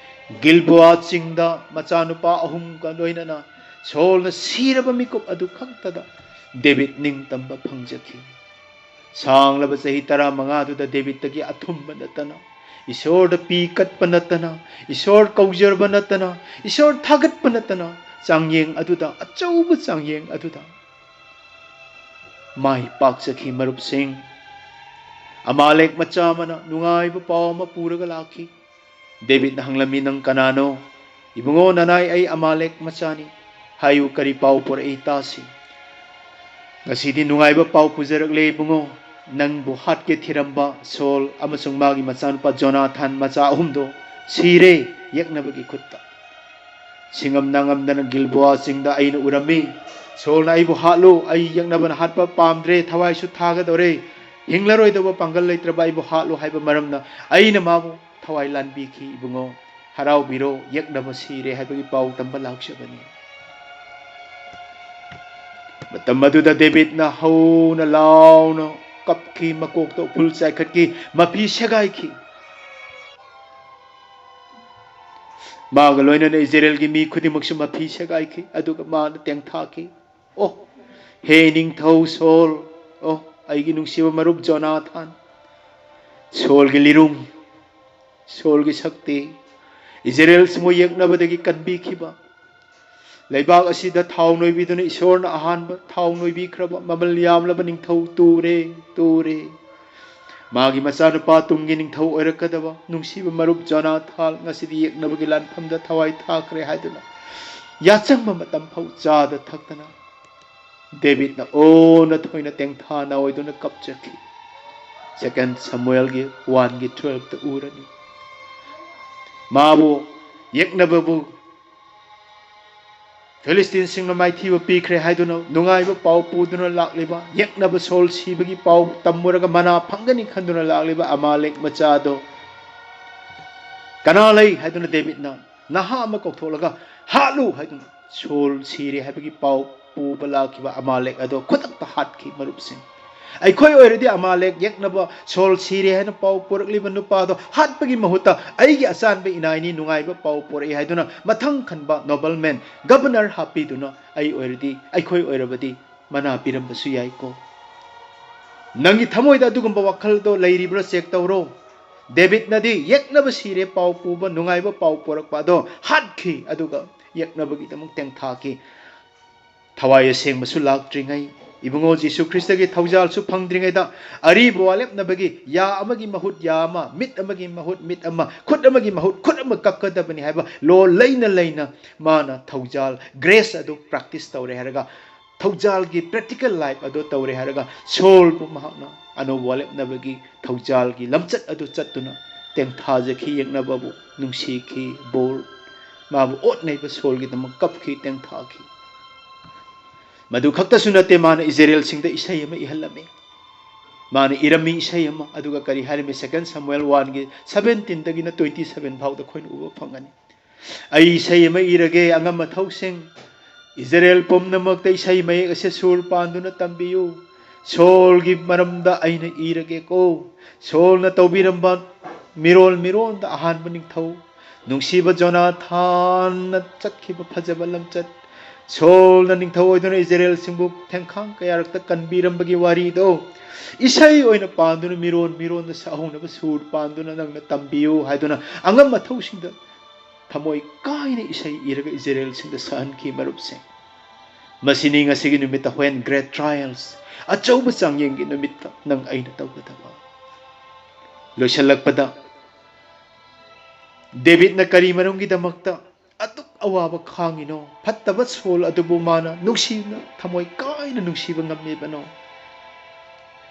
ꯒꯤꯜꯕꯣꯑꯥ ꯆꯤꯡꯗ ꯃꯆꯥꯅꯨꯄꯥ ꯑꯍꯨꯝꯒ ꯂꯣꯏꯅꯅ ꯁꯣꯜꯅ ꯁꯤꯔꯕ ꯃꯤꯀꯨꯞ ꯑꯗꯨ ꯈꯛꯇꯗ ꯗꯦꯕꯤꯠ ꯅꯤꯡꯇꯝꯕ ꯐꯪꯖꯈꯤ꯫ ꯁꯥꯡꯂꯕ ꯆꯍꯤ ꯇꯔꯥꯃꯉꯥꯗꯨꯗ ꯗꯦꯕꯤꯠꯇꯒꯤ ꯑꯊꯨꯝꯕ ꯅꯠꯇꯅ, ꯏꯁꯣꯔꯗ ꯄꯤ ꯀꯠꯄ ꯅꯠꯇꯅ, ꯏꯁꯣꯔ ꯀꯧꯖꯕ ꯅꯠꯇꯅ, ꯏꯁꯣꯔ ꯊꯥꯒꯠꯄ ꯅꯠꯇꯅ, ꯆꯥꯡꯌꯦꯡ ꯑꯗꯨꯗ, ꯑꯆꯧꯕ ꯆꯥꯡꯌꯦꯡ ꯑꯗꯨꯗ ꯃꯥꯏ ꯄꯥꯛꯆꯈꯤ꯫ ꯃꯔꯨꯞꯁꯤꯡ, ꯑꯃꯥꯂꯦꯛ ꯃꯆꯥ ꯑꯃꯅ ꯅꯨꯡꯉꯥꯏꯕ ꯄꯥꯎ ꯑꯃ ꯄꯨꯔꯒ ꯂꯥꯛꯈꯤ꯫ ꯗꯦꯕꯤꯠꯅ ꯍꯪꯂꯝꯃꯤ, "ꯅꯪ ꯀꯅꯥꯅꯣ?" "ꯏꯕꯨꯡꯉꯣ, ꯅꯅꯥꯏ ꯑꯩ ꯑꯃꯥꯂꯦꯛ ꯃꯆꯥꯅꯤ꯫ ꯍꯥꯏꯌꯨ, ꯀꯔꯤ ꯄꯥꯎ ꯄꯨꯔꯛꯏ ꯇꯥꯁꯤ꯫" "ꯉꯁꯤꯗꯤ ꯅꯨꯡꯉꯥꯏꯕ ꯄꯥꯎ ꯄꯨꯖꯔꯛꯂꯦ ꯏꯕꯨꯡꯉꯣ꯫ ꯅꯪꯕꯨ ꯍꯥꯠꯀꯦ ꯊꯤꯔꯝꯕ ꯁꯣꯜ ꯑꯃꯁꯨꯡ ꯃꯥꯒꯤ ꯃꯆꯥꯅꯨꯄꯥ ꯖꯣꯅꯥꯊꯥꯟ, ꯃꯆꯥ ꯑꯍꯨꯝꯗꯣ, ꯁꯤꯔꯦ ꯌꯦꯛꯅꯕꯒꯤ ꯈꯨꯠꯇ꯫ ꯁꯤꯡꯉꯝ ꯅꯥꯉꯝꯗꯅ ꯒꯤꯜꯕꯣꯑꯥ ꯆꯤꯡꯗ ꯑꯩꯅ ꯎꯔꯝꯃꯤ꯫ ꯁꯣꯜꯅ ꯑꯩꯕꯨ ꯍꯥꯠꯂꯨ, ꯑꯩ ꯌꯦꯛꯅꯕꯅ ꯍꯥꯠꯄ ꯄꯥꯝꯗ꯭ꯔꯦ, ꯊꯋꯥꯏꯁꯨ ꯊꯥꯒꯗꯧꯔꯦ꯫ ꯍꯤꯡꯂꯔꯣꯏꯗꯧꯕ ꯄꯥꯡꯒꯜ ꯂꯩꯇ꯭ꯔꯕ ꯑꯩꯕꯨ ꯍꯥꯠꯂꯨ ꯍꯥꯏꯕ ꯃꯔꯝꯅ ꯑꯩꯅ ꯃꯥꯕꯨ ꯊꯋꯥꯏ ꯂꯥꯟꯕꯤꯈꯤ ꯏꯕꯨꯡꯉꯣ꯫ ꯍꯔꯥꯎꯕꯤꯔꯣ, ꯌꯦꯛꯅꯕ ꯁꯤꯔꯦ ꯍꯥꯏꯕꯒꯤ ꯄꯥꯎ ꯇꯝꯕ ꯂꯥꯛꯆꯕꯅꯤ꯫" ꯃꯇꯝ ꯑꯗꯨꯗ ꯗꯦꯕꯤꯠꯅ ꯍꯧꯅ ꯂꯥꯎꯅ ꯀꯞꯈꯤ, ꯃꯀꯣꯛꯇ ꯎꯐꯨꯜ ꯆꯥꯏꯈꯠꯈꯤ, ꯃꯄꯤ ꯁꯦꯒꯥꯏꯈꯤ꯫ ꯃꯥꯒ ꯂꯣꯏꯅꯅ ꯏꯖꯔꯦꯜꯒꯤ ꯃꯤ ꯈꯨꯗꯤꯡꯃꯛꯁꯨ ꯃꯐꯤ ꯁꯦꯒꯥꯏꯈꯤ, ꯑꯗꯨꯒ ꯃꯥꯅ ꯇꯦꯡꯊꯥꯈꯤ꯫ ꯑꯣ, ꯍꯦ ꯅꯤꯡꯊꯧ ꯁꯣꯜ, ꯑꯣ, ꯑꯩꯒꯤ ꯅꯨꯡꯁꯤꯕ ꯃꯔꯨꯞ ꯖꯣꯅꯥꯊꯥꯟ, ꯁꯣꯜꯒꯤ ꯂꯤꯔꯨꯡ, ꯁꯣꯜꯒꯤ ꯁꯛꯇꯤ, ꯏꯖꯔꯦꯜꯁꯤꯡꯕꯨ ꯌꯦꯛꯅꯕꯗꯒꯤ ꯀꯟꯕꯤꯈꯤꯕ, ꯂꯩꯕꯥꯛ ꯑꯁꯤꯗ ꯊꯥꯎ ꯅꯣꯏꯕꯤꯗꯨꯅ ꯏꯁꯣꯔꯅ ꯑꯍꯥꯟꯕ ꯊꯥꯎ ꯅꯣꯏꯕꯤꯈ꯭ꯔꯕ ꯃꯃꯜ ꯌꯥꯝꯂꯕ ꯅꯤꯡꯊꯧ ꯇꯨꯔꯦ, ꯇꯨꯔꯦ꯫ ꯃꯥꯒꯤ ꯃꯆꯥꯅꯨꯄꯥ ꯇꯨꯡꯒꯤ ꯅꯤꯡꯊꯧ ꯑꯣꯏꯔꯛꯀꯗꯕ ꯅꯨꯡꯁꯤꯕ ꯃꯔꯨꯞ ꯖꯣꯅꯥꯊꯥꯟ ꯉꯁꯤꯗꯤ ꯌꯦꯛꯅꯕꯒꯤ ꯂꯥꯟꯐꯝꯗ ꯊꯋꯥꯏ ꯊꯥꯈ꯭ꯔꯦ ꯍꯥꯏꯗꯨꯅ ꯌꯥꯆꯪꯕ ꯃꯇꯝ ꯐꯥꯎ ꯆꯥꯗ ꯊꯛꯇꯅ ꯗꯦꯕꯤꯠꯅ ꯑꯣꯟꯅ ꯊꯣꯏꯅ ꯇꯦꯡꯊꯥ ꯅꯥꯑꯣꯏꯗꯨꯅ ꯀꯞꯆꯈꯤ꯫ Second Samuelꯒꯤ one ꯒꯤ twelve ꯇ ꯎꯔꯅꯤ꯫ ꯃꯥꯕꯨ ꯌꯦꯛꯅꯕꯕꯨ ꯐꯤꯂꯤꯁꯇꯤꯟꯁꯤꯡꯅ ꯃꯥꯏꯊꯤꯕ ꯄꯤꯈ꯭ꯔꯦ ꯍꯥꯏꯗꯨꯅ ꯅꯨꯡꯉꯥꯏꯕ ꯄꯥꯎ ꯄꯨꯗꯨꯅ ꯂꯥꯛꯂꯤꯕ, ꯌꯦꯛꯅꯕ ꯁꯣꯜ ꯁꯤꯕꯒꯤ ꯄꯥꯎ ꯇꯝꯃꯨꯔꯒ ꯃꯅꯥ ꯐꯪꯒꯅꯤ ꯈꯟꯗꯨꯅ ꯂꯥꯛꯂꯤꯕ ꯑꯃꯥꯂꯦꯛ ꯃꯆꯥꯗꯣ, ꯀꯅꯥ ꯂꯩ ꯍꯥꯏꯗꯨꯅ ꯗꯦꯕꯤꯠꯅ ꯅꯍꯥ ꯑꯃ ꯀꯧꯊꯣꯛꯂꯒ ꯍꯥꯠꯂꯨ ꯍꯥꯏꯗꯨꯅ ꯁꯣꯜ ꯁꯤꯔꯦ ꯍꯥꯏꯕꯒꯤ ꯄꯥꯎ ꯄꯨꯕ ꯂꯥꯛꯈꯤꯕ ꯑꯃꯥꯂꯦꯛ ꯑꯗꯣ ꯈꯨꯗꯛꯇ ꯍꯥꯠꯈꯤ꯫ ꯃꯔꯨꯞꯁꯤꯡ, ꯑꯩꯈꯣꯏ ꯑꯣꯏꯔꯗꯤ ꯑꯃꯥꯂꯦꯛ ꯌꯦꯛꯅꯕ ꯁꯣꯜ ꯁꯤꯔꯦ ꯍꯥꯏꯅ ꯄꯥꯎ ꯄꯨꯔꯛꯂꯤꯕ ꯅꯨꯄꯥꯗꯣ ꯍꯥꯠꯄꯒꯤ ꯃꯍꯨꯠꯇ ꯑꯩꯒꯤ ꯑꯆꯥꯟꯕ ꯏꯅꯥꯏꯅꯤ ꯅꯨꯡꯉꯥꯏꯕ ꯄꯥꯎ ꯄꯨꯔꯛꯏ ꯍꯥꯏꯗꯨꯅ ꯃꯊꯪ ꯈꯟꯕ ꯅꯣꯕꯜꯃꯦꯟ, ꯒꯕꯔꯅꯔ ꯍꯥꯞꯄꯤꯗꯨꯅ ꯑꯩ ꯑꯣꯏꯔꯗꯤ, ꯑꯩꯈꯣꯏ ꯑꯣꯏꯔꯕꯗꯤ ꯃꯅꯥ ꯄꯤꯔꯝꯕꯁꯨ ꯌꯥꯏꯀꯣ꯫ ꯅꯪꯒꯤ ꯊꯃꯣꯏꯗ ꯑꯗꯨꯒꯨꯝꯕ ꯋꯥꯈꯜꯗꯣ ꯂꯩꯔꯤꯕ꯭ꯔꯥ ꯆꯦꯛ ꯇꯧꯔꯣ꯫ ꯗꯦꯕꯤꯠꯅꯗꯤ ꯌꯦꯛꯅꯕ ꯁꯤꯔꯦ ꯄꯥꯎ ꯄꯨꯕ, ꯅꯨꯡꯉꯥꯏꯕ ꯄꯥꯎ ꯄꯨꯔꯛꯄ ꯑꯗꯣ ꯍꯥꯠꯈꯤ, ꯑꯗꯨꯒ ꯌꯦꯛꯅꯕꯒꯤꯗꯃꯛ ꯇꯦꯡꯊꯥꯈꯤ꯫ ꯊꯋꯥꯏ ꯑꯁꯦꯡꯕꯁꯨ ꯂꯥꯛꯇ꯭ꯔꯤꯉꯩ, ꯏꯕꯨꯡꯉꯣ ꯖꯤꯁꯨ ꯈ꯭ꯔꯤꯁꯇꯒꯤ ꯊꯧꯖꯥꯜꯁꯨ ꯐꯪꯗ꯭ꯔꯤꯉꯩꯗ ꯑꯔꯤꯕ ꯋꯥꯂꯦꯞꯅꯕꯒꯤ ꯌꯥ ꯑꯃꯒꯤ ꯃꯍꯨꯠ ꯌꯥ ꯑꯃ, ꯃꯤꯠ ꯑꯃꯒꯤ ꯃꯍꯨꯠ ꯃꯤꯠ ꯑꯃ, ꯈꯨꯠ ꯑꯃꯒꯤ ꯃꯍꯨꯠ ꯈꯨꯠ ꯑꯃ ꯀꯛꯀꯗꯕꯅꯤ ꯍꯥꯏꯕ ꯂꯣ ꯂꯩꯅ ꯂꯩꯅ ꯃꯥꯅ ꯊꯧꯖꯥꯜ, ꯒ꯭ꯔꯦꯁ ꯑꯗꯨ ꯄ꯭ꯔꯦꯛꯇꯤꯁ ꯇꯧꯔꯦ ꯍꯥꯏꯔꯒ ꯊꯧꯖꯥꯜꯒꯤ ꯄ꯭ꯔꯦꯛꯇꯤꯀꯦꯜ ꯂꯥꯏꯐ ꯑꯗꯨ ꯇꯧꯔꯦ ꯍꯥꯏꯔꯒ ꯁꯣꯜꯕꯨ ꯃꯍꯥꯛꯅ ꯑꯅꯧꯕ ꯋꯥꯂꯦꯞꯅꯕꯒꯤ ꯊꯧꯖꯥꯜꯒꯤ ꯂꯝꯆꯠ ꯑꯗꯨ ꯆꯠꯇꯨꯅ ꯇꯦꯡꯊꯥꯖꯈꯤ, ꯌꯦꯛꯅꯕꯕꯨ ꯅꯨꯡꯁꯤꯈꯤ, ꯕꯣꯜ ꯃꯥꯕꯨ ꯑꯣꯠ ꯅꯩꯕ ꯁꯣꯜꯒꯤꯗꯃꯛ ꯀꯞꯈꯤ, ꯇꯦꯡꯊꯥꯈꯤ꯫ ꯃꯗꯨ ꯈꯛꯇꯁꯨ ꯅꯠꯇꯦ, ꯃꯥꯅ ꯏꯖꯔꯦꯜꯁꯤꯡꯗ ꯏꯁꯩ ꯑꯃ ꯏꯍꯜꯂꯝꯃꯤ꯫ ꯃꯥꯅ ꯏꯔꯝꯃꯤ ꯏꯁꯩ ꯑꯃ, ꯑꯗꯨꯒ ꯀꯔꯤ ꯍꯥꯏꯔꯝꯃꯤ? Second Samuel one ꯒꯤ seventeen ꯗꯒꯤꯅ twenty seven ꯐꯥꯎꯗ ꯑꯩꯈꯣꯏꯅ ꯎꯕ ꯐꯪꯒꯅꯤ꯫ ꯑꯩ ꯏꯁꯩ ꯑꯃ ꯏꯔꯒꯦ, ꯑꯉꯝ ꯑꯊꯧꯁꯤꯡ, ꯏꯖꯔꯦꯜ ꯄꯨꯝꯅꯃꯛꯇ ꯏꯁꯩ ꯃꯌꯦꯛ ꯑꯁꯤ ꯁꯨꯔ ꯄꯥꯟꯗꯨꯅ ꯇꯝꯕꯤꯌꯨ꯫ ꯁꯣꯜꯒꯤ ꯃꯔꯝꯗ ꯑꯩꯅ ꯏꯔꯒꯦꯀꯣ꯫ ꯁꯣꯜꯅ ꯇꯧꯕꯤꯔꯝꯕ ꯃꯤꯔꯣꯜ ꯃꯤꯔꯣꯟꯗ ꯑꯍꯥꯟꯕ ꯅꯤꯡꯊꯧ, ꯅꯨꯡꯁꯤꯕ ꯖꯣꯅꯥꯊꯥꯟꯅ ꯆꯠꯈꯤꯕ ꯐꯖꯕ ꯂꯝꯆꯠ, ꯁꯣꯜꯅ ꯅꯤꯡꯊꯧ ꯑꯣꯏꯗꯨꯅ ꯏꯖꯔꯦꯜꯁꯤꯡꯕꯨ ꯊꯦꯡꯈꯥꯡ ꯀꯌꯥꯔꯛꯇ ꯀꯟꯕꯤꯔꯝꯕꯒꯤ ꯋꯥꯔꯤꯗꯣ ꯏꯁꯩ ꯑꯣꯏꯅ ꯄꯥꯟꯗꯨꯅ, ꯃꯤꯔꯣꯟ ꯃꯤꯔꯣꯟꯗ ꯁꯛꯍꯧꯅꯕ ꯁꯨꯔ ꯄꯥꯟꯗꯨꯅ ꯅꯪꯅ ꯇꯝꯕꯤꯌꯨ ꯍꯥꯏꯗꯨꯅ ꯑꯉꯝ ꯑꯊꯧꯁꯤꯡꯗ ꯊꯃꯣꯏ ꯀꯥꯏꯅ ꯏꯁꯩ ꯏꯔꯒ ꯏꯖꯔꯦꯜꯁꯤꯡꯗ ꯁꯛꯍꯟꯈꯤ꯫ ꯃꯔꯨꯞꯁꯤꯡ, ꯃꯁꯤꯅꯤ ꯉꯁꯤꯒꯤ ꯅꯨꯃꯤꯠꯇ, when great trials, ꯑꯆꯧꯕ ꯆꯥꯡꯌꯦꯡꯒꯤ ꯅꯨꯃꯤꯠꯇ ꯅꯪ ꯑꯩꯅ ꯇꯧꯒꯗꯕ꯫ ꯂꯣꯏꯁꯤꯜꯂꯛꯄꯗ, ꯗꯦꯕꯤꯠꯅ ꯀꯔꯤ ꯃꯔꯝꯒꯤꯗꯃꯛꯇ ꯑꯗꯨꯛ ꯑꯋꯥꯕ ꯈꯥꯡꯉꯤꯅꯣ? ꯐꯠꯇꯕ ꯁꯣꯜ ꯑꯗꯨꯕꯨ ꯃꯥꯅ ꯅꯨꯡꯁꯤꯅ, ꯊꯃꯣꯏ ꯀꯥꯏꯅ ꯅꯨꯡꯁꯤꯕ ꯉꯝꯂꯤꯕꯅꯣ?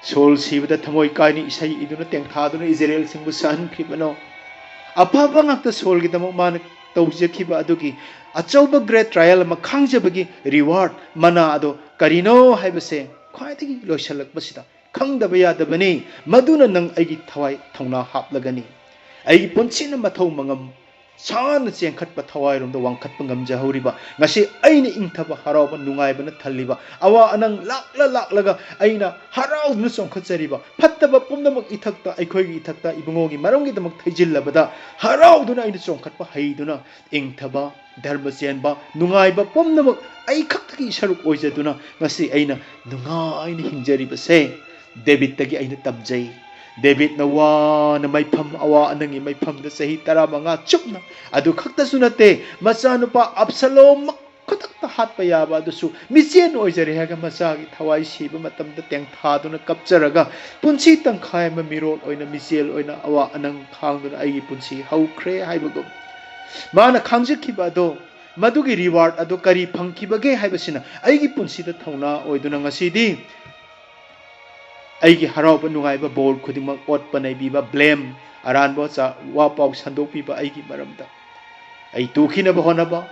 ꯁꯣꯜ ꯁꯤꯕꯗ ꯊꯃꯣꯏ ꯀꯥꯏꯅ ꯏꯁꯩ ꯏꯗꯨꯅ ꯇꯦꯡꯊꯥꯗꯨꯅ ꯏꯖꯔꯦꯜꯁꯤꯡꯕꯨ ꯁꯛꯍꯟꯈꯤꯕꯅꯣ? ꯑꯐꯕ ꯉꯥꯛꯇ ꯁꯣꯜꯒꯤꯗꯃꯛ ꯃꯥꯅ ꯇꯧꯖꯈꯤꯕ ꯑꯗꯨꯒꯤ ꯑꯆꯧꯕ great trial ꯑꯃ ꯈꯥꯡꯖꯕꯒꯤ reward, ꯃꯅꯥ ꯑꯗꯣ ꯀꯔꯤꯅꯣ ꯍꯥꯏꯕꯁꯦ ꯈ꯭ꯋꯥꯏꯗꯒꯤ ꯂꯣꯏꯁꯤꯜꯂꯛꯄꯁꯤꯗ ꯈꯪꯗꯕ ꯌꯥꯗꯕꯅꯤ꯫ ꯃꯗꯨꯅ ꯅꯪ ꯑꯩꯒꯤ ꯊꯋꯥꯏ ꯊꯧꯅꯥ ꯍꯥꯞꯂꯒꯅꯤ꯫ ꯑꯩꯒꯤ ꯄꯨꯟꯁꯤꯅ ꯃꯊꯧ ꯃꯉꯝ ꯁꯥꯅ ꯆꯦꯟꯈꯠꯄ, ꯊꯋꯥꯏꯔꯣꯝꯗ ꯋꯥꯡꯈꯠꯄ ꯉꯝꯖꯍꯧꯔꯤꯕ, ꯉꯁꯤ ꯑꯩꯅ ꯏꯪꯊꯕ, ꯍꯔꯥꯎꯕ, ꯅꯨꯡꯉꯥꯏꯕꯅ ꯊꯜꯂꯤꯕ, ꯑꯋꯥ ꯑꯅꯪ ꯂꯥꯛꯂ ꯂꯥꯛꯂꯒ ꯑꯩꯅ ꯍꯔꯥꯎꯗꯨꯅ ꯆꯣꯡꯈꯠꯆꯔꯤꯕ, ꯐꯠꯇꯕ ꯄꯨꯝꯅꯃꯛ ꯏꯊꯛꯇ, ꯑꯩꯈꯣꯏꯒꯤ ꯏꯊꯛꯇ, ꯏꯕꯨꯡꯉꯣꯒꯤ ꯃꯔꯝꯒꯤꯗꯃꯛ ꯊꯩꯖꯤꯜꯂꯕꯗ ꯍꯔꯥꯎꯗꯨꯅ ꯑꯩꯅ ꯆꯣꯡꯈꯠꯄ ꯍꯩꯗꯨꯅ, ꯏꯪꯊꯕ, ꯙꯔꯃ ꯆꯦꯟꯕ, ꯅꯨꯡꯉꯥꯏꯕ ꯄꯨꯝꯅꯃꯛ ꯑꯩ ꯈꯛꯇꯒꯤ ꯁꯔꯨꯛ ꯑꯣꯏꯖꯗꯨꯅ ꯉꯁꯤ ꯑꯩꯅ ꯅꯨꯡꯉꯥꯏꯅ ꯍꯤꯡꯖꯔꯤꯕꯁꯦ ꯗꯦꯕꯤꯠꯇꯒꯤ ꯑꯩꯅ ꯇꯝꯖꯩ꯫ ꯗꯦꯕꯤꯠꯅ ꯋꯥꯅ ꯃꯩꯐꯝ, ꯑꯋꯥ ꯑꯅꯪꯒꯤ ꯃꯩꯐꯝꯗ ꯆꯍꯤ ꯇꯔꯥꯃꯉꯥ ꯆꯨꯞꯅ, ꯑꯗꯨ ꯈꯛꯇꯁꯨ ꯅꯠꯇꯦ, ꯃꯆꯥꯅꯨꯄꯥ ꯑꯞꯁꯂꯣꯝꯃꯛ ꯈꯨꯗꯛꯇ ꯍꯥꯠꯄ ꯌꯥꯕ ꯑꯗꯨꯁꯨ ꯃꯤꯆꯦꯟ ꯑꯣꯏꯖꯔꯦ ꯍꯥꯏꯔꯒ ꯃꯆꯥꯒꯤ ꯊꯋꯥꯏ ꯁꯤꯕ ꯃꯇꯝꯗ ꯇꯦꯡꯊꯥꯗꯨꯅ ꯀꯞꯆꯔꯒ ꯄꯨꯟꯁꯤ ꯇꯪꯈꯥꯏ ꯑꯃ ꯃꯤꯔꯣꯜ ꯑꯣꯏꯅ, ꯃꯤꯆꯦꯜ ꯑꯣꯏꯅ ꯑꯋꯥ ꯑꯅꯪ ꯈꯥꯡꯗꯨꯅ ꯑꯩꯒꯤ ꯄꯨꯟꯁꯤ ꯍꯧꯈ꯭ꯔꯦ ꯍꯥꯏꯕꯒꯨꯝ, ꯃꯥꯅ ꯈꯥꯡꯖꯈꯤꯕ ꯑꯗꯣ, ꯃꯗꯨꯒꯤ reward ꯑꯗꯣ ꯀꯔꯤ ꯐꯪꯈꯤꯕꯒꯦ ꯍꯥꯏꯕꯁꯤꯅ ꯑꯩꯒꯤ ꯄꯨꯟꯁꯤꯗ ꯊꯧꯅꯥ ꯑꯣꯏꯗꯨꯅ ꯉꯁꯤꯗꯤ ꯑꯩꯒꯤ ꯍꯔꯥꯎꯕ ꯅꯨꯡꯉꯥꯏꯕ, ꯕꯣꯔ ꯈꯨꯗꯤꯡꯃꯛ ꯑꯣꯠꯄ ꯅꯩꯕꯤꯕ, blame, ꯑꯔꯥꯟꯕ ꯆꯥ-, ꯋꯥ ꯄꯥꯎ ꯁꯟꯗꯣꯛꯄꯤꯕ ꯑꯩꯒꯤ ꯃꯔꯝꯗ꯫ ꯑꯩ ꯇꯨꯈꯤꯅꯕ ꯍꯣꯠꯅꯕ,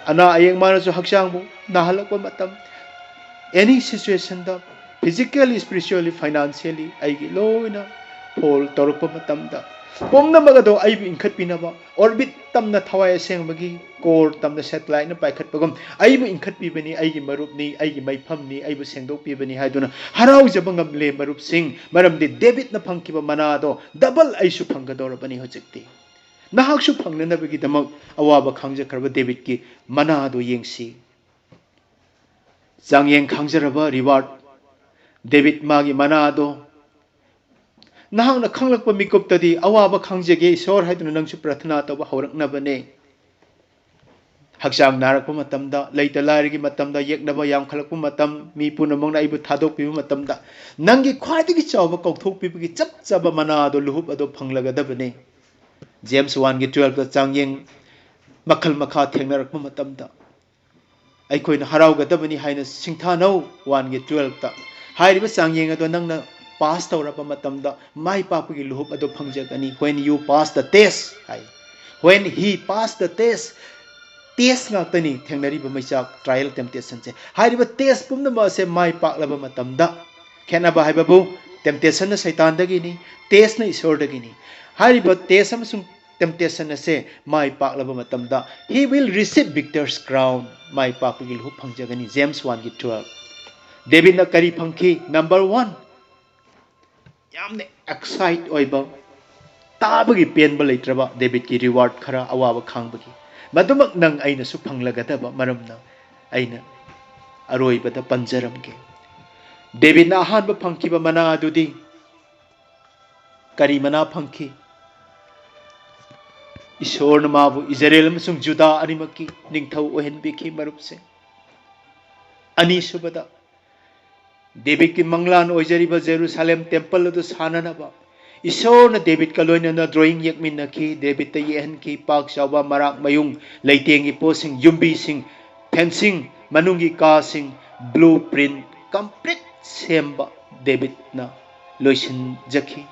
ꯑꯅꯥ ꯑꯌꯦꯛ ꯃꯥꯅꯁꯨ ꯍꯛꯆꯥꯡꯕꯨ ꯅꯥꯍꯜꯂꯛꯄ ꯃꯇꯝ, any situationꯗ, physically, spiritually, financially, ꯑꯩꯒꯤ ꯂꯣꯏꯅ fall ꯇꯧꯔꯛꯄ ꯃꯇꯝꯗ, ꯄꯨꯝꯅꯃꯛ ꯑꯗꯣ ꯑꯩꯕꯨ ꯏꯟꯈꯠꯄꯤꯅꯕ, orbit ꯇꯝꯅ ꯊꯋꯥꯏ ꯑꯁꯦꯡꯕꯒꯤ core ꯇꯝꯅ satelliteꯅ ꯄꯥꯏꯈꯠꯄꯒꯨꯝ ꯑꯩꯕꯨ ꯏꯟꯈꯠꯄꯤꯕꯅꯤ, ꯑꯩꯒꯤ ꯃꯔꯨꯞꯅꯤ, ꯑꯩꯒꯤ ꯃꯩꯐꯝꯅꯤ, ꯑꯩꯕꯨ ꯁꯦꯡꯗꯣꯛꯄꯤꯕꯅꯤ ꯍꯥꯏꯗꯨꯅ ꯍꯔꯥꯎꯖꯕ ꯉꯝꯂꯦ ꯃꯔꯨꯞꯁꯤꯡ꯫ ꯃꯔꯝꯗꯤ ꯗꯦꯕꯤꯠꯅ ꯐꯪꯈꯤꯕ ꯃꯅꯥꯗꯣ double ꯑꯩꯁꯨ ꯐꯪꯒꯗꯧꯔꯕꯅꯤ ꯍꯧꯖꯤꯛꯇꯤ꯫ ꯅꯍꯥꯛꯁꯨ ꯐꯪꯅꯅꯕꯒꯤꯗꯃꯛ ꯑꯋꯥꯕ ꯈꯥꯡꯖꯈ꯭ꯔꯕ ꯗꯦꯕꯤꯠꯀꯤ ꯃꯅꯥ ꯑꯗꯨ ꯌꯦꯡꯁꯤ꯫ ꯆꯥꯡꯌꯦꯡ ꯈꯥꯡꯖꯔꯕ ꯔꯤꯋꯥꯔꯗ, ꯗꯦꯕꯤꯠ ꯃꯥꯒꯤ ꯃꯅꯥ ꯑꯗꯣ ꯅꯍꯥꯛꯅ ꯈꯪꯂꯛꯄ ꯃꯤꯀꯨꯞꯇꯗꯤ ꯑꯋꯥꯕ ꯈꯪꯖꯒꯦ ꯏꯁꯣꯔ ꯍꯥꯏꯗꯨꯅ ꯅꯪꯁꯨ ꯄ꯭ꯔꯊꯅꯥ ꯇꯧꯕ ꯍꯧꯔꯛꯅꯕꯅꯦ꯫ ꯍꯛꯆꯥꯡ ꯅꯥꯔꯛꯄ ꯃꯇꯝꯗ, ꯂꯩꯇ ꯂꯥꯏꯔꯒꯤ ꯃꯇꯝꯗ, ꯌꯦꯛꯅꯕ ꯌꯥꯝꯈꯠꯂꯛꯄ ꯃꯇꯝ, ꯃꯤ ꯄꯨꯝꯅꯃꯛꯅ ꯑꯩꯕꯨ ꯊꯥꯗꯣꯛꯄꯤꯕ ꯃꯇꯝꯗ, ꯅꯪꯒꯤ ꯈ꯭ꯋꯥꯏꯗꯒꯤ ꯆꯥꯎꯕ ꯀꯧꯊꯣꯛꯄꯤꯕꯒꯤ ꯆꯞ ꯆꯥꯕ ꯃꯅꯥ ꯑꯗꯣ, ꯂꯨꯍꯨꯞ ꯑꯗꯣ ꯐꯪꯂꯒꯗꯕꯅꯤ꯫ ꯖꯦꯝꯁ ꯋꯥꯟꯒꯤ ꯇꯨꯋꯦꯜꯐꯇ ꯆꯥꯡꯌꯦꯡ ꯃꯈꯜ ꯃꯈꯥ ꯊꯦꯡꯅꯔꯛꯄ ꯃꯇꯝꯗ ꯑꯩꯈꯣꯏꯅ ꯍꯔꯥꯎꯒꯗꯕꯅꯤ ꯍꯥꯏꯅ ꯁꯤꯡꯊꯥꯅꯧ꯫ ꯋꯥꯟꯒꯤ ꯇꯨꯋꯦꯜꯐꯇ ꯍꯥꯏꯔꯤꯕ ꯆꯥꯡꯌꯦꯡ ꯑꯗꯣ ꯅꯪꯅ ꯄꯥꯁ ꯇꯧꯔꯕ ꯃꯇꯝꯗ ꯃꯥꯏ ꯄꯥꯛꯄꯒꯤ ꯂꯨꯍꯨꯞ ꯑꯗꯣ ꯐꯪꯖꯒꯅꯤ꯫ When you pass the test high. When he pass the test, test ꯉꯥꯛꯇꯅꯤ ꯊꯦꯡꯅꯔꯤꯕ ꯃꯩꯆꯥꯛ, ꯇ꯭ꯔꯥꯏꯌꯦꯜ ꯇꯦꯝꯇꯦꯁꯟꯁꯦ꯫ ꯍꯥꯏꯔꯤꯕ ꯇꯦꯁ ꯄꯨꯝꯅꯃꯛ ꯑꯁꯦ ꯃꯥꯏ ꯄꯥꯛꯂꯕ ꯃꯇꯝꯗ, ꯈꯦꯠꯅꯕ ꯍꯥꯏꯕꯕꯨ ꯇꯦꯝꯇꯦꯁꯟꯅ ꯁꯩꯇꯥꯟꯗꯒꯤꯅꯤ, ꯇꯦꯁꯅ ꯏꯁꯣꯔꯗꯒꯤꯅꯤ꯫ ꯍꯥꯏꯔꯤꯕ ꯇꯦꯁ ꯑꯃꯁꯨꯡ ꯇꯦꯝꯇꯦꯁꯟ ꯑꯁꯦ ꯃꯥꯏ ꯄꯥꯛꯂꯕ ꯃꯇꯝꯗ, he will receive victor's crown, ꯃꯥꯏ ꯄꯥꯛꯄꯒꯤ ꯂꯨꯍꯨꯞ ꯐꯪꯖꯒꯅꯤ꯫ ꯖꯦꯝꯁ ꯋꯥꯟꯒꯤ ꯇꯨꯋꯦꯜꯐ꯫ ꯗꯦꯕꯤꯠꯅ ꯀꯔꯤ ꯐꯪꯈꯤ? ꯅꯝꯕꯔ ꯋꯥꯟ, ꯌꯥꯝꯅ ꯑꯦꯛꯁꯥꯏꯠ ꯑꯣꯏꯕ, ꯇꯥꯕꯒꯤ ꯄꯦꯟꯕ ꯂꯩꯇ꯭ꯔꯕ ꯗꯦꯕꯤꯠꯀꯤ ꯔꯤꯋꯥꯔꯗ ꯈꯔ, ꯑꯋꯥꯕ ꯈꯥꯡꯕꯒꯤ꯫ ꯃꯗꯨꯃꯛ ꯅꯪ ꯑꯩꯅꯁꯨ ꯐꯪꯂꯒꯗꯕ ꯃꯔꯝꯅ ꯑꯩꯅ ꯑꯔꯣꯏꯕꯗ ꯄꯟꯖꯔꯝꯒꯦ꯫ ꯗꯦꯕꯤꯠꯅ ꯑꯍꯥꯟꯕ ꯐꯪꯈꯤꯕ ꯃꯅꯥ ꯑꯗꯨꯗꯤ ꯀꯔꯤ ꯃꯅꯥ ꯐꯪꯈꯤ? ꯏꯁꯣꯔꯅ ꯃꯥꯕꯨ ꯏꯖꯔꯦꯜ ꯑꯃꯁꯨꯡ ꯖꯨꯗꯥ ꯑꯅꯤꯃꯛꯀꯤ ꯅꯤꯡꯊꯧ ꯑꯣꯏꯍꯟꯕꯤꯈꯤ, ꯃꯔꯨꯞꯁꯤꯡ꯫ ꯑꯅꯤꯁꯨꯕꯗ, ꯗꯦꯕꯤꯠꯀꯤ ꯃꯪꯂꯥꯟ ꯑꯣꯏꯖꯔꯤꯕ ꯖꯦꯔꯨꯁꯥꯂꯦꯝ ꯇꯦꯝꯄꯜ ꯑꯗꯨ ꯁꯥꯅꯅꯕ ꯏꯁꯣꯔꯅ ꯗꯦꯕꯤꯠꯀ ꯂꯣꯏꯅꯅ ꯗ꯭ꯔꯣꯌꯤꯡ ꯌꯦꯛꯃꯤꯟꯅꯈꯤ꯫ ꯗꯦꯕꯤꯠꯇ ꯌꯦꯛꯍꯟꯈꯤ ꯄꯥꯛ ꯆꯥꯎꯕ, ꯃꯔꯥꯛ ꯃꯌꯨꯡ, ꯂꯩꯇꯦꯡꯒꯤ ꯄꯣꯠꯁꯤꯡ, ꯌꯨꯝꯕꯤꯁꯤꯡ, ꯐꯦꯟꯁꯤꯡ, ꯃꯅꯨꯡꯒꯤ ꯀꯥꯁꯤꯡ, ꯕ꯭ꯂꯨ ꯄ꯭ꯔꯤꯟ ꯀꯝꯄ꯭ꯂꯤꯠ ꯁꯦꯝꯕ ꯗꯦꯕꯤꯠꯅ ꯂꯣꯏꯁꯤꯟꯖꯈꯤ꯫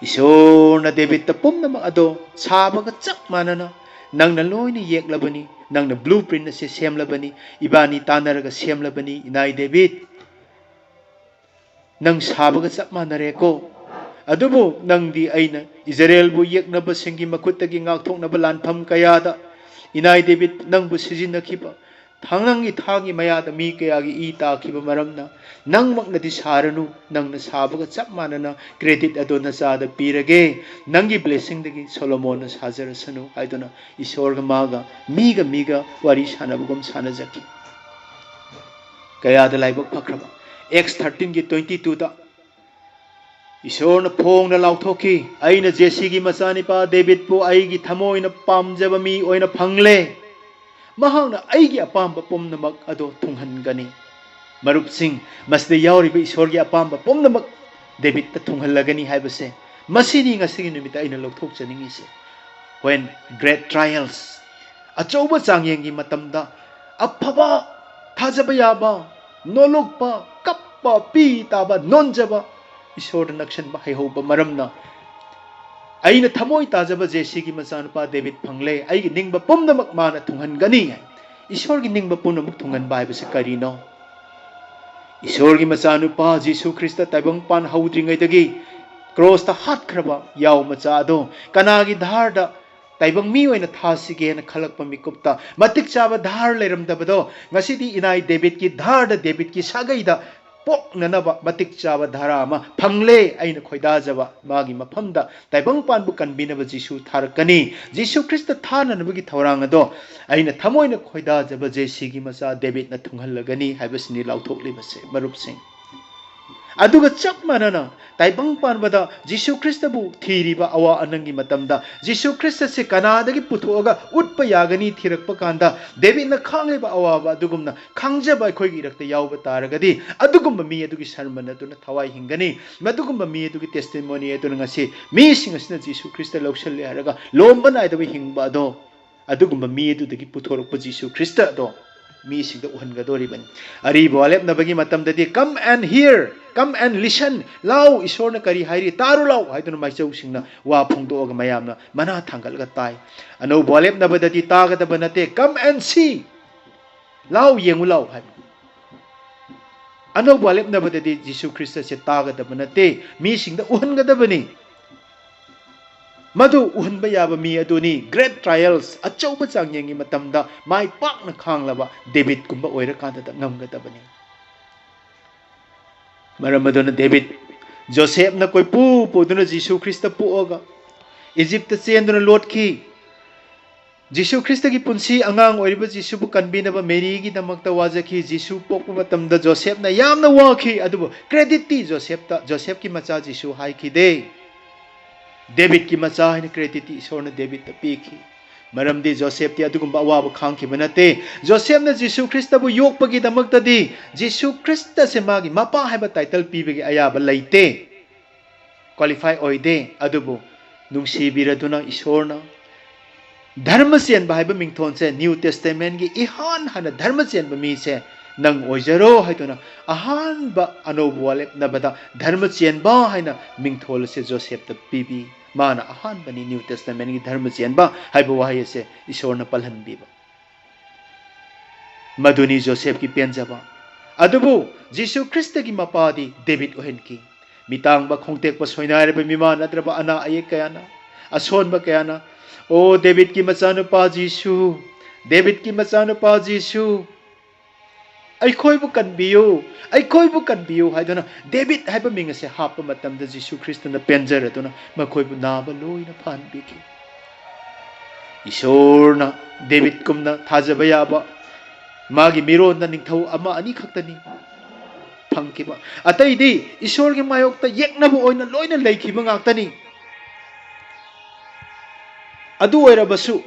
ꯏꯁꯣꯔꯅ ꯗꯦꯕꯤꯠꯇ ꯄꯨꯝꯅꯃꯛ ꯑꯗꯣ ꯁꯥꯕꯒ ꯆꯞ ꯃꯥꯟꯅꯅ ꯅꯪꯅ ꯂꯣꯏꯅ ꯌꯦꯛꯂꯕꯅꯤ, ꯅꯪꯅ ꯕ꯭ꯂꯨ ꯄ꯭ꯔꯤꯟ ꯑꯁꯦ ꯁꯦꯝꯂꯕꯅꯤ, ꯏꯕꯥꯅꯤ ꯇꯥꯟꯅꯔꯒ ꯁꯦꯝꯂꯕꯅꯤ, ꯏꯅꯥꯏ ꯗꯦꯕꯤꯠ꯫ ꯅꯪ ꯁꯥꯕꯒ ꯆꯞ ꯃꯥꯟꯅꯔꯦꯀꯣ꯫ ꯑꯗꯨꯕꯨ ꯅꯪꯗꯤ ꯑꯩꯅ ꯏꯖꯔꯦꯜꯕꯨ ꯌꯦꯛꯅꯕꯁꯤꯡꯒꯤ ꯃꯈꯨꯠꯇꯒꯤ ꯉꯥꯛꯊꯣꯛꯅꯕ ꯂꯥꯟꯐꯝ ꯀꯌꯥꯗ ꯏꯅꯥꯏ ꯗꯦꯕꯤꯠ ꯅꯪꯕꯨ ꯁꯤꯖꯤꯟꯅꯈꯤꯕ ꯊꯥꯡ ꯅꯪꯒꯤ ꯊꯥꯡꯒꯤ ꯃꯌꯥꯗ ꯃꯤ ꯀꯌꯥꯒꯤ ꯏ ꯇꯥꯈꯤꯕ ꯃꯔꯝꯅ ꯅꯪꯃꯛꯅꯗꯤ ꯁꯥꯔꯅꯨ, ꯅꯪꯅ ꯁꯥꯕꯒ ꯆꯞ ꯃꯥꯟꯅꯅ credit ꯑꯗꯣ ꯅꯆꯥꯗ ꯄꯤꯔꯒꯦ, ꯅꯪꯒꯤ blessingꯗꯒꯤ ꯁꯣꯂꯣꯃꯣꯟꯅ ꯁꯥꯖꯔꯁꯅꯨ ꯍꯥꯏꯗꯨꯅ ꯏꯁꯣꯔꯒ ꯃꯥꯒ ꯃꯤꯒ ꯃꯤꯒ ꯋꯥꯔꯤ ꯁꯥꯟꯅꯕꯒꯨꯝ ꯁꯥꯟꯅꯖꯈꯤ꯫ ꯀꯌꯥꯗ ꯂꯥꯏꯕꯛ ꯐꯈ꯭ꯔꯕ꯫ Acts thirteenꯒꯤ twenty twoꯗ ꯏꯁꯣꯔꯅ ꯐꯣꯡꯅ ꯂꯥꯎꯊꯣꯛꯈꯤ, "ꯑꯩꯅ ꯖꯦꯁꯤꯒꯤ ꯃꯆꯥꯅꯤꯄꯥ ꯗꯦꯕꯤꯠꯄꯨ ꯑꯩꯒꯤ ꯊꯃꯣꯏꯅ ꯄꯥꯝꯖꯕ ꯃꯤ ꯑꯣꯏꯅ ꯐꯪꯂꯦ꯫ ꯃꯍꯥꯛꯅ ꯑꯩꯒꯤ ꯑꯄꯥꯝꯕ ꯄꯨꯝꯅꯃꯛ ꯑꯗꯨ ꯊꯨꯡꯍꯟꯒꯅꯤ꯫" ꯃꯔꯨꯞꯁꯤꯡ, ꯃꯁꯤꯗ ꯌꯥꯎꯔꯤꯕ ꯏꯁꯣꯔꯒꯤ ꯑꯄꯥꯝꯕ ꯄꯨꯝꯅꯃꯛ ꯗꯦꯕꯤꯠꯇ ꯊꯨꯡꯍꯜꯂꯒꯅꯤ ꯍꯥꯏꯕꯁꯦ ꯃꯁꯤꯅꯤ ꯉꯁꯤꯒꯤ ꯅꯨꯃꯤꯠꯇ ꯑꯩꯅ ꯂꯧꯊꯣꯛꯆꯅꯤꯡꯉꯤꯁꯦ꯫ When great trials, ꯑꯆꯧꯕ ꯆꯥꯡꯌꯦꯡꯒꯤ ꯃꯇꯝꯗ ꯑꯐꯕ, ꯊꯥꯖꯕ ꯌꯥꯕ, ꯅꯣꯂꯨꯛꯄ, ꯀꯞꯄ, ꯄꯤ ꯇꯥꯕ, ꯅꯣꯟꯖꯕ, ꯏꯁꯣꯔꯗ ꯅꯛꯁꯟꯕ ꯍꯩꯍꯧꯕ ꯃꯔꯝꯅ ꯑꯩꯅ ꯊꯃꯣꯏ ꯇꯥꯖꯕ ꯖꯦꯁꯤꯒꯤ ꯃꯆꯥꯅꯨꯄꯥ ꯗꯦꯕꯤꯠ ꯐꯪꯂꯦ, ꯑꯩꯒꯤ ꯅꯤꯡꯕ ꯄꯨꯝꯅꯃꯛ ꯃꯥꯅ ꯊꯨꯡꯍꯟꯒꯅꯤ ꯍꯥꯏ꯫ ꯏꯁꯣꯔꯒꯤ ꯅꯤꯡꯕ ꯄꯨꯝꯅꯃꯛ ꯊꯨꯡꯍꯟꯕ ꯍꯥꯏꯕꯁꯤ ꯀꯔꯤꯅꯣ? ꯏꯁꯣꯔꯒꯤ ꯃꯆꯥꯅꯨꯄꯥ ꯖꯤꯁꯨ ꯈ꯭ꯔꯤꯁꯇ ꯇꯥꯏꯕꯪꯄꯥꯟ ꯍꯧꯗ꯭ꯔꯤꯉꯩꯗꯒꯤ ꯀ꯭ꯔꯣꯁꯇ ꯍꯥꯠꯈ꯭ꯔꯕ ꯌꯥꯎ ꯃꯆꯥ ꯑꯗꯣ ꯀꯅꯥꯒꯤ ꯙꯥꯔꯗ ꯇꯥꯏꯕꯪ ꯃꯤ ꯑꯣꯏꯅ ꯊꯥꯁꯤꯒꯦꯅ ꯈꯜꯂꯛꯄ ꯃꯤꯀꯨꯞꯇ ꯃꯇꯤꯛ ꯆꯥꯕ ꯙꯥꯔ ꯂꯩꯔꯝꯗꯕꯗꯣ ꯉꯁꯤꯗꯤ ꯏꯅꯥꯏ ꯗꯦꯕꯤꯠꯀꯤ ꯙꯥꯔꯗ, ꯗꯦꯕꯤꯠꯀꯤ ꯁꯥꯒꯩꯗ ꯄꯣꯛꯅꯅꯕ ꯃꯇꯤꯛ ꯆꯥꯕ ꯙꯥꯔꯥ ꯑꯃ ꯐꯪꯂꯦ꯫ ꯑꯩꯅ ꯈꯣꯏꯗꯥꯖꯕ ꯃꯥꯒꯤ ꯃꯐꯝꯗ ꯇꯥꯏꯕꯪ ꯄꯥꯟꯕ ꯀꯟꯕꯤꯅꯕ ꯖꯤꯁꯨ ꯊꯥꯔꯛꯀꯅꯤ꯫ ꯖꯤꯁꯨ ꯈ꯭ꯔꯤꯁꯇ ꯊꯥꯅꯅꯕꯒꯤ ꯊꯧꯔꯥꯡ ꯑꯗꯣ ꯑꯩꯅ ꯊꯃꯣꯏꯅ ꯈꯣꯏꯗꯥꯖꯕ ꯖꯦꯁꯤꯒꯤ ꯃꯆꯥ ꯗꯦꯕꯤꯠꯅ ꯊꯨꯡꯍꯜꯂꯒꯅꯤ ꯍꯥꯏꯕꯁꯤꯅꯤ ꯂꯥꯎꯊꯣꯛꯂꯤꯕꯁꯦ, ꯃꯔꯨꯞꯁꯤꯡ꯫ ꯑꯗꯨꯒ ꯆꯞ ꯃꯥꯟꯅꯅ ꯇꯥꯏꯕꯪ ꯄꯥꯟꯕꯗ ꯖꯤꯁꯨ ꯈ꯭ꯔꯤꯁꯇꯕꯨ ꯊꯤꯔꯤꯕ ꯑꯋꯥ ꯑꯅꯪꯒꯤ ꯃꯇꯝꯗ ꯖꯤꯁꯨ ꯈ꯭ꯔꯤꯁꯇꯁꯦ ꯀꯅꯥꯗꯒꯤ ꯄꯨꯊꯣꯛꯑꯒ ꯎꯠꯄ ꯌꯥꯒꯅꯤ ꯊꯤꯔꯛꯄ ꯀꯥꯟꯗ ꯗꯦꯕꯤꯠꯅ ꯈꯥꯡꯂꯤꯕ ꯑꯋꯥꯕ ꯑꯗꯨꯒꯨꯝꯅ ꯈꯥꯡꯖꯕ ꯑꯩꯈꯣꯏꯒꯤ ꯏꯔꯛꯇ ꯌꯥꯎꯕ ꯇꯥꯔꯒꯗꯤ ꯑꯗꯨꯒꯨꯝꯕ ꯃꯤ ꯑꯗꯨꯒꯤ ꯁꯔꯃꯟ ꯑꯗꯨꯅ ꯊꯋꯥꯏ ꯍꯤꯡꯒꯅꯤ꯫ ꯃꯗꯨꯒꯨꯝꯕ ꯃꯤ ꯑꯗꯨꯒꯤ testimony ꯑꯗꯨꯅ ꯉꯁꯤ ꯃꯤꯁꯤꯡ ꯑꯁꯤꯅ ꯖꯤꯁꯨ ꯈ꯭ꯔꯤꯁꯇ ꯂꯧꯁꯤꯜꯂꯦ ꯍꯥꯏꯔꯒ ꯂꯣꯝꯕ ꯅꯥꯏꯗꯕ ꯍꯤꯡꯕ ꯑꯗꯣ ꯑꯗꯨꯒꯨꯝꯕ ꯃꯤ ꯑꯗꯨꯗꯒꯤ ꯄꯨꯊꯣꯔꯛꯄ ꯖꯤꯁꯨ ꯈ꯭ꯔꯤꯁꯇ ꯑꯗꯣ ꯃꯤꯁꯤꯡꯗ ꯎꯍꯟꯒꯗꯧꯔꯤꯕꯅꯤ꯫ ꯑꯔꯤꯕ ꯋꯥꯔꯦꯞꯅꯕꯒꯤ ꯃꯇꯝꯗꯗꯤ "Come and hear, come and listen", ꯂꯥꯎ, ꯏꯁꯣꯔꯅ ꯀꯔꯤ ꯍꯥꯏꯔꯤ ꯇꯥꯔꯨ ꯂꯥꯎ ꯍꯥꯏꯗꯨꯅ ꯃꯥꯏꯆꯧꯁꯤꯡꯅ ꯋꯥ ꯐꯣꯡꯗꯣꯛꯑꯒ ꯃꯌꯥꯝꯅ ꯃꯅꯥ ꯊꯥꯡꯒꯠꯂꯒ ꯇꯥꯏ꯫ ꯑꯅꯧꯕ ꯋꯥꯔꯦꯞꯅꯕꯗꯗꯤ ꯇꯥꯒꯗꯕ ꯅꯠꯇꯦ, "Come and see", ꯂꯥꯎ ꯌꯦꯡꯉꯨ ꯂꯥꯎ ꯍꯥꯏꯕ꯫ ꯑꯅꯧꯕ ꯋꯥꯔꯦꯞꯅꯕꯗꯗꯤ ꯖꯤꯁꯨ ꯈ꯭ꯔꯤꯁꯇꯁꯦ ꯇꯥꯒꯗꯕ ꯅꯠꯇꯦ, ꯃꯤꯁꯤꯡꯗ ꯎꯍꯟꯒꯗꯕꯅꯤ꯫ ꯃꯗꯨ ꯎꯍꯟꯕ ꯌꯥꯕ ꯃꯤ ꯑꯗꯨꯅꯤ꯫ Great trials, ꯑꯆꯧꯕ ꯆꯥꯡꯌꯦꯡꯒꯤ ꯃꯇꯝꯗ ꯃꯥꯏ ꯄꯥꯛꯅ ꯈꯥꯡꯂꯕ ꯗꯦꯕꯤꯠꯀꯨꯝꯕ ꯑꯣꯏꯔꯀꯥꯟꯗꯗ ꯉꯝꯒꯗꯕꯅꯤ꯫ ꯃꯔꯝ ꯑꯗꯨꯅ ꯗꯦꯕꯤꯠ, ꯖꯣꯁꯦꯞꯅ ꯀꯣꯏꯄꯨ ꯄꯨꯗꯨꯅ ꯖꯤꯁꯨ ꯈ꯭ꯔꯤꯁꯇ ꯄꯣꯛꯑꯒ ꯏꯖꯤꯞꯇ ꯆꯦꯟꯗꯨꯅ ꯂꯣꯠꯈꯤ꯫ ꯖꯤꯁꯨ ꯈ꯭ꯔꯤꯁꯇꯒꯤ ꯄꯨꯟꯁꯤ, ꯑꯉꯥꯡ ꯑꯣꯏꯔꯤꯕ ꯖꯤꯁꯨꯕꯨ ꯀꯟꯕꯤꯅꯕ ꯃꯦꯔꯤꯒꯤꯗꯃꯛꯇ ꯋꯥꯖꯈꯤ꯫ ꯖꯤꯁꯨ ꯄꯣꯛꯄ ꯃꯇꯝꯗ ꯖꯣꯁꯦꯞꯅ ꯌꯥꯝꯅ ꯋꯥꯈꯤ, ꯑꯗꯨꯕꯨ creditꯇꯤ ꯖꯣꯁꯦꯞꯇ, ꯖꯣꯁꯦꯞꯀꯤ ꯃꯆꯥ ꯖꯤꯁꯨ ꯍꯥꯏꯈꯤꯗꯦ꯫ ꯗꯦꯕꯤꯠꯀꯤ ꯃꯆꯥ ꯍꯥꯏꯅ creditꯇꯤ ꯏꯁꯣꯔꯅ ꯗꯦꯕꯤꯠꯇ ꯄꯤꯈꯤ꯫ ꯃꯔꯝꯗꯤ ꯖꯣꯁꯦꯞꯇꯤ ꯑꯗꯨꯒꯨꯝꯕ ꯑꯋꯥꯕ ꯈꯥꯡꯈꯤꯕ ꯅꯠꯇꯦ꯫ ꯖꯣꯁꯦꯞꯅ ꯖꯤꯁꯨ ꯈ꯭ꯔꯤꯁꯇꯕꯨ ꯌꯣꯛꯄꯒꯤꯗꯃꯛꯇꯗꯤ ꯖꯤꯁꯨ ꯈ꯭ꯔꯤꯁꯇꯁꯦ ꯃꯥꯒꯤ ꯃꯄꯥ ꯍꯥꯏꯕ title ꯄꯤꯕꯒꯤ ꯑꯌꯥꯕ ꯂꯩꯇꯦ, qualify ꯑꯣꯏꯗꯦ꯫ ꯑꯗꯨꯕꯨ ꯅꯨꯡꯁꯤꯕꯤꯔꯗꯨꯅ ꯏꯁꯣꯔꯅ ꯙꯔꯃ ꯆꯦꯟꯕ ꯍꯥꯏꯕ ꯃꯤꯡꯊꯣꯟꯁꯦ New Testamentꯀꯤ ꯏꯍꯥꯟ ꯍꯥꯟꯅ ꯙꯔꯃ ꯆꯦꯟꯕ ꯃꯤꯁꯦ ꯅꯪ ꯑꯣꯏꯖꯔꯣ ꯍꯥꯏꯗꯨꯅ ꯑꯍꯥꯟꯕ ꯑꯅꯧꯕ ꯋꯥꯔꯦꯞꯅꯕꯗ ꯙꯔꯃ ꯆꯦꯟꯕ ꯍꯥꯏꯅ ꯃꯤꯡꯊꯣꯜ ꯑꯁꯦ ꯖꯣꯁꯦꯞꯇ ꯄꯤꯕꯤ꯫ ꯃꯥꯅ ꯑꯍꯥꯟꯕꯅꯤ New Testamentꯀꯤ ꯙꯔꯃ ꯆꯦꯟꯕ ꯍꯥꯏꯕ ꯋꯥꯍꯩ ꯑꯁꯦ ꯏꯁꯣꯔꯅ ꯄꯜꯍꯟꯕꯤꯕ꯫ ꯃꯗꯨꯅꯤ ꯖꯣꯁꯦꯞꯀꯤ ꯄꯦꯟꯖꯕ꯫ ꯑꯗꯨꯕꯨ ꯖꯤꯁꯨ ꯈ꯭ꯔꯤꯁꯇꯒꯤ ꯃꯄꯥꯗꯤ ꯗꯦꯕꯤꯠ ꯑꯣꯏꯍꯟꯈꯤ꯫ ꯃꯤꯇꯥꯡꯕ, ꯈꯣꯡꯇꯦꯛꯄ, ꯁꯣꯏꯅꯥꯏꯔꯕ ꯃꯤꯃꯥꯟꯅꯗ꯭ꯔꯕ ꯑꯅꯥ ꯑꯌꯦꯛ ꯀꯌꯥꯅ, ꯑꯁꯣꯟꯕ ꯀꯌꯥꯅ, "ꯑꯣ ꯗꯦꯕꯤꯠꯀꯤ ꯃꯆꯥꯅꯨꯄꯥ ꯖꯤꯁꯨ, ꯗꯦꯕꯤꯠꯀꯤ ꯃꯆꯥꯅꯨꯄꯥ ꯖꯤꯁꯨ, ꯑꯩꯈꯣꯏꯕꯨ ꯀꯟꯕꯤꯌꯨ, ꯑꯩꯈꯣꯏꯕꯨ ꯀꯟꯕꯤꯌꯨ" ꯍꯥꯏꯗꯨꯅ ꯗꯦꯕꯤꯠ ꯍꯥꯏꯕ ꯃꯤꯡ ꯑꯁꯦ ꯍꯥꯞꯄ ꯃꯇꯝꯗ ꯖꯤꯁꯨ ꯈ꯭ꯔꯤꯁꯇꯅ ꯄꯦꯟꯖꯔꯗꯨꯅ ꯃꯈꯣꯏꯕꯨ ꯅꯥꯕ ꯂꯣꯏꯅ ꯐꯍꯟꯕꯤꯈꯤ꯫ ꯏꯁꯣꯔꯅ ꯗꯦꯕꯤꯠꯀꯨꯝꯅ ꯊꯥꯖꯕ ꯌꯥꯕ ꯃꯥꯒꯤ ꯃꯤꯔꯣꯟꯗ ꯅꯤꯡꯊꯧ ꯑꯃ ꯑꯅꯤ ꯈꯛꯇꯅꯤ ꯐꯪꯈꯤꯕ꯫ ꯑꯇꯩꯗꯤ ꯏꯁꯣꯔꯒꯤ ꯃꯥꯌꯣꯛꯇ ꯌꯦꯛꯅꯕ ꯑꯣꯏꯅ ꯂꯣꯏꯅ ꯂꯩꯈꯤꯕ ꯉꯥꯛꯇꯅꯤ꯫ ꯑꯗꯨ ꯑꯣꯏꯔꯕꯁꯨ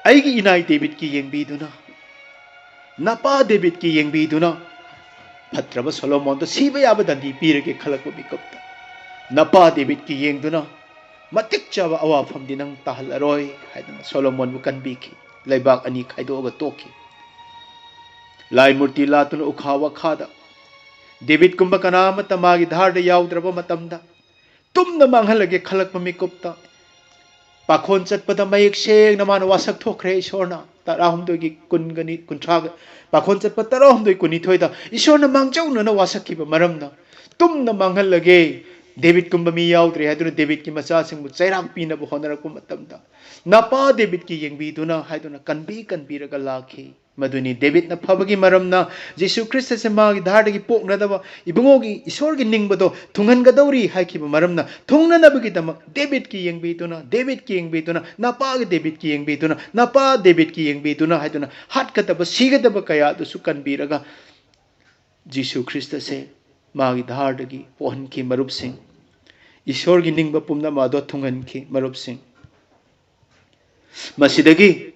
ꯑꯩꯒꯤ ꯏꯅꯥꯏ ꯗꯦꯕꯤꯠꯀꯤ ꯌꯦꯡꯕꯤꯗꯨꯅ, ꯅꯄꯥ ꯗꯦꯕꯤꯠꯀꯤ ꯌꯦꯡꯕꯤꯗꯨꯅ, ꯐꯠꯇ꯭ꯔꯕ ꯁꯣꯂꯣꯃꯣꯟꯗ ꯁꯤꯕ ꯌꯥꯕ ꯗꯟꯗꯤ ꯄꯤꯔꯒꯦ ꯈꯜꯂꯛꯄ ꯃꯤꯀꯨꯞꯇ, ꯅꯄꯥ ꯗꯦꯕꯤꯠꯀꯤ ꯌꯦꯡꯗꯨꯅ, "ꯃꯇꯤꯛ ꯆꯥꯕ ꯑꯋꯥꯐꯝꯗꯤ ꯅꯪ ꯇꯥꯍꯜꯂꯔꯣꯏ" ꯍꯥꯏꯗꯨꯅ ꯁꯣꯂꯣꯃꯣꯟꯕꯨ ꯀꯟꯕꯤꯈꯤ꯫ ꯂꯩꯕꯥꯛ ꯑꯅꯤ ꯈꯥꯏꯗꯣꯛꯑꯒ ꯇꯣꯛꯈꯤ꯫ ꯂꯥꯏ ꯃꯨꯔꯇꯤ ꯂꯥꯠꯇꯨꯅ ꯎꯈꯥ ꯋꯥꯈꯥꯗ, ꯗꯦꯕꯤꯠꯀꯨꯝꯕ ꯀꯅꯥ ꯑꯃꯠꯇ ꯃꯥꯒꯤ ꯙꯥꯔꯗ ꯌꯥꯎꯗ꯭ꯔꯕ ꯃꯇꯝꯗ, ꯇꯨꯝꯅ ꯃꯥꯡꯍꯜꯂꯒꯦ ꯈꯜꯂꯛꯄ ꯃꯤꯀꯨꯞꯇ, ꯄꯥꯈꯣꯟ ꯆꯠꯄꯗ ꯃꯌꯦꯛ ꯁꯦꯡꯅ ꯃꯥꯅ ꯋꯥꯁꯛ ꯊꯣꯛꯈ꯭ꯔꯦ꯫ ꯏꯁꯣꯔꯅ ꯇꯔꯥꯍꯨꯝꯗꯣꯏꯒꯤ ꯀꯨꯟꯒꯅꯤ, ꯀꯨꯟꯊ꯭ꯔꯥꯒ, ꯄꯥꯈꯣꯟ ꯆꯠꯄ ꯇꯔꯥꯍꯨꯝꯗꯣꯏ ꯀꯨꯟꯅꯤꯊꯣꯏꯗ ꯏꯁꯣꯔꯅ ꯃꯥꯡꯖꯧꯅꯅ ꯋꯥꯁꯛꯈꯤꯕ ꯃꯔꯝꯅ, "ꯇꯨꯝꯅ ꯃꯥꯡꯍꯜꯂꯒꯦ, ꯗꯦꯕꯤꯠꯀꯨꯝꯕ ꯃꯤ ꯌꯥꯎꯗ꯭ꯔꯦ ꯍꯥꯏꯗꯨꯅ ꯗꯦꯕꯤꯠꯀꯤ ꯃꯆꯥꯁꯤꯡꯕꯨ ꯆꯩꯔꯥꯛ ꯄꯤꯅꯕ ꯍꯣꯠꯅꯔꯛꯄ ꯃꯇꯝꯗ, "ꯅꯄꯥ ꯗꯦꯕꯤꯠꯀꯤ ꯌꯦꯡꯕꯤꯗꯨꯅ" ꯍꯥꯏꯗꯨꯅ ꯀꯟꯕꯤ ꯀꯟꯕꯤꯔꯒ ꯂꯥꯛꯈꯤ꯫ ꯃꯗꯨꯅꯤ ꯗꯦꯕꯤꯠꯅ ꯐꯕꯒꯤ ꯃꯔꯝꯅ, ꯖꯤꯁꯨ ꯈ꯭ꯔꯤꯁꯇꯁꯦ ꯃꯥꯒꯤ ꯙꯥꯔꯗꯒꯤ ꯄꯣꯛꯅꯗꯕ ꯏꯕꯨꯡꯉꯣꯒꯤ, ꯏꯁꯣꯔꯒꯤ ꯅꯤꯡꯕꯗꯣ ꯊꯨꯡꯍꯟꯒꯗꯧꯔꯤ ꯍꯥꯏꯈꯤꯕ ꯃꯔꯝꯅ, ꯊꯨꯡꯅꯅꯕꯒꯤꯗꯃꯛ ꯗꯦꯕꯤꯠꯀꯤ ꯌꯦꯡꯕꯤꯗꯨꯅ, ꯗꯦꯕꯤꯠꯀꯤ ꯌꯦꯡꯕꯤꯗꯨꯅ, "ꯅꯄꯥꯒꯤ ꯗꯦꯕꯤꯠꯀꯤ ꯌꯦꯡꯕꯤꯗꯨꯅ, ꯅꯄꯥ ꯗꯦꯕꯤꯠꯀꯤ ꯌꯦꯡꯕꯤꯗꯨꯅ" ꯍꯥꯏꯗꯨꯅ ꯍꯥꯠꯀꯗꯕ, ꯁꯤꯒꯗꯕ ꯀꯌꯥ ꯑꯗꯨꯁꯨ ꯀꯟꯕꯤꯔꯒ, ꯖꯤꯁꯨ ꯈ꯭ꯔꯤꯁꯇꯁꯦ ꯃꯥꯒꯤ ꯙꯥꯔꯗꯒꯤ ꯄꯣꯛꯍꯟꯈꯤ꯫ ꯃꯔꯨꯞꯁꯤꯡ, ꯏꯁꯣꯔꯒꯤ ꯅꯤꯡꯕ ꯄꯨꯝꯅꯃꯛ ꯑꯗꯣ ꯊꯨꯡꯍꯟꯈꯤ꯫ ꯃꯔꯨꯞꯁꯤꯡ, ꯃꯁꯤꯗꯒꯤ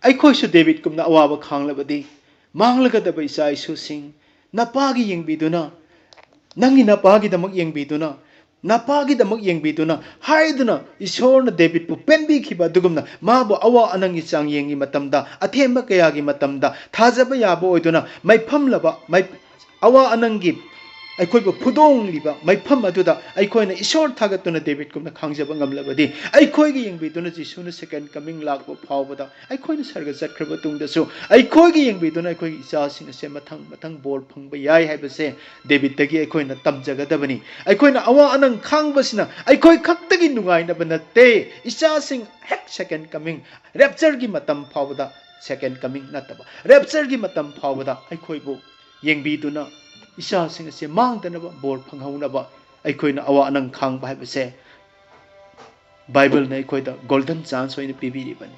ꯑꯩꯈꯣꯏꯁꯨ ꯗꯦꯕꯤꯠꯀꯨꯝꯅ ꯑꯋꯥꯕ ꯈꯥꯡꯂꯕꯗꯤ, ꯃꯥꯡꯂꯒꯗꯕ ꯏꯆꯥ ꯏꯁꯨꯁꯤꯡ, "ꯅꯄꯥꯒꯤ ꯌꯦꯡꯕꯤꯗꯨꯅ, ꯅꯪꯒꯤ ꯅꯄꯥꯒꯤꯗꯃꯛ ꯌꯦꯡꯕꯤꯗꯨꯅ, ꯅꯄꯥꯒꯤꯗꯃꯛ ꯌꯦꯡꯕꯤꯗꯨꯅ" ꯍꯥꯏꯗꯨꯅ ꯏꯁꯣꯔꯅ ꯗꯦꯕꯤꯠꯄꯨ ꯄꯦꯟꯕꯤꯈꯤꯕ ꯑꯗꯨꯒꯨꯝꯅ, ꯃꯥꯕꯨ ꯑꯋꯥ ꯑꯅꯪꯒꯤ ꯆꯥꯡ ꯌꯦꯡꯒꯤ ꯃꯇꯝꯗ, ꯑꯊꯦꯝꯕ ꯀꯌꯥꯒꯤ ꯃꯇꯝꯗ ꯊꯥꯖꯕ ꯌꯥꯕ ꯑꯣꯏꯗꯨꯅ, ꯃꯩꯐꯝꯂꯕ, ꯃꯩ-, ꯑꯋꯥ ꯑꯅꯪꯒꯤ ꯑꯩꯈꯣꯏꯕꯨ ꯐꯨꯗꯣꯡꯂꯤꯕ ꯃꯩꯐꯝ ꯑꯗꯨꯗ ꯑꯩꯈꯣꯏꯅ ꯏꯁꯣꯔ ꯊꯥꯒꯠꯇꯨꯅ ꯗꯦꯕꯤꯠꯀꯨꯝꯅ ꯈꯥꯡꯖꯕ ꯉꯝꯂꯕꯗꯤ, ꯑꯩꯈꯣꯏꯒꯤ ꯌꯦꯡꯕꯤꯗꯨꯅ ꯖꯤꯁꯨꯅ second coming ꯂꯥꯛꯄ ꯐꯥꯎꯕꯗ, ꯑꯩꯈꯣꯏꯅ ꯁꯔꯒ ꯆꯠꯈ꯭ꯔꯕ ꯇꯨꯡꯗꯁꯨ ꯑꯩꯈꯣꯏꯒꯤ ꯌꯦꯡꯕꯤꯗꯨꯅ ꯑꯩꯈꯣꯏꯒꯤ ꯏꯆꯥꯁꯤꯡ ꯑꯁꯦ ꯃꯊꯪ ꯃꯊꯪ ꯕꯣꯔ ꯐꯪꯕ ꯌꯥꯏ ꯍꯥꯏꯕꯁꯦ ꯗꯦꯕꯤꯠꯇꯒꯤ ꯑꯩꯈꯣꯏꯅ ꯇꯝꯖꯒꯗꯕꯅꯤ꯫ ꯑꯩꯈꯣꯏꯅ ꯑꯋꯥ ꯑꯅꯪ ꯈꯥꯡꯕꯁꯤꯅ ꯑꯩꯈꯣꯏ ꯈꯛꯇꯒꯤ ꯅꯨꯡꯉꯥꯏꯅꯕ ꯅꯠꯇꯦ, ꯏꯆꯥꯁꯤꯡ ꯍꯦꯛ second coming, raptureꯒꯤ ꯃꯇꯝ ꯐꯥꯎꯕꯗ, second coming ꯅꯠꯇꯕ, raptureꯒꯤ ꯃꯇꯝ ꯐꯥꯎꯕꯗ ꯑꯩꯈꯣꯏꯕꯨ ꯌꯦꯡꯕꯤꯗꯨꯅ ꯏꯆꯥꯁꯤꯡ ꯑꯁꯦ ꯃꯥꯡꯗꯅꯕ, ꯕꯣꯔ ꯐꯪꯍꯧꯅꯕ ꯑꯩꯈꯣꯏꯅ ꯑꯋꯥ ꯑꯅꯪ ꯈꯥꯡꯕ ꯍꯥꯏꯕꯁꯦ ꯕꯥꯏꯕꯜꯅ ꯑꯩꯈꯣꯏꯗ golden chance ꯑꯣꯏꯅ ꯄꯤꯕꯤꯔꯤꯕꯅꯤ꯫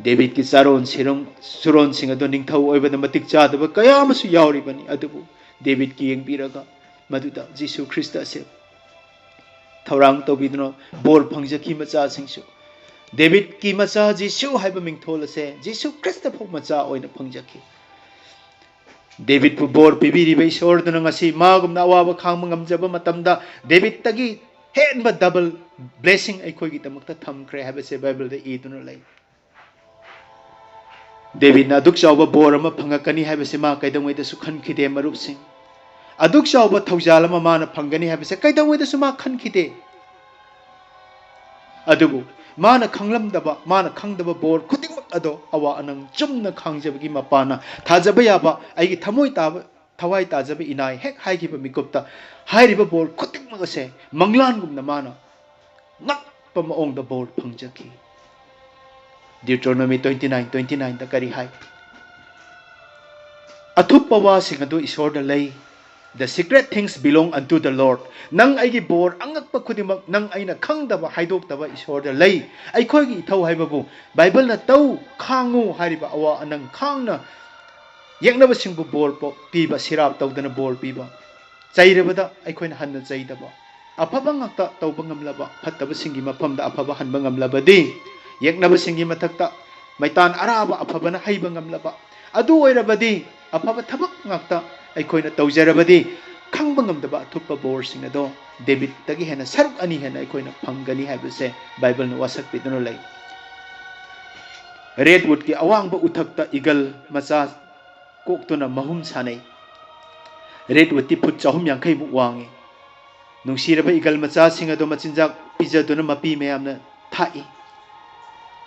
ꯗꯦꯕꯤꯠꯀꯤ ꯆꯥꯔꯣꯟ ꯁꯤꯔꯣꯟ-, ꯁꯨꯔꯣꯟꯁꯤꯡ ꯑꯗꯨ ꯅꯤꯡꯊꯧ ꯑꯣꯏꯕꯗ ꯃꯇꯤꯛ ꯆꯥꯗꯕ ꯀꯌꯥ ꯑꯃꯁꯨ ꯌꯥꯎꯔꯤꯕꯅꯤ, ꯑꯗꯨꯕꯨ ꯗꯦꯕꯤꯠꯀꯤ ꯌꯦꯡꯕꯤꯔꯒ ꯃꯗꯨꯗ ꯖꯤꯁꯨ ꯈ꯭ꯔꯤꯁꯇ ꯑꯁꯦ ꯊꯧꯔꯥꯡ ꯇꯧꯕꯤꯗꯨꯅ ꯕꯣꯔ ꯐꯪꯖꯈꯤ꯫ ꯃꯆꯥꯁꯤꯡꯁꯨ ꯗꯦꯕꯤꯠꯀꯤ ꯃꯆꯥ ꯖꯤꯁꯨ ꯍꯥꯏꯕ ꯃꯤꯡꯊꯣꯜ ꯑꯁꯦ ꯖꯤꯁꯨ ꯈ꯭ꯔꯤꯁꯇ ꯐꯥꯎ ꯃꯆꯥ ꯑꯣꯏꯅ ꯐꯪꯖꯈꯤ꯫ ꯗꯦꯕꯤꯠꯄꯨ ꯕꯣꯔ ꯄꯤꯕꯤꯔꯤꯕ ꯏꯁꯣꯔꯗꯨꯅ ꯉꯁꯤ ꯃꯥꯒꯨꯝꯅ ꯑꯋꯥꯕ ꯈꯥꯡꯕ ꯉꯝꯖꯕ ꯃꯇꯝꯗ ꯗꯦꯕꯤꯠꯇꯒꯤ ꯍꯦꯟꯕ double blessing ꯑꯩꯈꯣꯏꯒꯤꯗꯃꯛꯇ ꯊꯝꯈ꯭ꯔꯦ ꯍꯥꯏꯕꯁꯦ ꯕꯥꯏꯕꯜꯗ ꯏꯗꯨꯅ ꯂꯩ꯫ ꯗꯦꯕꯤꯠꯅ ꯑꯗꯨꯛ ꯆꯥꯎꯕ ꯕꯣꯔ ꯑꯃ ꯐꯪꯉꯛꯀꯅꯤ ꯍꯥꯏꯕꯁꯦ ꯃꯥ ꯀꯩꯗꯧꯉꯩꯗꯁꯨ ꯈꯟꯈꯤꯗꯦ, ꯃꯔꯨꯞꯁꯤꯡ꯫ ꯑꯗꯨꯛ ꯆꯥꯎꯕ ꯊꯧꯖꯥꯜ ꯑꯃ ꯃꯥꯅ ꯐꯪꯒꯅꯤ ꯍꯥꯏꯕꯁꯦ ꯀꯩꯗꯧꯉꯩꯗꯁꯨ ꯃꯥ ꯈꯟꯈꯤꯗꯦ꯫ ꯑꯗꯨꯕꯨ ꯃꯥꯅ ꯈꯪꯂꯝꯗꯕ, ꯃꯥꯅ ꯈꯪꯗꯕ ꯕꯣꯔ ꯈꯨꯗꯤꯡꯃꯛ ꯑꯗꯣ ꯑꯋꯥ ꯑꯅꯪ ꯆꯨꯝꯅ ꯈꯥꯡꯖꯕꯒꯤ ꯃꯄꯥꯟꯅ ꯊꯥꯖꯕ ꯌꯥꯕ, ꯑꯩꯒꯤ ꯊꯃꯣꯏ ꯇꯥꯕ, ꯊꯋꯥꯏ ꯇꯥꯖꯕ ꯏꯅꯥꯏ ꯍꯦꯛ ꯍꯥꯏꯈꯤꯕ ꯃꯤꯀꯨꯞꯇ ꯍꯥꯏꯔꯤꯕ ꯕꯣꯔ ꯈꯨꯗꯤꯡꯃꯛ ꯑꯁꯦ ꯃꯪꯂꯥꯟꯒꯨꯝꯅ ꯃꯥꯅ ꯉꯛꯄ ꯃꯑꯣꯡꯗ ꯕꯣꯔ ꯐꯪꯖꯈꯤ꯫ Deuteronomy twenty nine twenty nine ꯗ ꯀꯔꯤ ꯍꯥꯏ? "ꯑꯊꯨꯞꯄ ꯋꯥꯁꯤꯡ ꯑꯗꯨ ꯏꯁꯣꯔꯗ ꯂꯩ꯫ The secret things belong unto the Lord." ꯅꯪ ꯑꯩꯒꯤ ꯕꯣꯔ ꯑꯉꯛꯄ ꯈꯨꯗꯤꯡꯃꯛ ꯅꯪ ꯑꯩꯅ ꯈꯪꯗꯕ, ꯍꯥꯏꯗꯣꯛꯇꯕ ꯏꯁꯣꯔꯗ ꯂꯩ꯫ ꯑꯩꯈꯣꯏꯒꯤ ꯏꯊꯧ ꯍꯥꯏꯕꯕꯨ ꯕꯥꯏꯕꯜꯅ "ꯇꯧ, ꯈꯥꯡꯉꯨ" ꯍꯥꯏꯔꯤꯕ ꯑꯋꯥ ꯑꯅꯪ ꯈꯥꯡꯅ ꯌꯦꯛꯅꯕꯁꯤꯡꯕꯨ ꯕꯣꯔ ꯄꯣ-, ꯄꯤꯕ, ꯁꯤꯔꯥꯞ ꯇꯧꯗꯅ ꯕꯣꯔ ꯄꯤꯕ, ꯆꯩꯔꯕꯗ ꯑꯩꯈꯣꯏꯅ ꯍꯟꯅ ꯆꯩꯗꯕ, ꯑꯐꯕ ꯉꯥꯛꯇ ꯇꯧꯕ ꯉꯝꯂꯕ, ꯐꯠꯇꯕꯁꯤꯡꯒꯤ ꯃꯐꯝꯗ ꯑꯐꯕ ꯍꯟꯕ ꯉꯝꯂꯕꯗꯤ, ꯌꯦꯛꯅꯕꯁꯤꯡꯒꯤ ꯃꯊꯛꯇ ꯃꯩꯇꯥꯟ ꯑꯔꯥꯕ ꯑꯐꯕꯅ ꯍꯩꯕ ꯉꯝꯂꯕ, ꯑꯗꯨ ꯑꯣꯏꯔꯕꯗꯤ, ꯑꯐꯕ ꯊꯕꯛ ꯉꯥꯛꯇ ꯑꯩꯈꯣꯏꯅ ꯇꯧꯖꯔꯕꯗꯤ, ꯈꯪꯕ ꯉꯝꯗꯕ ꯑꯊꯨꯞꯄ ꯕꯣꯔꯁꯤꯡ ꯑꯗꯣ ꯗꯦꯕꯤꯠꯇꯒꯤ ꯍꯦꯟꯅ ꯁꯔꯨꯛ ꯑꯅꯤ ꯍꯦꯟꯅ ꯑꯩꯈꯣꯏꯅ ꯐꯪꯒꯅꯤ ꯍꯥꯏꯕꯁꯦ ꯕꯥꯏꯕꯜꯅ ꯋꯥꯁꯛꯄꯤꯗꯨꯅ ꯂꯩ꯫ ꯔꯦꯗꯋꯨꯗꯀꯤ ꯑꯋꯥꯡꯕ ꯎꯊꯛꯇ ꯏꯒꯜ ꯃꯆꯥ ꯀꯣꯛꯇꯨꯅ ꯃꯍꯨꯝ ꯁꯥꯟꯅꯩ꯫ ꯔꯦꯗꯋꯨꯗꯇꯤ ꯐꯨꯠ ꯆꯍꯨꯝ ꯌꯥꯡꯈꯩꯃꯨꯛ ꯋꯥꯡꯉꯤ꯫ ꯅꯨꯡꯁꯤꯔꯕ ꯏꯒꯜ ꯃꯆꯥꯁꯤꯡ ꯑꯗꯨ ꯃꯆꯤꯟꯖꯥꯛ ꯄꯤꯖꯗꯨꯅ ꯃꯄꯤ ꯃꯌꯥꯝꯅ ꯊꯥꯛꯏ꯫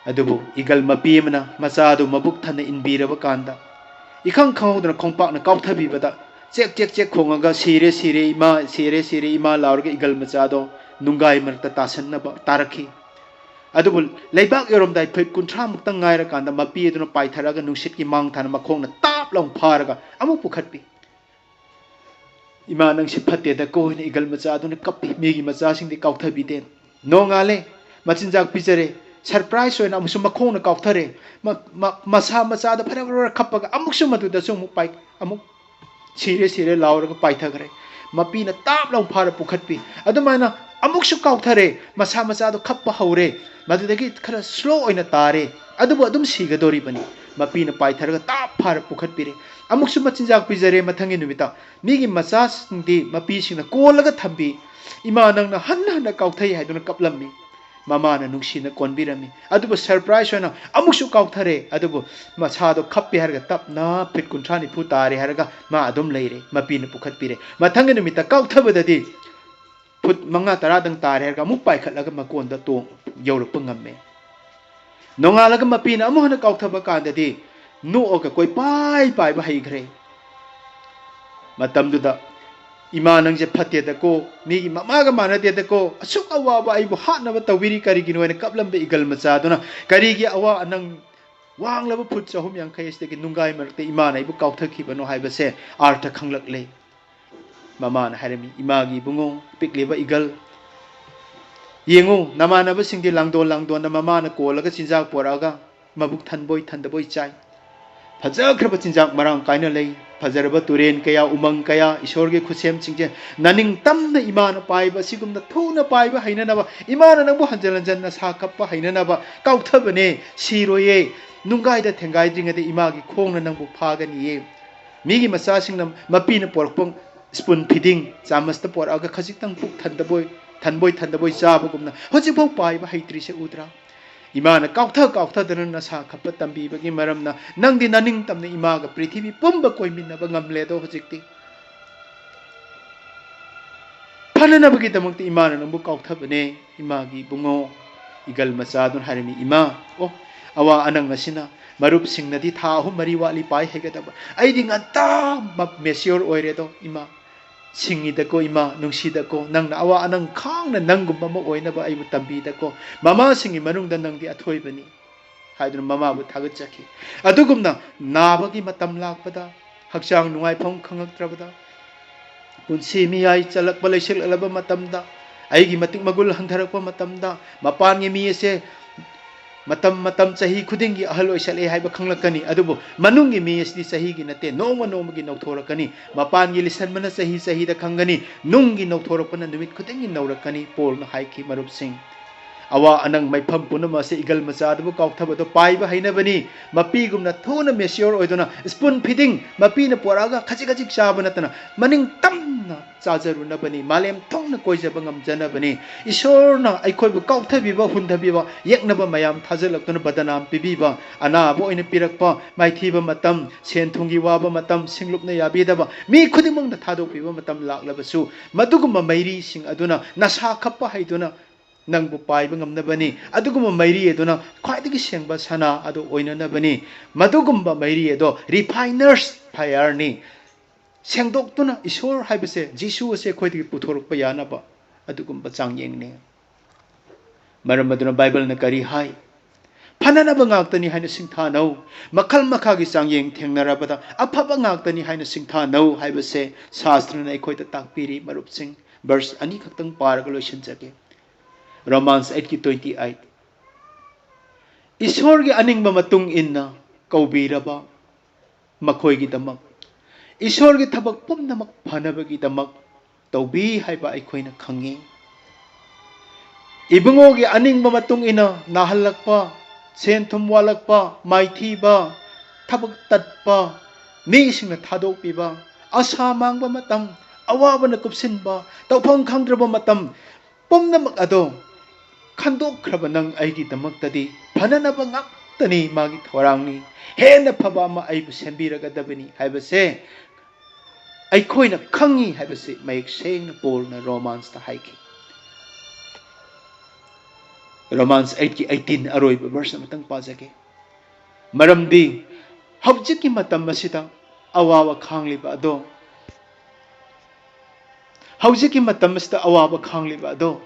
ꯑꯗꯨꯕꯨ ꯏꯒꯜ ꯃꯄꯤ ꯑꯃꯅ ꯃꯆꯥ ꯑꯗꯨ ꯃꯕꯨꯛ ꯊꯟꯅ ꯏꯟꯕꯤꯔꯕ ꯀꯥꯟꯗ, ꯏꯈꯪ ꯈꯪꯍꯧꯗꯅ ꯈꯣꯡꯄꯥꯛꯅ ꯀꯥꯎꯊꯕꯤꯕꯗ, ꯆꯦꯛ ꯆꯦꯛ ꯆꯦꯛ ꯈꯣꯡꯉꯒ, "ꯁꯤꯔꯦ, ꯁꯤꯔꯦ, ꯏꯃꯥ, ꯁꯤꯔꯦ, ꯁꯤꯔꯦ, ꯏꯃꯥ" ꯂꯥꯎꯔꯒ ꯏꯒꯜ ꯃꯆꯥꯗꯣ ꯅꯨꯡꯒꯥꯏ ꯃꯔꯛꯇ ꯇꯥꯁꯟꯅꯕ ꯇꯥꯔꯛꯈꯤ꯫ ꯑꯗꯨꯕꯨ ꯂꯩꯕꯥꯛ ꯌꯧꯔꯝꯗꯥꯏ ꯐꯨꯠ ꯀꯨꯟꯊ꯭ꯔꯥ ꯃꯨꯛꯇ ꯉꯥꯏꯔꯀꯥꯟꯗ, ꯃꯄꯤ ꯑꯗꯨꯅ ꯄꯥꯏꯊꯔꯛꯑꯒ ꯅꯨꯡꯁꯤꯠꯀꯤ ꯃꯥꯡ ꯊꯥꯅ ꯃꯈꯣꯡꯅ ꯇꯥꯞ ꯂꯥꯎ ꯐꯥꯔꯒ ꯑꯃꯨꯛ ꯄꯨꯈꯠꯄꯤ꯫ "ꯏꯃꯥ, ꯅꯪꯁꯤ ꯐꯠꯇꯦꯗꯀꯣ" ꯍꯥꯏꯅ ꯏꯒꯜ ꯃꯆꯥ ꯑꯗꯨꯅ ꯀꯞꯄꯤ꯫ ꯃꯤꯒꯤ ꯃꯆꯥꯁꯤꯡꯗꯤ ꯀꯥꯎꯊꯕꯤꯗꯦ꯫ ꯅꯣꯡꯉꯥꯜꯂꯦ, ꯃꯆꯤꯟꯖꯥꯛ ꯄꯤꯖꯔꯦ, ꯁꯔꯄ꯭ꯔꯥꯏꯖ ꯑꯣꯏꯅ ꯑꯃꯨꯛꯁꯨ ꯃꯈꯣꯡꯅ ꯀꯥꯎꯊꯔꯦ꯫ ꯃ-, ꯃ-, ꯃꯁꯥ ꯃꯆꯥꯗ ꯐꯔ ꯐꯔ ꯈꯞꯄꯒ ꯑꯃꯨꯛꯁꯨ ꯃꯗꯨꯗꯁꯨ ꯑꯃꯨꯛ ꯄꯥꯏ-, ꯑꯃꯨꯛ "ꯁꯤꯔꯦ, ꯁꯤꯔꯦ" ꯂꯥꯎꯔꯒ ꯄꯥꯏꯊꯈ꯭ꯔꯦ꯫ ꯃꯄꯤꯅ ꯇꯥꯞ ꯂꯥꯎ ꯐꯥꯔ ꯄꯨꯈꯠꯄꯤ꯫ ꯑꯗꯨꯃꯥꯏꯅ ꯑꯃꯨꯛꯁꯨ ꯀꯥꯎꯊꯔꯦ, ꯃꯁꯥ ꯃꯆꯥꯗꯣ ꯈꯞꯄ ꯍꯧꯔꯦ꯫ ꯃꯗꯨꯗꯒꯤ ꯈꯔ ꯁ꯭ꯂꯣ ꯑꯣꯏꯅ ꯇꯥꯔꯦ, ꯑꯗꯨꯕꯨ ꯑꯗꯨꯝ ꯁꯤꯒꯗꯧꯔꯤꯕꯅꯤ꯫ ꯃꯄꯤꯅ ꯄꯥꯏꯊꯔꯒ ꯇꯥꯞ ꯐꯥꯔ ꯄꯨꯈꯠꯄꯤꯔꯦ꯫ ꯑꯃꯨꯛꯁꯨ ꯃꯆꯤꯟꯖꯥꯛ ꯄꯤꯖꯔꯦ ꯃꯊꯪꯒꯤ ꯅꯨꯃꯤꯠꯇ꯫ ꯃꯤꯒꯤ ꯃꯆꯥꯁꯤꯡꯗꯤ ꯃꯄꯤꯁꯤꯡꯅ ꯀꯣꯜꯂꯒ ꯊꯝꯕꯤ꯫ "ꯏꯃꯥ, ꯅꯪꯅ ꯍꯟꯅ ꯍꯟꯅ ꯀꯥꯎꯊꯩ" ꯍꯥꯏꯗꯨꯅ ꯀꯞꯂꯝꯃꯤ꯫ ꯃꯃꯥꯅ ꯅꯨꯡꯁꯤꯅ ꯀꯣꯟꯕꯤꯔꯝꯃꯤ꯫ ꯑꯗꯨꯕꯨ ꯁꯔꯄ꯭ꯔꯥꯏꯖ ꯑꯣꯏꯅ ꯑꯃꯨꯛꯁꯨ ꯀꯥꯎꯊꯔꯦ꯫ ꯑꯗꯨꯕꯨ ꯃꯁꯥꯗꯣ ꯈꯞꯄꯦ ꯍꯥꯏꯔꯒ ꯇꯞꯅ ꯐꯤꯠ ꯀꯨꯟꯊ꯭ꯔꯥ ꯅꯤꯐꯨ ꯇꯥꯔꯦ ꯍꯥꯏꯔꯒ ꯃꯥ ꯑꯗꯨꯝ ꯂꯩꯔꯦ꯫ ꯃꯄꯤꯅ ꯄꯨꯈꯠꯄꯤꯔꯦ꯫ ꯃꯊꯪꯒꯤ ꯅꯨꯃꯤꯠꯇ ꯀꯥꯎꯊꯕꯗꯗꯤ ꯐꯨꯠ ꯃꯉꯥ ꯇꯔꯥꯗꯪ ꯇꯥꯔꯦ ꯍꯥꯏꯔꯒ ꯑꯃꯨꯛ ꯄꯥꯏꯈꯠꯂꯒ ꯃꯀꯣꯟꯗ ꯇꯣꯡ-, ꯌꯧꯔꯛꯄ ꯉꯝꯃꯦ꯫ ꯅꯣꯡꯉꯥꯜꯂꯒ ꯃꯄꯤꯅ ꯑꯃꯨꯛ ꯍꯟꯅ ꯀꯥꯎꯊꯕ ꯀꯥꯟꯗꯗꯤ ꯅꯣꯛꯑꯒ ꯀꯣꯏꯄꯥꯏ ꯄꯥꯏꯕ ꯍꯩꯈ꯭ꯔꯦ꯫ ꯃꯇꯝꯗꯨꯗ, "ꯏꯃꯥ, ꯅꯪꯁꯦ ꯐꯠꯇꯦꯗꯀꯣ, ꯃꯤꯒꯤ ꯃꯃꯥꯒ ꯃꯥꯟꯅꯗꯦꯗꯀꯣ, ꯑꯁꯨꯛ ꯑꯋꯥꯕ ꯑꯩꯕꯨ ꯍꯥꯠꯅꯕ ꯇꯧꯕꯤꯔꯤ ꯀꯔꯤꯒꯤꯅꯣ?" ꯍꯥꯏꯅ ꯀꯞꯂꯝꯕ ꯏꯒꯜ ꯃꯆꯥꯗꯨꯅ, "ꯀꯔꯤꯒꯤ ꯑꯋꯥ ꯑꯅꯪ ꯋꯥꯡꯂꯕ ꯐꯨꯠ ꯆꯍꯨꯝ ꯌꯥꯡꯈꯩ ꯑꯁꯤꯗꯒꯤ ꯅꯨꯡꯒꯥꯏ ꯃꯔꯛꯇ ꯏꯃꯥꯅ ꯑꯩꯕꯨ ꯀꯥꯎꯊꯈꯤꯕꯅꯣ?" ꯍꯥꯏꯕꯁꯦ ꯑꯥꯔꯊ ꯈꯪꯂꯛꯂꯦ꯫ ꯃꯃꯥꯅ ꯍꯥꯏꯔꯝꯃꯤ, "ꯏꯃꯥꯒꯤ ꯏꯕꯨꯡꯉꯣ, ꯄꯤꯛꯂꯤꯕ ꯏꯒꯜ, ꯌꯦꯡꯉꯨ, ꯅꯃꯥꯟꯅꯕꯁꯤꯡꯗꯤ ꯂꯥꯡꯗꯣꯟ ꯂꯥꯡꯗꯣꯟꯗ ꯃꯃꯥꯅ ꯀꯣꯜꯂꯒ ꯆꯤꯟꯖꯥꯛ ꯄꯣꯔꯛꯑꯒ ꯃꯕꯨꯛ ꯊꯟꯕꯣꯏ ꯊꯟꯗꯕꯣꯏ ꯆꯥꯏ꯫ ꯐꯖꯈ꯭ꯔꯕ ꯆꯤꯟꯖꯥꯛ ꯃꯔꯥꯡ ꯀꯥꯏꯅ ꯂꯩ꯫ ꯐꯖꯔꯕ ꯇꯨꯔꯦꯟ ꯀꯌꯥ, ꯎꯃꯪ ꯀꯌꯥ, ꯏꯁꯣꯔꯒꯤ ꯈꯨꯠꯁꯦꯝꯁꯤꯡꯁꯦ ꯅꯅꯤꯡꯇꯝꯅ ꯏꯃꯥꯅ ꯄꯥꯏꯕ, ꯑꯁꯤꯒꯨꯝꯅ ꯊꯨꯅ ꯄꯥꯏꯕ ꯍꯩꯅꯅꯕ, ꯏꯃꯥꯅ ꯅꯪꯕꯨ ꯍꯟꯖꯟ ꯍꯟꯖꯟ ꯅꯁꯥ ꯈꯞꯄ ꯍꯩꯅꯅꯕ ꯀꯥꯎꯊꯕꯅꯦ, ꯁꯤꯔꯣꯏꯌꯦ, ꯅꯨꯡꯒꯥꯏꯗ ꯊꯦꯡꯒꯥꯏꯗ꯭ꯔꯤꯉꯩꯗ ꯏꯃꯥꯒꯤ ꯈꯣꯡꯅ ꯅꯪꯕꯨ ꯐꯥꯒꯅꯤꯌꯦ꯫ ꯃꯤꯒꯤ ꯃꯆꯥꯁꯤꯡꯅ ꯃꯄꯤꯅ ꯄꯣꯔꯛꯄ ꯁ꯭ꯄꯨꯟ ꯐꯤꯗꯤꯡ, ꯆꯥꯃꯁꯇ ꯄꯣꯔꯛꯑꯒ ꯈꯖꯤꯛꯇꯪ ꯄꯨꯛ ꯊꯟꯗꯕꯣꯏ, ꯊꯟꯕꯣꯏ ꯊꯟꯗꯕꯣꯏ ꯆꯥꯕꯒꯨꯝꯅ ꯍꯧꯖꯤꯛꯐꯥꯎ ꯄꯥꯏꯕ ꯍꯩꯇ꯭ꯔꯤꯁꯦ ꯎꯗ꯭ꯔꯥ?" ꯏꯃꯥꯅ ꯀꯥꯎꯊ ꯀꯥꯎꯊꯗꯅ ꯅꯁꯥ ꯈꯞꯄ ꯇꯝꯕꯤꯕꯒꯤ ꯃꯔꯝꯅ ꯅꯪꯗꯤ ꯅꯅꯤꯡꯇꯝꯅ ꯏꯃꯥꯒ ꯄ꯭ꯔꯤꯊꯤꯕꯤ ꯄꯨꯝꯕ ꯀꯣꯏꯃꯤꯟꯅꯕ ꯉꯝꯂꯦꯗꯣ ꯍꯧꯖꯤꯛꯇꯤ꯫ ꯐꯅꯅꯕꯒꯤꯗꯃꯛꯇ ꯏꯃꯥꯅ ꯅꯪꯕꯨ ꯀꯥꯎꯊꯕꯅꯦ, ꯏꯃꯥꯒꯤ ꯏꯕꯨꯡꯉꯣ꯫ ꯏꯒꯜ ꯃꯆꯥꯗꯨꯅ ꯍꯥꯏꯔꯝꯃꯤ, "ꯏꯃꯥ, ꯑꯣ, ꯑꯋꯥ ꯑꯅꯪ ꯑꯁꯤꯅ ꯃꯔꯨꯞꯁꯤꯡꯅꯗꯤ ꯊꯥ ꯑꯍꯨꯝ ꯃꯔꯤ ꯋꯥꯠꯂꯤ ꯄꯥꯏ ꯍꯩꯒꯗꯕ, ꯑꯩꯗꯤ ꯉꯟꯇꯥ ꯃ-, ꯃꯦꯆꯤꯌꯣꯔ ꯑꯣꯏꯔꯦꯗꯣ ꯏꯃꯥ꯫ ꯁꯤꯡꯉꯤꯗꯀꯣ ꯏꯃꯥ, ꯅꯨꯡꯁꯤꯗꯀꯣ, ꯅꯪꯅ ꯑꯋꯥ ꯑꯅꯪ ꯈꯥꯡꯅ ꯅꯪꯒꯨꯝꯕ ꯑꯃ ꯑꯣꯏꯅꯕ ꯑꯩꯕꯨ ꯇꯝꯕꯤꯗꯀꯣ꯫ ꯃꯃꯥꯁꯤꯡꯒꯤ ꯃꯅꯨꯡꯗ ꯅꯪꯗꯤ ꯑꯊꯣꯏꯕꯅꯤ" ꯍꯥꯏꯗꯨꯅ ꯃꯃꯥꯕꯨ ꯊꯥꯒꯠꯆꯈꯤ꯫ ꯑꯗꯨꯒꯨꯝꯅ ꯅꯥꯕꯒꯤ ꯃꯇꯝ ꯂꯥꯛꯄꯗ, ꯍꯛꯆꯥꯡ ꯅꯨꯡꯉꯥꯏꯐꯝ ꯈꯪꯉꯛꯇ꯭ꯔꯕꯗ, ꯄꯨꯟꯁꯤ ꯃꯤꯌꯥꯏ ꯆꯜꯂꯛꯄ ꯂꯩꯁꯤꯜꯂꯛꯂꯕ ꯃꯇꯝꯗ, ꯑꯩꯒꯤ ꯃꯇꯤꯛ ꯃꯒꯨꯜ ꯍꯟꯊꯔꯛꯄ ꯃꯇꯝꯗ, ꯃꯄꯥꯟꯒꯤ ꯃꯤ ꯑꯁꯦ ꯃꯇꯝ ꯃꯇꯝ ꯆꯍꯤ ꯈꯨꯗꯤꯡꯒꯤ ꯑꯍꯜ ꯑꯣꯏꯁꯜꯂꯛꯑꯦ ꯍꯥꯏꯕ ꯈꯪꯂꯛꯀꯅꯤ, ꯑꯗꯨꯕꯨ ꯃꯅꯨꯡꯒꯤ ꯃꯤ ꯑꯁꯤꯗꯤ ꯆꯍꯤꯒꯤ ꯅꯠꯇꯦ, ꯅꯣꯡꯃ ꯅꯣꯡꯃꯒꯤ ꯅꯧꯊꯣꯔꯛꯀꯅꯤ꯫ ꯃꯄꯥꯟꯒꯤ ꯂꯤꯁꯟꯕꯅ ꯆꯍꯤ ꯆꯍꯤꯗ ꯈꯪꯒꯅꯤ, ꯅꯨꯡꯒꯤ ꯅꯧꯊꯣꯔꯛꯄꯅ ꯅꯨꯃꯤꯠ ꯈꯨꯗꯤꯡꯒꯤ ꯅꯧꯔꯛꯀꯅꯤ, ꯄꯣꯜꯅ ꯍꯥꯏꯈꯤ꯫ ꯃꯔꯨꯞꯁꯤꯡ, ꯑꯋꯥ ꯑꯅꯪ ꯃꯩꯐꯝ ꯄꯨꯝꯅꯃꯛ ꯑꯁꯤ ꯏꯒꯜ ꯃꯆꯥꯗꯨꯕꯨ ꯀꯥꯎꯊꯕꯗꯨ ꯄꯥꯏꯕ ꯍꯩꯅꯕꯅꯤ꯫ ꯃꯄꯤꯒꯨꯝꯅ ꯊꯨꯅ ꯃꯦꯆꯤꯌꯣꯔ ꯑꯣꯏꯗꯨꯅ ꯁ꯭ꯄꯨꯟ ꯐꯤꯗꯤꯡ, ꯃꯄꯤꯅ ꯄꯣꯔꯛꯑꯒ ꯈꯖꯤꯛ ꯈꯖꯤꯛ ꯆꯥꯕ ꯅꯠꯇꯅ ꯃꯅꯤꯡ ꯇꯝꯅ ꯆꯥꯖꯔꯨꯅꯕꯅꯤ, ꯃꯥꯂꯦꯝ ꯊꯨꯡꯅ ꯀꯣꯏꯖꯕ ꯉꯝꯖꯅꯕꯅꯤ꯫ ꯏꯁꯣꯔꯅ ꯑꯩꯈꯣꯏꯕꯨ ꯀꯥꯎꯊꯕꯤꯕ, ꯍꯨꯟꯊꯕꯤꯕ, ꯌꯦꯛꯅꯕ ꯃꯌꯥꯝ ꯊꯥꯖꯤꯜꯂꯛꯇꯨꯅ ꯕꯗꯅꯥꯝ ꯄꯤꯕꯤꯕ, ꯑꯅꯥꯕ ꯑꯣꯏꯅ ꯄꯤꯔꯛꯄ, ꯃꯥꯏꯊꯤꯕ ꯃꯇꯝ, ꯁꯦꯟ ꯊꯨꯝꯒꯤ ꯋꯥꯕ ꯃꯇꯝ, ꯁꯤꯡꯂꯨꯞꯅ ꯌꯥꯕꯤꯗꯕ, ꯃꯤ ꯈꯨꯗꯤꯡꯃꯛꯅ ꯊꯥꯗꯣꯛꯄꯤꯕ ꯃꯇꯝ ꯂꯥꯛꯂꯕꯁꯨ, ꯃꯗꯨꯒꯨꯝꯕ ꯃꯩꯔꯤꯁꯤꯡ ꯑꯗꯨꯅ ꯅꯁꯥ ꯈꯞꯄ ꯍꯩꯗꯨꯅ ꯅꯪꯕꯨ ꯄꯥꯏꯕ ꯉꯝꯅꯕꯅꯤ꯫ ꯑꯗꯨꯒꯨꯝꯕ ꯃꯩꯔꯤ ꯑꯗꯨꯅ ꯈ꯭ꯋꯥꯏꯗꯒꯤ ꯁꯦꯡꯕ ꯁꯅꯥ ꯑꯗꯨ ꯑꯣꯏꯅꯅꯕꯅꯤ꯫ ꯃꯗꯨꯒꯨꯝꯕ ꯃꯩꯔꯤ ꯑꯗꯣ ꯔꯤꯐꯥꯏꯅꯔꯁ ꯐꯥꯌꯔꯅꯤ꯫ ꯁꯦꯡꯗꯣꯛꯇꯨꯅ ꯏꯁꯣꯔ ꯍꯥꯏꯕꯁꯦ, ꯖꯤꯁꯨ ꯑꯁꯦ ꯑꯩꯈꯣꯏꯗꯒꯤ ꯄꯨꯊꯣꯔꯛꯄ ꯌꯥꯅꯕ ꯑꯗꯨꯒꯨꯝꯕ ꯆꯥꯡꯌꯦꯡꯅꯤ꯫ ꯃꯔꯝ ꯑꯗꯨꯅ ꯕꯥꯏꯕꯜꯅ ꯀꯔꯤ ꯍꯥꯏ? ꯐꯅꯅꯕ ꯉꯥꯛꯇꯅꯤ ꯍꯥꯏꯅ ꯁꯤꯡꯊꯥꯅꯧ꯫ ꯃꯈꯜ ꯃꯈꯥꯒꯤ ꯆꯥꯡꯌꯦꯡ ꯊꯦꯡꯅꯔꯕꯗ ꯑꯐꯕ ꯉꯥꯛꯇꯅꯤ ꯍꯥꯏꯅ ꯁꯤꯡꯊꯥꯅꯧ ꯍꯥꯏꯕꯁꯦ ꯁꯥꯁꯇ꯭ꯔꯅ ꯑꯩꯈꯣꯏꯗ ꯇꯥꯛꯄꯤꯔꯤ꯫ ꯃꯔꯨꯞꯁꯤꯡ, ꯚꯔꯁ ꯑꯅꯤꯈꯛꯇꯪ ꯄꯥꯔꯒ ꯂꯣꯏꯁꯤꯟꯖꯒꯦ꯫ ꯔꯣꯃꯥꯟꯁ ꯑꯩꯠꯀꯤ ꯇ꯭ꯋꯦꯟꯇꯤ ꯑꯩꯠ, "ꯏꯁꯣꯔꯒꯤ ꯑꯅꯤꯡꯕ ꯃꯇꯨꯡ ꯏꯟꯅ ꯀꯧꯕꯤꯔꯕ ꯃꯈꯣꯏꯒꯤꯗꯃꯛ, ꯏꯁꯣꯔꯒꯤ ꯊꯕꯛ ꯄꯨꯝꯅꯃꯛ ꯐꯅꯕꯒꯤꯗꯃꯛ ꯇꯧꯕꯤ ꯍꯥꯏꯕ ꯑꯩꯈꯣꯏꯅ ꯈꯪꯉꯤ"꯫ ꯏꯕꯨꯡꯉꯣꯒꯤ ꯑꯅꯤꯡꯕ ꯃꯇꯨꯡ ꯏꯟꯅ ꯅꯥꯍꯜꯂꯛꯄ, ꯁꯦꯟ ꯊꯨꯝ ꯋꯥꯠꯂꯛꯄ, ꯃꯥꯏꯊꯤꯕ, ꯊꯕꯛ ꯇꯠꯄ, ꯃꯤꯁꯤꯡꯅ ꯊꯥꯗꯣꯛꯄꯤꯕ, ꯑꯁꯥ ꯃꯥꯡꯕ ꯃꯇꯝ, ꯑꯋꯥꯕꯅ ꯀꯨꯞꯁꯤꯟꯕ, ꯇꯧꯐꯝ ꯈꯪꯗ꯭ꯔꯕ ꯃꯇꯝ ꯄꯨꯝꯅꯃꯛ ꯑꯗꯣ ꯈꯟꯗꯣꯛꯈ꯭ꯔꯕ ꯅꯪ ꯑꯩꯒꯤꯗꯃꯛꯇꯗꯤ ꯐꯅꯅꯕ ꯉꯥꯛꯇꯅꯤ, ꯃꯥꯒꯤ ꯊꯧꯔꯥꯡꯅꯤ, ꯍꯦꯟꯅ ꯐꯕ ꯑꯃ ꯑꯩꯕꯨ ꯁꯦꯝꯕꯤꯔꯒꯗꯕꯅꯤ ꯍꯥꯏꯕꯁꯦ ꯑꯩꯈꯣꯏꯅ ꯈꯪꯉꯤ ꯍꯥꯏꯕꯁꯤ ꯃꯌꯦꯛ ꯁꯦꯡꯅ ꯄꯣꯜꯅ ꯔꯣꯃꯥꯟꯁꯇ ꯍꯥꯏꯈꯤ꯫ ꯔꯣꯃꯥꯟꯁ ꯑꯩꯠꯀꯤ ꯑꯩꯠꯇꯤꯟ, ꯑꯔꯣꯏꯕ ꯚꯔꯁ ꯑꯃꯇꯪ ꯄꯥꯖꯒꯦ꯫ ꯃꯔꯝꯗꯤ ꯍꯧꯖꯤꯛꯀꯤ ꯃꯇꯝ ꯑꯁꯤꯗ ꯑꯋꯥꯕ ꯈꯥꯡꯂꯤꯕ ꯑꯗꯣ, ꯍꯧꯖꯤꯛꯀꯤ ꯃꯇꯝ ꯑꯁꯤꯗ ꯑꯋꯥꯕ ꯈꯥꯡꯂꯤꯕ ꯑꯗꯣ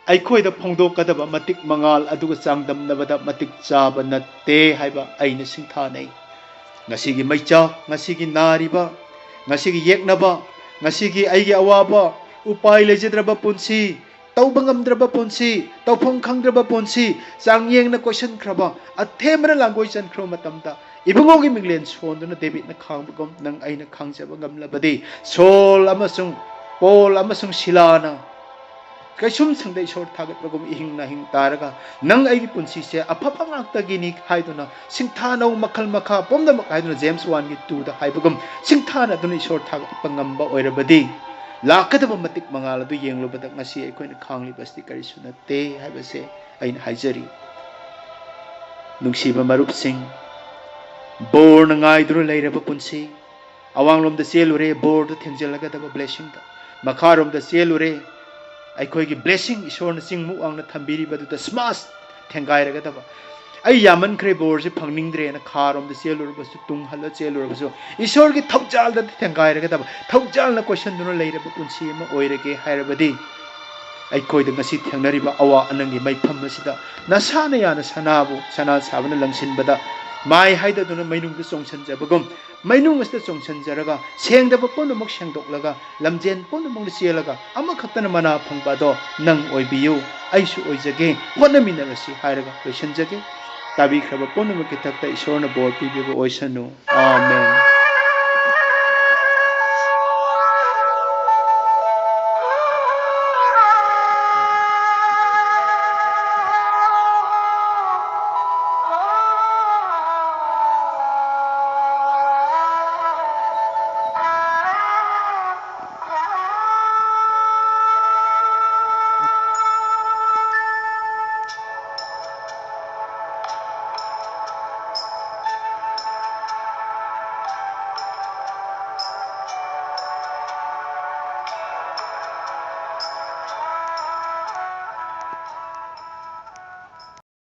ꯑꯩꯈꯣꯏꯗ ꯐꯣꯡꯗꯣꯛꯀꯗꯕ ꯃꯇꯤꯛ ꯃꯉꯥꯜ ꯑꯗꯨꯒ ꯆꯥꯡꯗꯝꯅꯕꯗ ꯃꯇꯤꯛ ꯆꯥꯕ ꯅꯠꯇꯦ ꯍꯥꯏꯕ ꯑꯩꯅ ꯁꯤꯡꯊꯥꯅꯩ꯫ ꯉꯁꯤꯒꯤ ꯃꯩꯆꯥꯛ, ꯉꯁꯤꯒꯤ ꯅꯥꯔꯤꯕ, ꯉꯁꯤꯒꯤ ꯌꯦꯛꯅꯕ, ꯉꯁꯤꯒꯤ ꯑꯩꯒꯤ ꯑꯋꯥꯕ, ꯎꯄꯥꯏ ꯂꯩꯖꯗ꯭ꯔꯕ ꯄꯨꯟꯁꯤ, ꯇꯧꯕ ꯉꯝꯗ꯭ꯔꯕ ꯄꯨꯟꯁꯤ, ꯇꯧꯐꯝ ꯈꯪꯗ꯭ꯔꯕ ꯄꯨꯟꯁꯤ, ꯆꯥꯡꯌꯦꯡꯅ ꯀꯣꯏꯁꯤꯟꯈ꯭ꯔꯕ, ꯑꯊꯦꯝꯕꯅ ꯂꯥꯡꯒꯣꯏ ꯆꯟꯈ꯭ꯔꯕ ꯃꯇꯝꯗ, ꯏꯕꯨꯡꯉꯣꯒꯤ ꯃꯤꯡꯂꯦꯟ ꯁꯣꯟꯗꯨꯅ ꯗꯦꯕꯤꯠꯅ ꯈꯥꯡꯕꯒꯨꯝ ꯅꯪ ꯑꯩꯅ ꯈꯥꯡꯖꯕ ꯉꯝꯂꯕꯗꯤ, ꯁꯣꯜ ꯑꯃꯁꯨꯡ ꯄꯣꯜ ꯑꯃꯁꯨꯡ ꯁꯤꯂꯥꯅ ꯀꯩꯁꯨꯝꯁꯪꯗ ꯏꯁꯣꯔ ꯊꯥꯒꯠꯄꯒꯨꯝ ꯏꯍꯤꯡ ꯅꯥꯍꯤꯡ ꯇꯥꯔꯒ, ꯅꯪ ꯑꯩꯒꯤ ꯄꯨꯟꯁꯤꯁꯦ ꯑꯐꯕ ꯉꯥꯛꯇꯒꯤꯅꯤ ꯍꯥꯏꯗꯨꯅ ꯁꯤꯡꯊꯥꯅꯧ, ꯃꯈꯜ ꯃꯈꯥ ꯄꯨꯝꯅꯃꯛ ꯍꯥꯏꯗꯨꯅ ꯖꯦꯝꯁ ꯋꯥꯟꯒꯤ ꯇꯨꯗ ꯍꯥꯏꯕꯒꯨꯝ ꯁꯤꯡꯊꯥꯅꯗꯨꯅ ꯏꯁꯣꯔ ꯊꯥꯒꯠꯄ ꯉꯝꯕ ꯑꯣꯏꯔꯕꯗꯤ, ꯂꯥꯛꯀꯗꯕ ꯃꯇꯤꯛ ꯃꯉꯥꯜ ꯑꯗꯨ ꯌꯦꯡꯂꯨꯕꯗ ꯉꯁꯤ ꯑꯩꯈꯣꯏꯅ ꯈꯥꯡꯂꯤꯕ ꯑꯁꯤꯗꯤ ꯀꯔꯤꯁꯨ ꯅꯠꯇꯦ ꯍꯥꯏꯕꯁꯦ ꯑꯩꯅ ꯍꯥꯏꯖꯔꯤ꯫ ꯅꯨꯡꯁꯤꯕ ꯃꯔꯨꯞꯁꯤꯡ, ꯕꯣꯔꯅ ꯉꯥꯏꯗꯨꯅ ꯂꯩꯔꯕ ꯄꯨꯟꯁꯤ, ꯑꯋꯥꯡꯂꯣꯝꯗ ꯆꯦꯜꯂꯨꯔꯦ, ꯕꯣꯔꯗꯨ ꯊꯦꯡꯖꯤꯜꯂꯒꯗꯕ ꯕ꯭ꯂꯦꯁꯤꯡꯗ, ꯃꯈꯥꯔꯣꯝꯗ ꯆꯦꯜꯂꯨꯔꯦ, ꯑꯩꯈꯣꯏꯒꯤ ꯕ꯭ꯂꯦꯁꯤꯡ, ꯏꯁꯣꯔꯅ ꯆꯤꯡꯃꯨꯛ ꯋꯥꯡꯅ ꯊꯝꯕꯤꯔꯤꯕꯗꯨꯗ ꯁ꯭ꯃꯥꯁ ꯊꯦꯡꯒꯥꯏꯔꯒꯗꯕ, ꯑꯩ ꯌꯥꯝꯃꯟꯈ꯭ꯔꯦ, ꯕꯣꯔꯁꯦ ꯐꯪꯅꯤꯡꯗ꯭ꯔꯦꯅ ꯈꯥꯔꯣꯝꯗ ꯆꯦꯜꯂꯨꯔꯕꯁꯨ, ꯇꯨꯡ ꯍꯜꯂ ꯆꯦꯜꯂꯨꯔꯕꯁꯨ, ꯏꯁꯣꯔꯒꯤ ꯊꯧꯖꯥꯜꯗ ꯊꯦꯡꯒꯥꯏꯔꯒꯗꯕ, ꯊꯧꯖꯥꯜꯅ ꯀꯣꯏꯁꯟꯗꯨꯅ ꯂꯩꯔꯕ ꯄꯨꯟꯁꯤ ꯑꯃ ꯑꯣꯏꯔꯒꯦ ꯍꯥꯏꯔꯕꯗꯤ, ꯑꯩꯈꯣꯏꯗ ꯉꯁꯤ ꯊꯦꯡꯅꯔꯤꯕ ꯑꯋꯥ ꯑꯅꯪꯒꯤ ꯃꯩꯐꯝ ꯑꯁꯤꯗ ꯅꯁꯥꯅ ꯌꯥꯅ ꯁꯅꯥꯕꯨ ꯁꯅꯥ ꯁꯥꯕꯅ ꯂꯪꯁꯤꯟꯕꯗ ꯃꯥꯏ ꯍꯥꯏꯗꯗꯨꯅ ꯃꯩꯅꯨꯡꯗ ꯆꯣꯡꯁꯤꯟꯖꯕꯒꯨꯝ, ꯃꯩꯅꯨꯡ ꯑꯁꯤꯗ ꯆꯣꯡꯁꯤꯟꯖꯔꯒ ꯁꯦꯡꯗꯕ ꯄꯨꯝꯅꯃꯛ ꯁꯦꯡꯗꯣꯛꯂꯒ ꯂꯝꯖꯦꯟ ꯄꯨꯝꯅꯃꯛꯅ ꯆꯦꯜꯂꯒ ꯑꯃꯈꯛꯇꯅ ꯃꯅꯥ ꯐꯪꯕ ꯑꯗꯣ ꯅꯪ ꯑꯣꯏꯕꯤꯌꯨ, ꯑꯩꯁꯨ ꯑꯣꯏꯖꯒꯦ, ꯍꯣꯠꯅꯃꯤꯟꯅꯔꯁꯤ ꯍꯥꯏꯔꯒ ꯂꯣꯏꯁꯤꯟꯖꯒꯦ꯫ ꯇꯥꯕꯤꯈ꯭ꯔꯕ ꯄꯨꯝꯅꯃꯛꯀꯤ ꯊꯛꯇ ꯏꯁꯣꯔꯅ ꯕꯣꯔ ꯄꯤꯕꯤꯕ ꯑꯣꯏꯁꯅꯨ꯫ ꯑꯥꯃꯦꯟ꯫